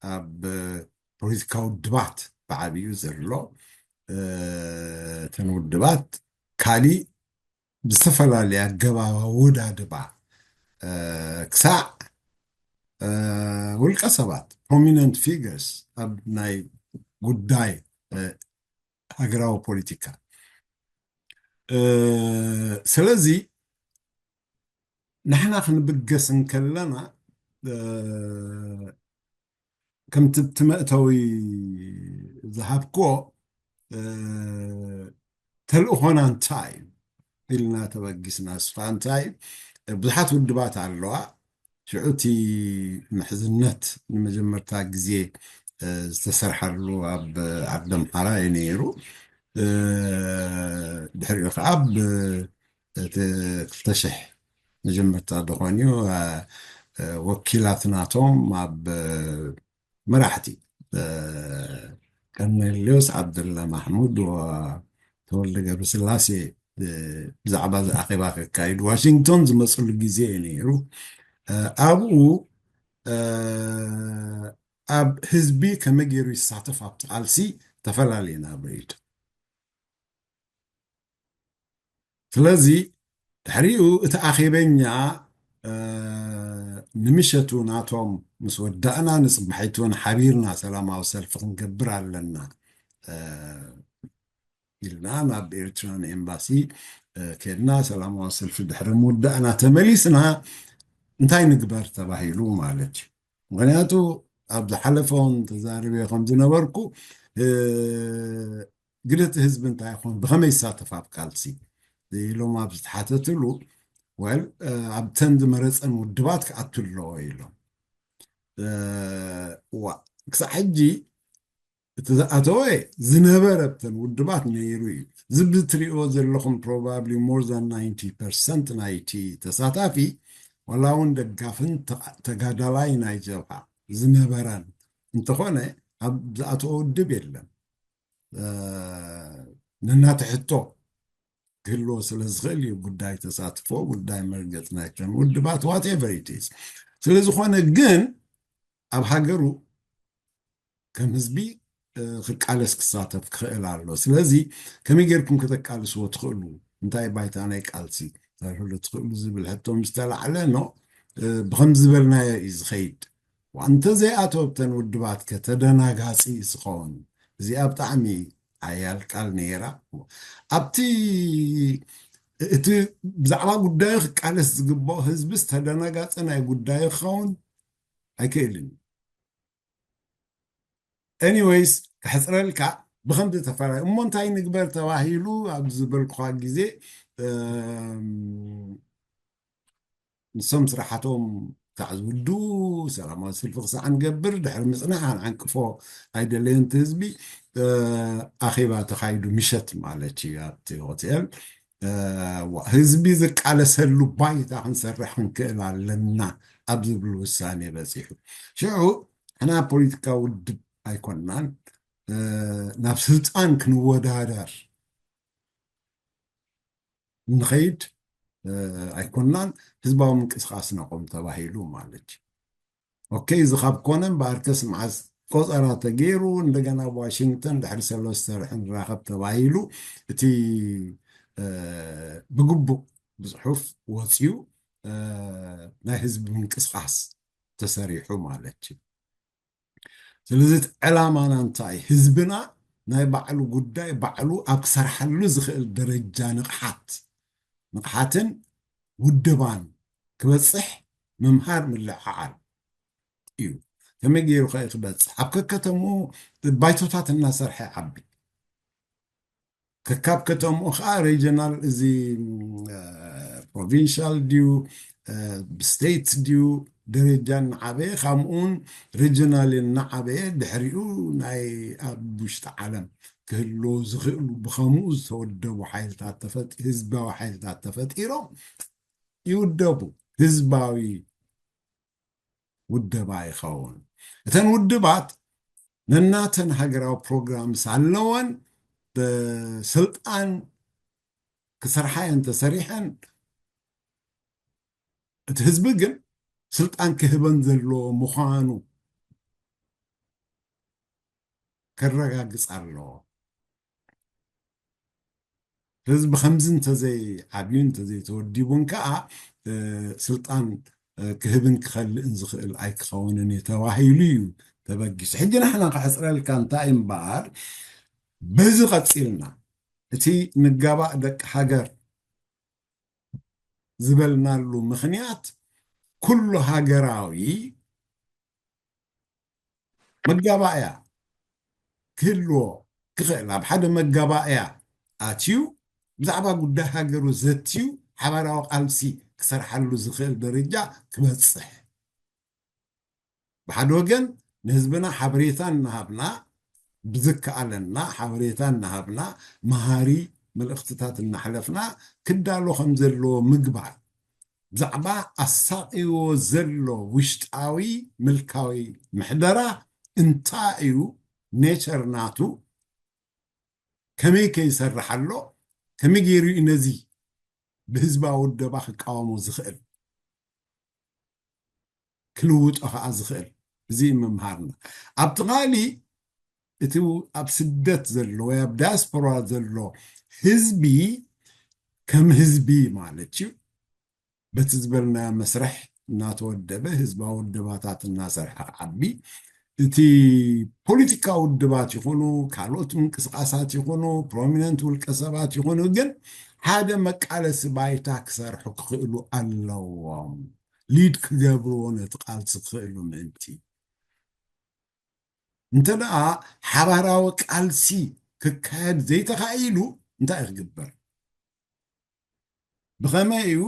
ኣብ ፖለቲካዊ ውድባት ብዓብዩ ዘሎ እተን ውድባት ካሊእ ብዝተፈላለየ ኣገባብ ኣወዳድባ ክሳዕ ውልቀ ሰባት ፕሮሚነንት ፊገርስ ኣብ ናይ ጉዳይ ሃገራዊ ፖለቲካ። ስለዚ ንሕና ክንብገስ እንከለና ከምቲ እቲ መእተዊ ዝሃብክዎ ተልእኾና እንታይ እዩ ኢልና ተበጊስና፣ ንሱ ከዓ እንታይ እዩ፣ ብዙሓት ውድባት ኣለዋ። ሽዑ እቲ ምሕዝነት ንመጀመርታ ግዜ ዝተሰርሓሉ ኣብ ዓዲ ኣምሓራ እዩ ነይሩ። ድሕሪኡ ከዓ ኣብ ክልተ ሽሕ መጀመርታ ዝኾን እዩ ወኪላት ናቶም ኣብ መራሕቲ ቀርኔሌዎስ ዓብደላ ማሕሙድ ተወልደ ገብረስላሴ ብዛዕባ እዚ ኣኼባ ከካይዱ ዋሽንግቶን ዝመፅሉ ግዜ እዩ ነይሩ። ኣብኡ ኣብ ህዝቢ ከመይ ገይሩ ይሳተፍ ኣብቲ ቃልሲ ተፈላለየ ናብ ርእይቶ። ስለዚ ድሕሪኡ እቲ ኣኼበኛ ንምሸቱ ናቶም ምስ ወዳእና ንፅባሒቱን ሓቢርና ሰላማዊ ሰልፊ ክንገብር ኣለና ኢልና ናብ ኤርትራን ኤምባሲ ከድና ሰላማዊ ሰልፊ ድሕሪ ምውዳእና ተመሊስና እንታይ ንግበር ተባሂሉ ማለት እዩ። ምክንያቱ ኣብ ዝሓለፈ እውን ተዛርበ ከም ዝነበርኩ ግደቲ ህዝቢ እንታይ ይኾን ብኸመይ ይሳተፍ ኣብ ቃልሲ ኢሎም ኣብ ዝተሓተትሉ ወል ኣብተን ዝመረፀን ውድባት ክኣቱ ኣለዎ ኢሎም። ዋ ክሳዕ ሕጂ እቲ ዝኣተወ ዝነበረ ብተን ውድባት ነይሩ እዩ። ዝብ ትሪእዎ ዘለኹም probably more than ninety percent ናይቲ ተሳታፊ ዋላ እውን ደጋፍን ተጋዳላይ ናይ ጀብሃ ዝነበረን እንተኾነ ኣብ ዝኣተወ ውድብ የለን። ነናትሕቶ ክህልዎ ስለ ዝኽእል እዩ ጉዳይ ተሳትፎ ጉዳይ መርገፅ ናይተን ውድባት whatever it is። ስለዝኾነ ግን ኣብ ሃገሩ ከም ህዝቢ ክቃለስ ክሳተፍ ክኽእል ኣሎ። ስለዚ ከመይ ጌርኩም ከተቃልስዎ ትኽእሉ እንታይ ባይታ ናይ ቃልሲ ተርህሉ ትኽእሉ ዝብል ሕቶ ምስ ተላዕለ ኖ ብኸም ዝበልናዮ እዩ ዝኸይድ። እንተ ዘይኣተወብተን ውድባት ከተደናጋፂ ዝኸውን እዚኣ ብጣዕሚ ሓያል ቃል ነይራ። ኣብቲ እቲ ብዛዕባ ጉዳዩ ክቃለስ ዝግባኦ ህዝብስ ተደናጋፂ ናይ ጉዳዩ ክኸውን ኣይክእልን። Anyways ክሕፅረልካ ብኸምዚ ተፈላለዩ እሞ እንታይ ንግበር ተባሂሉ ኣብ ዝበልኩኻ ግዜ ንሶም ስራሓቶም ክሳዕ ዝውድኡ ሰላማዊ ሰልፊ ክሳዕ ንገብር ድሕሪ ምፅናሕ ኣንዓንቅፎ ኣይደለየን እቲ ህዝቢ። ኣኼባ ተኻይዱ ምሸት ማለት እዩ ኣብቲ ሆቴል። ህዝቢ ዝቃለሰሉ ባይታ ክንሰርሕ ክንክእል ኣለና ኣብ ዝብል ውሳኔ በፂሑ። ሽዑ ሕና ፖለቲካ ውድብ ኣይኮናን ናብ ስልጣን ክንወዳደር ንኸይድ ኣይኮናን ህዝባዊ ምንቅስቃስ ነቆም ተባሂሉ ማለት እዩ። ኦኬ እዚ ካብ ኮነ እምበኣርከስ መዓዝ ቆፀራ ተገይሩ እንደገና ኣብ ዋሽንግተን ድሕሪ ሰለስተ ርሒ ንራኸብ ተባሂሉ እቲ ብግቡእ ብፅሑፍ ወፅዩ ናይ ህዝቢ ምንቅስቃስ ተሰሪሑ ማለት እዩ። ስለዚ ዕላማና እንታይ ህዝብና ናይ ባዕሉ ጉዳይ ባዕሉ ኣብ ክሰርሓሉ ዝኽእል ደረጃ ንቕሓት ንቕሓትን ውድባን ክበፅሕ ምምሃር ምልዕዓል እዩ። ከመይ ገይሩ ከ ክበፅሕ ኣብ ከከተምኡ ባይቶታት እናሰርሐ ዓቢ ከካብ ከተምኡ ከዓ ሬጅናል እዚ ፕሮቪንሻል ድዩ ብስቴት ድዩ ደረጃ እናዓበየ ከምኡውን ሬጅናል እናዓበየ ድሕሪኡ ናይ ኣብ ውሽጢ ዓለም ክህልዉ ዝኽእሉ ብኸምኡ ዝተወደቡ ሓይልታት ህዝባዊ ሓይልታት ተፈጢሮም ይውደቡ ህዝባዊ ውደባ ይኸውን። እተን ውድባት ነናተን ሃገራዊ ፕሮግራምስ ኣለወን ስልጣን ክሰርሓ እየን ተሰሪሐን እቲ ህዝቢ ግን ስልጣን ክህበን ዘለዎ ምዃኑ ከረጋግፅ ኣለዎ። ህዝቢ ከምዚ እንተዘይዓብዩ እንተዘይተወዲቡን ከዓ ስልጣን ክህብን ክኸልእን ዝኽእል ኣይክኸውንን እዩ ተባሂሉ እዩ ተበጊሱ። ሕጂ ንሕና ክሕፅረልካ እንታይ እምበኣር በዚ ቀፂልና እቲ ንጋባእ ደቂ ሃገር ዝበልናሉ ምኽንያት ኩሉ ሃገራዊ መጋባእያ ክህልዎ ክኽእል ኣብ ሓደ መጋባእያ ኣትዩ ብዛዕባ ጉዳይ ሃገሩ ዘትዩ ሓባራዊ ቃልሲ ክሰርሓሉ ዝኽእል ደረጃ ክበፅሕ ብሓደ ወገን ንህዝብና ሓበሬታ እናሃብና ብዝከኣለና ሓበሬታ እናሃብና መሃሪ መልእኽትታት እናሕለፍና ክዳሎ ከም ዘለዎ ምግባር ብዛዕባ ኣሳቒዎ ዘሎ ውሽጣዊ ምልካዊ ምሕደራ እንታይ እዩ ኔቸር ናቱ ከመይ ከይሰርሕ ኣሎ ከመይ ገይሩ እዩ ነዚ ብህዝባዊ ውደባ ክቃወሞ ዝኽእል ክልውጦ ከዓ ዝኽእል እዚ ምምሃርና ኣብቲ ካሊ እቲ ኣብ ስደት ዘሎ ወይ ኣብ ዳያስፖራ ዘሎ ህዝቢ ከም ህዝቢ ማለት እዩ። በቲ ዝበልናዮ መስርሕ እናተወደበ ህዝባዊ ውድባታት እናሰርሐ ክዓቢ፣ እቲ ፖለቲካዊ ውድባት ይኹኑ ካልኦት ምንቅስቃሳት ይኹኑ ፕሮሚነንት ውልቀ ሰባት ይኹኑ ግን ሓደ መቃለሲ ባይታ ክሰርሑ ክኽእሉ ኣለዎም። ሊድ ክገብርዎ ነቲ ቃልሲ ክኽእሉ ምእንቲ። እንተ ደኣ ሓባራዊ ቃልሲ ክካየድ ዘይተኻኢሉ እንታይ ክግበር? ብኸመይ እዩ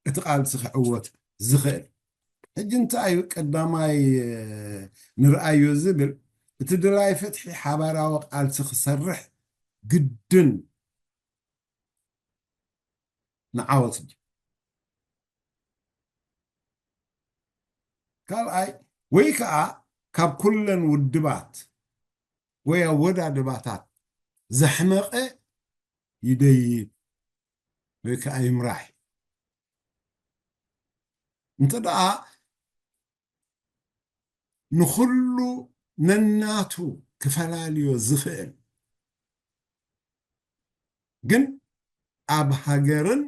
እቲ ቃልሲ ክዕወት ዝኽእል? ሕጂ እንታይ እዩ ቀዳማይ ንርኣዮ ዝብል እቲ ድላይ ፍትሒ ሓባራዊ ቃልሲ ክሰርሕ ግድን ንዓወት እዩ። ካልኣይ ወይ ከዓ ካብ ኩለን ውድባት ወይ ኣወዳድባታት ዘሕመቐ ይደይብ ወይ ከዓ ይምራሕ። እንተ ደኣ ንኹሉ ነናቱ ክፈላልዮ ዝኽእል ግን ኣብ ሃገርን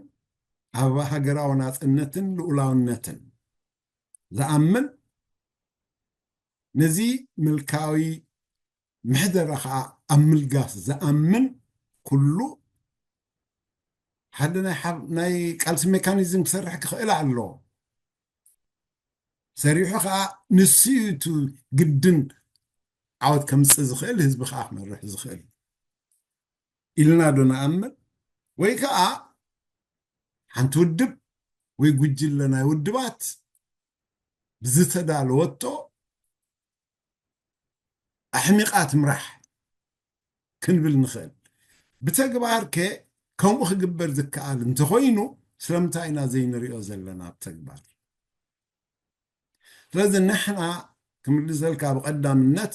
ኣብ ሃገራዊ ናፅነትን ልኡላውነትን ዝኣምን ነዚ ምልካዊ ምሕደራ ከዓ ኣብ ምልጋስ ዝኣምን ኩሉ ሓደ ናይ ቃልሲ ሜካኒዝም ክሰርሕ ክኽእል ኣለዎ። ሰሪሑ ከዓ ንሱ እዩ እቲ ግድን ዓወት ከምፅእ ዝኽእል ህዝቢ ከዓ ክመርሕ ዝኽእል ኢልና ዶ ንኣምን? ወይ ከዓ ሓንቲ ውድብ ወይ ጉጅለ ናይ ውድባት ብዝተዳለወቶ ኣሕሚቓ ትምራሕ ክንብል ንኽእል። ብተግባር ከ ከምኡ ክግበር ዝከኣል እንተኾይኑ ስለምንታይ ኢና ዘይንሪኦ ዘለና ኣብ ተግባር? ስለዚ ንሕና ክምልሰልካ ብቐዳምነት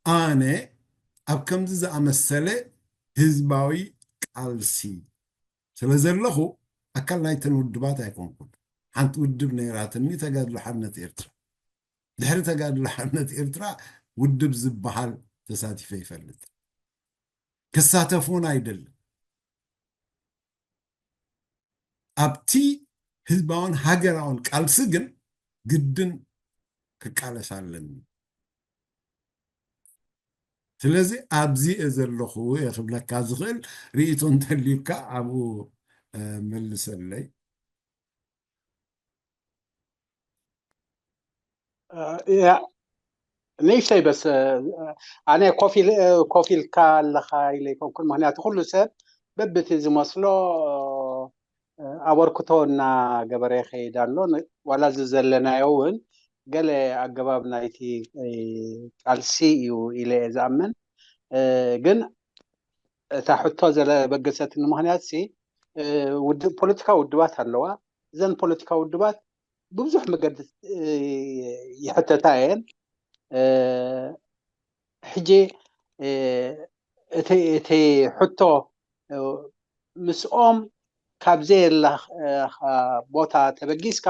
ኣነ ኣብ ከምዚ ዝኣመሰለ ህዝባዊ ቃልሲ ስለ ዘለኹ ኣካል ናይተን ውድባት ኣይኮንኩን። ሓንቲ ውድብ ነይራትኒ ተጋድሎ ሓርነት ኤርትራ። ድሕሪ ተጋድሎ ሓርነት ኤርትራ ውድብ ዝበሃል ተሳቲፈ ይፈልጥ። ክሳተፍ እውን ኣይደልን። ኣብቲ ህዝባውን ሃገራውን ቃልሲ ግን ግድን ክቃለስ ኣለኒ። ስለዚ ኣብዚ እየ ዘለኹ እየ ክብለካ ዝኽእል። ርእይቶ እንተልዩካ ኣብኡ መልሰለይ። ንእሽተይ በስ ኣነ ኮፍ ኢልካ ኣለኻ ኢለ ኣይኮንኩን። ምክንያቱ ኩሉ ሰብ በብቲ ዝመስሎ ኣበርክቶ እናገበረ ይኸይድ ኣሎ። ዋላ እዚ ዘለናዮ እውን ገለ ኣገባብ ናይቲ ቃልሲ እዩ ኢለ እየ ዝኣምን። ግን እታ ሕቶ ዘለበገሰትኒ ምክንያት ሲ ፖለቲካዊ ውድባት ኣለዋ። እዘን ፖለቲካዊ ውድባት ብብዙሕ መገዲ ይሕተታ እየን። ሕጂ እቲ ሕቶ ምስኦም ካብ ዘየላ ቦታ ተበጊስካ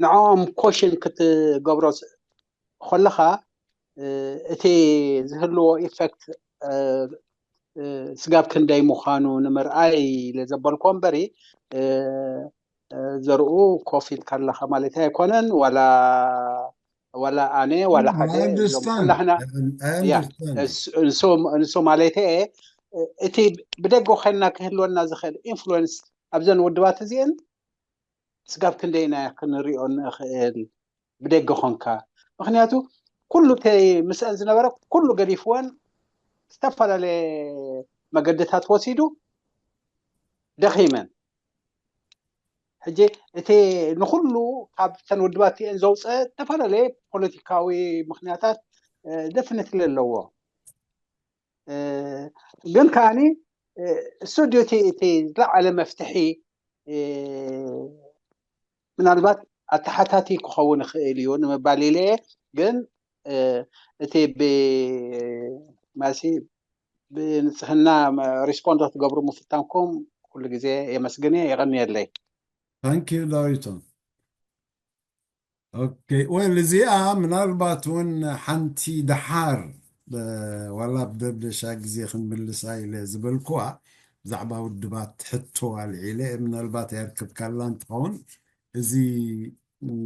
ንዕኦም ኮሽን ክትገብሮ ከለኻ እቲ ዝህልዎ ኢፌክት ስጋብ ክንደይ ምዃኑ ንምርኣይ ኢለ ዘበልኮ እምበሪ ዘርኡ ኮፍ ኢልካ ኣለኻ ማለት ኣይኮነን። ዋላ ዋላ ኣነ ዋላ ሓደ ኩላህና ንሱ ማለት እቲ ብደገ ኮይንና ክህልወና ዝኽእል ኢንፍሉወንስ ኣብዘን ውድባት እዚአን ስጋብ ክንደይ ኢና ክንሪኦ ንኽእል ብደገ ኮንካ? ምክንያቱ ኩሉ ምስአን ዝነበረ ኩሉ ገዲፍወን ዝተፈላለየ መገድታት ወሲዱ ደኺመን። ሕጂ እቲ ንኩሉ ካብተን ውድባት እቲአን ዘውፀ ዝተፈላለየ ፖለቲካዊ ምክንያታት ደፍኒትሊ ኣለዎ። ግን ከዓኒ እሱ ድዩ እቲ ዝለዓለ መፍትሒ ምናልባት ኣተሓታቲ ክኸውን ይኽእል እዩ ንምባል ኢለ እየ። ግን እቲ ብማሲ ብንፅህና ሪስፖንድ ክትገብሩ ምፍታንኩም ኩሉ ግዜ የመስግን እየ። የቐንየለይ። ታንኪዩ ዳዊቶ። ኦኬ፣ ወል እዚኣ ምናልባት እውን ሓንቲ ደሓር ዋላ ብደብደሻ ግዜ ክንምልሳ ኢለ ዝበልኩዋ ብዛዕባ ውድባት ሕቶ ኣልዒለ፣ ምናልባት ኣየርክብካላን ትኸውን። እዚ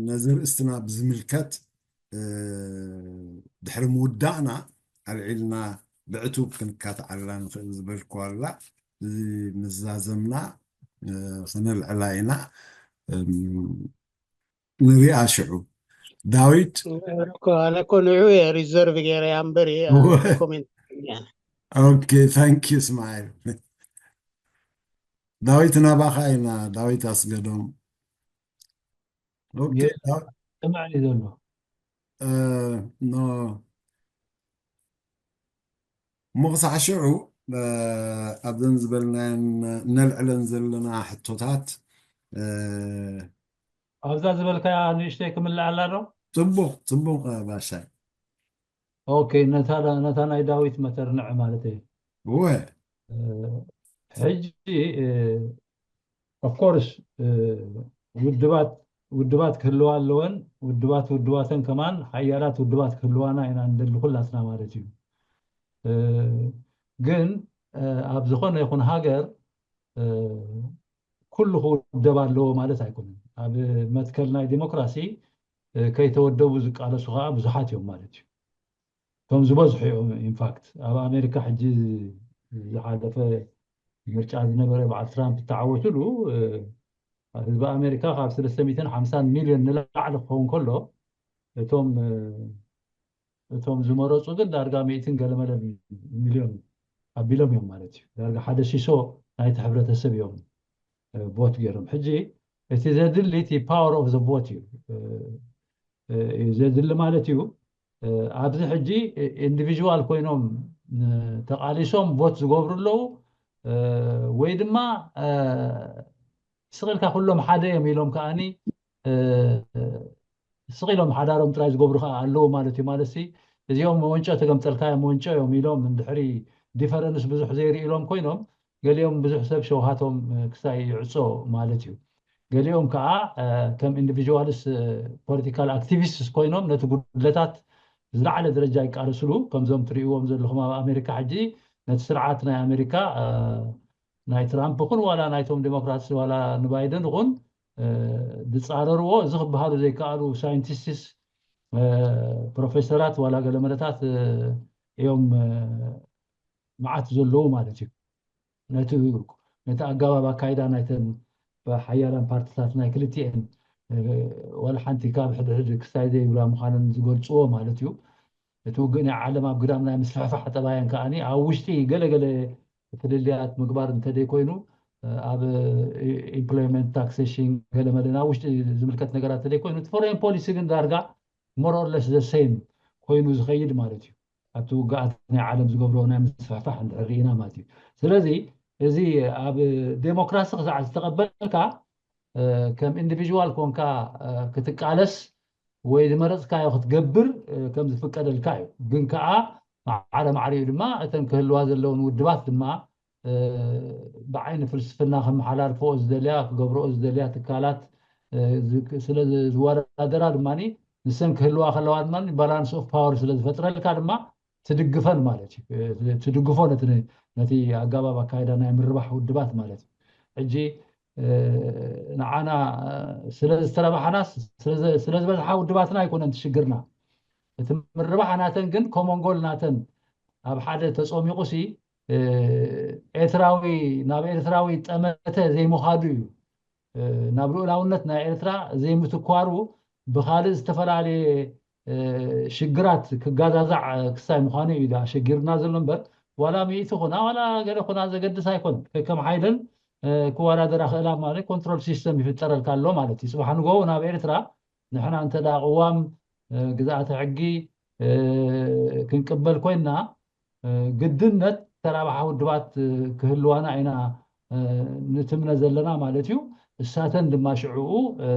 ነዚ ርእስትና ብዝምልከት፣ እ፣ ድሕሪ ምውዳእና ኣልዒልና ብዕቱብ ክንካትዓላ ንኽእል ዝበልኩ ኣላ። እዚ ምዛዘምና፣ እ፣ ክነልዕላ ኢና። እም፣ ንሪኣ ሽዑ። ዳዊት። እኮ፣ ኣነ እኮ ንዑ እየ ሪዘርቭ ገይረ እያ እምበር እየ እወ። ኮሜንት እያ። ኦኬ፣ ታንክ ዩ እስማኤል። ዳዊት ናባኻ ኢና፣ ዳዊት ኣስገዶም። ኦኬ፣ የ- ዳዊት፣ ስምዕኒ ዘሎ። እ፣ ኖ። እሞ ክሳዕ ሽዑ፣ እ፣ ኣብዘን ዝበልናየን ነልዕለን ዘለና ሕቶታት፣ እ፣ ኣብዛ ዝበልካያ ንእሽተይ ክምልኣላ ዶ? ጽቡቕ፣ ጽቡቕ፣ እ፣ ባሻይ። ኦኬ፣ ነታ፣ ነታ ናይ ዳዊት መተርንዐ ማለት እዩ። እወ። እ፣ ሕጂ፣ እ፣ ኦፍኮርስ፣ እ፣ ውድባት፣ ውድባት ክህልዋ ኣለወን። ውድባት፣ ውድባተን ከማን ሓያላት ውድባት ክህልዋና ኢና እንደሊ ኩላትና ማለት እዩ። እ፣ ግን፣ እ፣ ኣብ ዝኾነ ይኹን ሃገር፣ እ፣ ኩሉ ክውደብ ኣለዎ ማለት ኣይኮነን። ኣብ መትከል ናይ ዲሞክራሲ፣ እ፣ ከይተወደቡ ዝቃለሱ ከዓ ብዙሓት እዮም ማለት እዩ። እቶም ዝበዝሑ እዮም። ኢንፋክት፣ ኣብ ኣሜሪካ ሕጂ ዝሓለፈ ምርጫ ዝነበረ በዓል ትራምፕ ዝተዓወትሉ፣ እ፣ ህዝቢ ኣሜሪካ ካብ ሰለስተ ሚእትን ሓምሳን ሚልዮን ንላዕሊ ክኸውን ከሎ፣ እቶም፣ እ፣ እቶም ዝመረፁ ግን ዳርጋ ሚእትን ገለመለ ሚልዮን ኣቢሎም እዮም ማለት እዩ። ዳርጋ ሓደ ሲሶ ናይቲ ሕብረተሰብ እዮም፣ እ፣ ቮት ገይሮም። ሕጂ እቲ ዘድሊ እቲ ፓወር ኦፍ ዘ ቮት እዩ፣ እ፣ እ፣ እዩ ዘድሊ ማለት እዩ። እ፣ ኣብዚ ሕጂ ኢንዲቪዥዋል ኮይኖም፣ እ፣ ተቓሊሶም ቮት ዝገብሩ ኣለዉ፣ እ፣ ወይ ድማ፣ እ፣ ስቕ ኢልካ ኩሎም ሓደ እዮም ኢሎም ከኣኒ፣ እ፣ ስቕ ኢሎም ሓዳሮም ጥራይ ዝገብሩ ከኣ ኣለዉ ማለት እዩ። ማለት ሲ እዚኦም መወንጨ ተገምጠልካዮም መወንጨ እዮም ኢሎም እንድሕሪ ዲፈረንስ ብዙሕ ዘይርእሎም ኮይኖም፣ ገሊኦም ብዙሕ ሰብ ሸውሃቶም፣ እ፣ ክሳይ ይዕጾ ማለት እዩ። ገሊኦም ከኣ፣ እ፣ ከም ኢንዲቪዥዋልስ፣ እ፣ ፖለቲካል ኣክቲቪስትስ ኮይኖም ነቲ ጉድለታት ዝለዓለ ደረጃ ይቃለስሉ። ከምዞም ትርእይዎም ዘለኹም ኣብ ኣሜሪካ ሕጂ ነቲ ስርዓት ናይ ኣሜሪካ፣ እ፣ ናይ ትራምፕ ይኹን ዋላ ናይቶም ዴሞክራትስ ዋላ ንባይደን ይኹን፣ እ፣ ዝጻረርዎ፣ እዚ ክበሃሉ ዘይከኣሉ ሳይንቲስትስ፣ እ፣ ፕሮፌሰራት ዋላ ገለመለታት፣ እ፣ እዮም፣ እ፣ መዓት ዘለዉ ማለት እዩ። ነቲ፣ ነቲ ኣገባብ ኣካይዳ ናይተን ሓያላን ፓርቲታት ናይ ክልቲኤን፣ እ፣ ዋላ ሓንቲ ካብ ሕድሕድ ክስታይ ዘይብላ ምዃነን ዝገልጽዎ ማለት እዩ። እቲ ውግእ ናይ ዓለም ኣብ ግዳም ናይ ምስፍሕፋሕ ጠባየን ከኣኒ ኣብ ውሽጢ ገለገለ ፍልልያት ምግባር እንተደይ ኮይኑ፣ እ፣ ኣብ፣ እ፣ ኢምፕሎይመንት ታክሴሽን ገለመለ ናብ ውሽጢ ዝምልከት ነገራት እንተደይ ኮይኑ፣ እቲ ፎሬን ፖሊሲ ግን ዳርጋ ሞር ኦር ለስ ዘ ሴም ኮይኑ ዝኸይድ ማለት እዩ። ኣብቲ ውግኣት ናይ ዓለም ዝገብሮ ናይ ምስፍሕፋሕ እንድሕር ርኢና ማለት እዩ። ስለዚ እዚ ኣብ ዴሞክራሲ ክሳዕ ዝተቐበልካ፣ እ፣ ከም ኢንዲቪዥዋል ኮንካ፣ እ፣ ክትቃለስ ወይ ዝመረፅካዮ ክትገብር፣ እ፣ ከም ዝፍቀደልካ እዩ። ግን ከዓ ማዕረ ማዕሪኡ ድማ እተን ክህልዋ ዘለውን ውድባት ድማ፣ እ፣ ብዓይኒ ፍልስፍና ከመሓላልፈኦ ዝደልያ፣ ክገብረኦ ዝደልያ ትካላት፣ እ፣ ዝ-፣ ስለ ዝ-፣ ዝወዳደራ ድማ ንሰን ክህልዋ ከለዋ ድማ ባላንስ ኦፍ ፓወር ስለ ዝፈጥረልካ ድማ ትድግፈን ማለት እዩ። እ፣ ትድግፎ ነቲ፣ ነቲ ኣገባብ ኣካይዳ ናይ ምርባሕ ውድባት ማለት እዩ። ሕጂ፣ እ፣ ንዓና፣ እ፣ ስለ ዝተረባሕናስ፣ ስለ ዘ-፣ ስለ ዝበዝሓ ውድባትና ኣይኮነን እቲ ሽግርና። እቲ ምርባሕ ናተን ግን ኮመን ጎል ናተን ኣብ ሓደ ተጾሚቑሲ፣ እ፣ ኤርትራዊ ናብ ኤርትራዊ ጠመተ ዘይምዃዱ እዩ። እ፣ ናብ ልኡላውነት ናይ ኤርትራ ዘይምትኳሩ ብኻልእ ዝተፈላለየ፣ እ፣ ሽግራት ክጋዛዛዕ፣ እ፣ ክሳይ ምዃኑ እዩ ደኣ ሸጊርና ዘሎ እምበር፣ ዋላ ሚእቲ ኩና ዋላ ገለ ኩና ዘገድስ ኣይኮን። ከከም ሓይለን፣ እ፣ ክወዳደራ ክእላ ማለት ኮንትሮል ሲስተም ይፍጠረልካ ኣሎ ማለት እዩ። ጽባሕ ንግሆ ናብ ኤርትራ ንሕና እንተ ደኣ ቅዋም፣ እ፣ ግዝኣተ ሕጊ፣ እ፣ ክንቅበል ኮይንና፣ እ፣ ግድነት ተራባሓ ውድባት፣ እ፣ ክህልዋና ኢና፣ እ፣ ንትምነ ዘለና ማለት እዩ። እሳተን ድማ ሽዕኡ፣ እ፣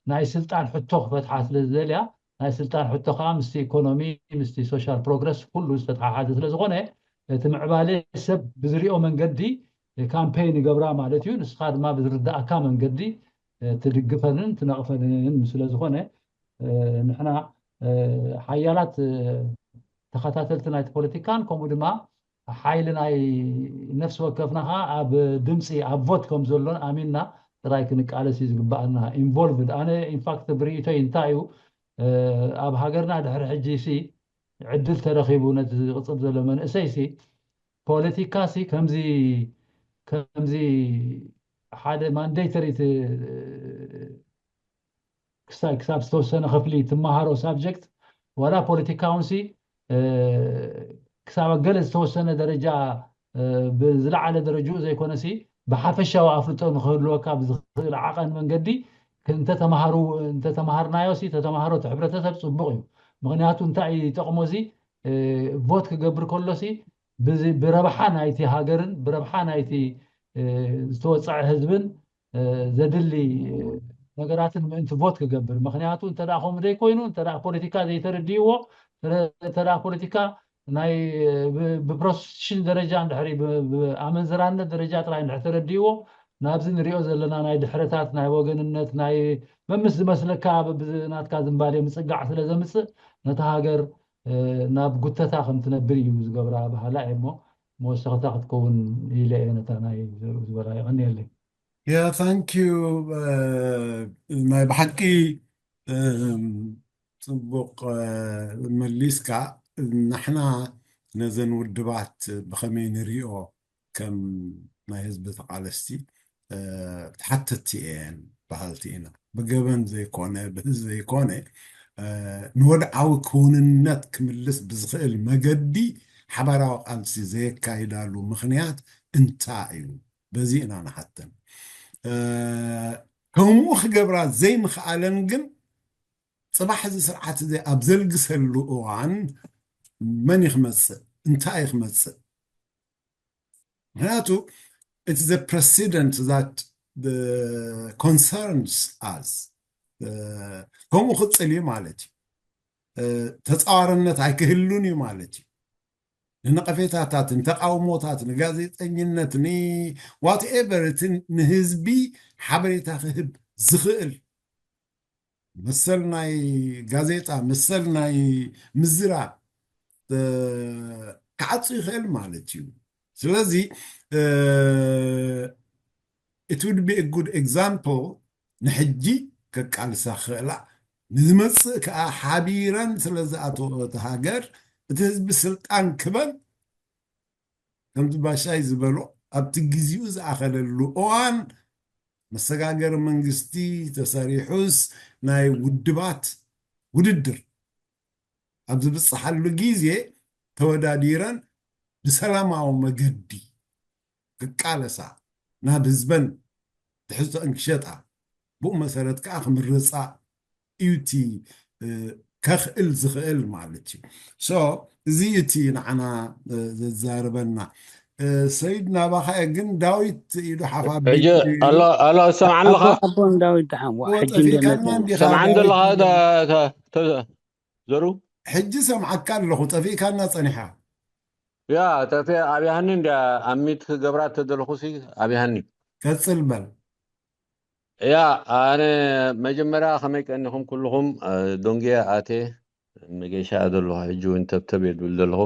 ናይ ስልጣን ሕቶ ክፈትሓ ስለ ዝደልያ፣ ናይ ስልጣን ሕቶ ከዓ ምስቲ ኢኮኖሚ፣ ምስቲ ሶሻል ፕሮግረስ ኩሉ ዝተተሓሓዘ ስለ ዝኾነ፣ እቲ ምዕባለ ሰብ ብዝሪኦ መንገዲ ካምፔይን ይገብራ ማለት እዩ። ንስኻ ድማ ብዝርዳእካ መንገዲ፣ እ፣ ትድግፈንን ትነቕፈንን ስለ ዝኾነ፣ እ፣ ንሕና፣ እ፣ ሓያላት፣ እ፣ ተኸታተልቲ ናይቲ ፖለቲካን ከምኡ ድማ ሓይሊ ናይ ነፍሲ ወከፍና ከዓ ኣብ ድምፂ ኣብ ቮት ከም ዘሎን ኣሚንና ጥራይ ክንቃለስ እዩ ዝግባኣና። ኢንቮልቭድ ኣነ ኢንፋክት ብርእይቶይ እንታይ እዩ ኣብ ሃገርና ድሕሪ ሕጂ ሲ ዕድል ተረኺቡ ነቲ ዝቕፅል ዘሎ መንእሰይ ሲ ፖለቲካ ሲ ከምዚ ከምዚ ሓደ ማንዴተሪ ክሳብ ዝተወሰነ ክፍሊ ትመሃሮ ሳብጀክት ዋላ ፖለቲካውን ሲ ክሳብ ገለ ዝተወሰነ ደረጃ ብዝለዓለ ደረጃኡ ዘይኮነ ሲ ብሓፈሻዊ ኣፍልጦ ንክህልወካ ብዝኽእል ዓቐን መንገዲ እንተተማሃሩ እንተተማሃርናዮ ሲ ተተማሃሮ እቲ ሕብረተሰብ ፅቡቕ እዩ። ምክንያቱ እንታይ ይጠቕሞ እዚ ቮት ክገብር ከሎ ሲ ብዚ- ብረብሓ ናይቲ ሃገርን ብረብሓ ናይቲ ዝተወፀዐ ህዝብን ዘድሊ ነገራትን ምእንቲ ቮት ክገብር። ምክንያቱ እንተ ከምኡ ዘይኮይኑ እንተ ፖለቲካ ዘይተረድእዎ እንተ ፖለቲካ ናይ ብፕሮስቲቱሽን ደረጃ እንድሕሪ ብኣመንዝራነት ደረጃ ጥራይ እንድሕር ተረድእዎ ናብዚ ንሪኦ ዘለና ናይ ድሕረታት ናይ ወገንነት ናይ መምስ ዝመስለካ ብናትካ ዝንባሌ ምፅጋዕ ስለ ዘምፅእ ነታ ሃገር ናብ ጉተታ ከም ትነብር እዩ ዝገብራ በሃላ እየ እሞ መወሰኽታ ክትከውን ኢለ እየ ነታ ናይ ዘርኡ ዝበላ የቐንየለይ። Yeah, thank you. ናይ ብሓቂ ፅቡቕ መሊስካ። ንሕና ነዘን ውድባት ብኸመይ ንሪኦ ከም ናይ ህዝቢ ተቓለስቲ ተሓተቲ እየን በሃልቲ ኢና። ብገበን ዘይኮነ ብህዝ ዘይኮነ ንወድዓዊ ክውንነት ክምልስ ብዝኽእል መገዲ ሓባራዊ ቃልሲ ዘየካይዳሉ ምኽንያት እንታይ እዩ? በዚ ኢና ንሓተን። ከምኡ ክገብራ ዘይምኽኣለን ግን ፅባሕ እዚ ስርዓት እዚ ኣብ ዘልግሰሉ እዋን መን እዩ ክመፅእ? እንታይ እዩ ክመፅእ? ምክንያቱ እቲ the precedent that concerns us ከምኡ ክፅል እዩ ማለት እዩ። ተፃዋርነት ኣይክህሉን እዩ ማለት እዩ። ንነቐፌታታት፣ ንተቃውሞታት፣ ንጋዜጠኝነት፣ ንዋትኤቨር እቲ ንህዝቢ ሓበሬታ ክህብ ዝኽእል መሰል ናይ ጋዜጣ፣ መሰል ናይ ምዝራብ ክዓፁ ይኽእል ማለት እዩ። ስለዚ it would be a good example ንሕጂ ከቃልሳ ክኽእላ ንዝመፅእ ከዓ ሓቢረን ስለ ዝኣተወ እቲ ሃገር እቲ ህዝቢ ስልጣን ክበን ከምቲ ባሻይ ዝበሎ ኣብቲ ግዜኡ ዝኣኸለሉ እዋን መሰጋገሪ መንግስቲ ተሰሪሑስ ናይ ውድባት ውድድር ኣብ ዝብፅሓሉ ግዜ ተወዳዲረን ብሰላማዊ መገዲ ክቃለሳ ናብ ህዝበን ትሕዝቶአን ክሸጣ ብኡ መሰረት ከዓ ክምረፃ እዩ እቲ ከኽእል ዝኽእል ማለት እዩ። So እዚ እቲ ንዓና ዘዛርበና። ሰይድ ናባኻ እየ ግን ዳዊት ኢዱ ሓፍ ኣቢሉ ሕጂ ኣሎ ኣሎ ዝሰምዓኒ ኣለኻ? ኣቦ ኣቦን ዳዊት ደሓን ዋ እወ፣ ሕጂ ጠፊእካና እንዲኻ ሰምዓኒ ዳዊት? ዘለኻ ዳ- ተ- ተ- ዘሩ ሕጂ ሰምዓካ ኣለኹ፣ ጠፊእካና ጸኒሓ። ያ ጠፊ ኣብያሃኒ እንዲ ኣሚት ክገብራ ተደለኹሲ ኣብያሃኒ። ቀጽል በል። ያ ኣነ መጀመርያ ከመይ ቀኒኹም ኩልኹም ዶንጌ ኣቴ መገሻ ዘለኹ ሕጂ እውን ተብተብ የድብል ዘለኹ።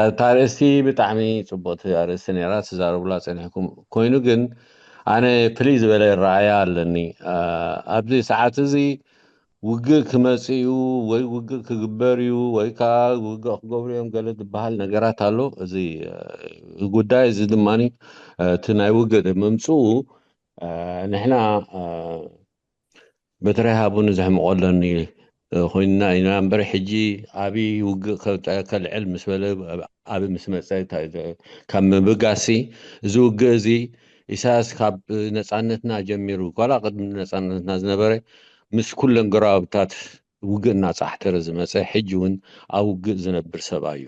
እታ ኣርእስቲ ብጣዕሚ ፅቡቕቲ ኣርእስቲ ነይራ ትዛረቡላ ፀኒሕኩም። ኮይኑ ግን ኣነ ፍልይ ዝበለ ረኣያ ኣለኒ። ኣብዚ ሰዓት እዚ ውግእ ክመፅእ እዩ ወይ ውግእ ክግበር እዩ ወይ ከዓ ውግእ ክገብሩ እዮም ገለ ዝበሃል ነገራት ኣሎ። እዚ ጉዳይ እዚ ድማ እቲ ናይ ውግእ ምምፅኡ ንሕና በትራይ ሃቡኒ ዘሕምቖ ኣለኒ ኮይንና ኢና እምበር ሕጂ ኣብይ ውግእ ከልዕል ምስ በለ ኣብይ ምስ መፀ ካብ ምብጋሲ እዚ ውግእ እዚ ኢሳያስ ካብ ነፃነትና ጀሚሩ ኳላ ቅድሚ ነፃነትና ዝነበረ ምስ ኩለን ጎረባብታት ውግእ እናፃሕተረ ዝመፀ ሕጂ እውን ኣብ ውግእ ዝነብር ሰብኣይ እዩ።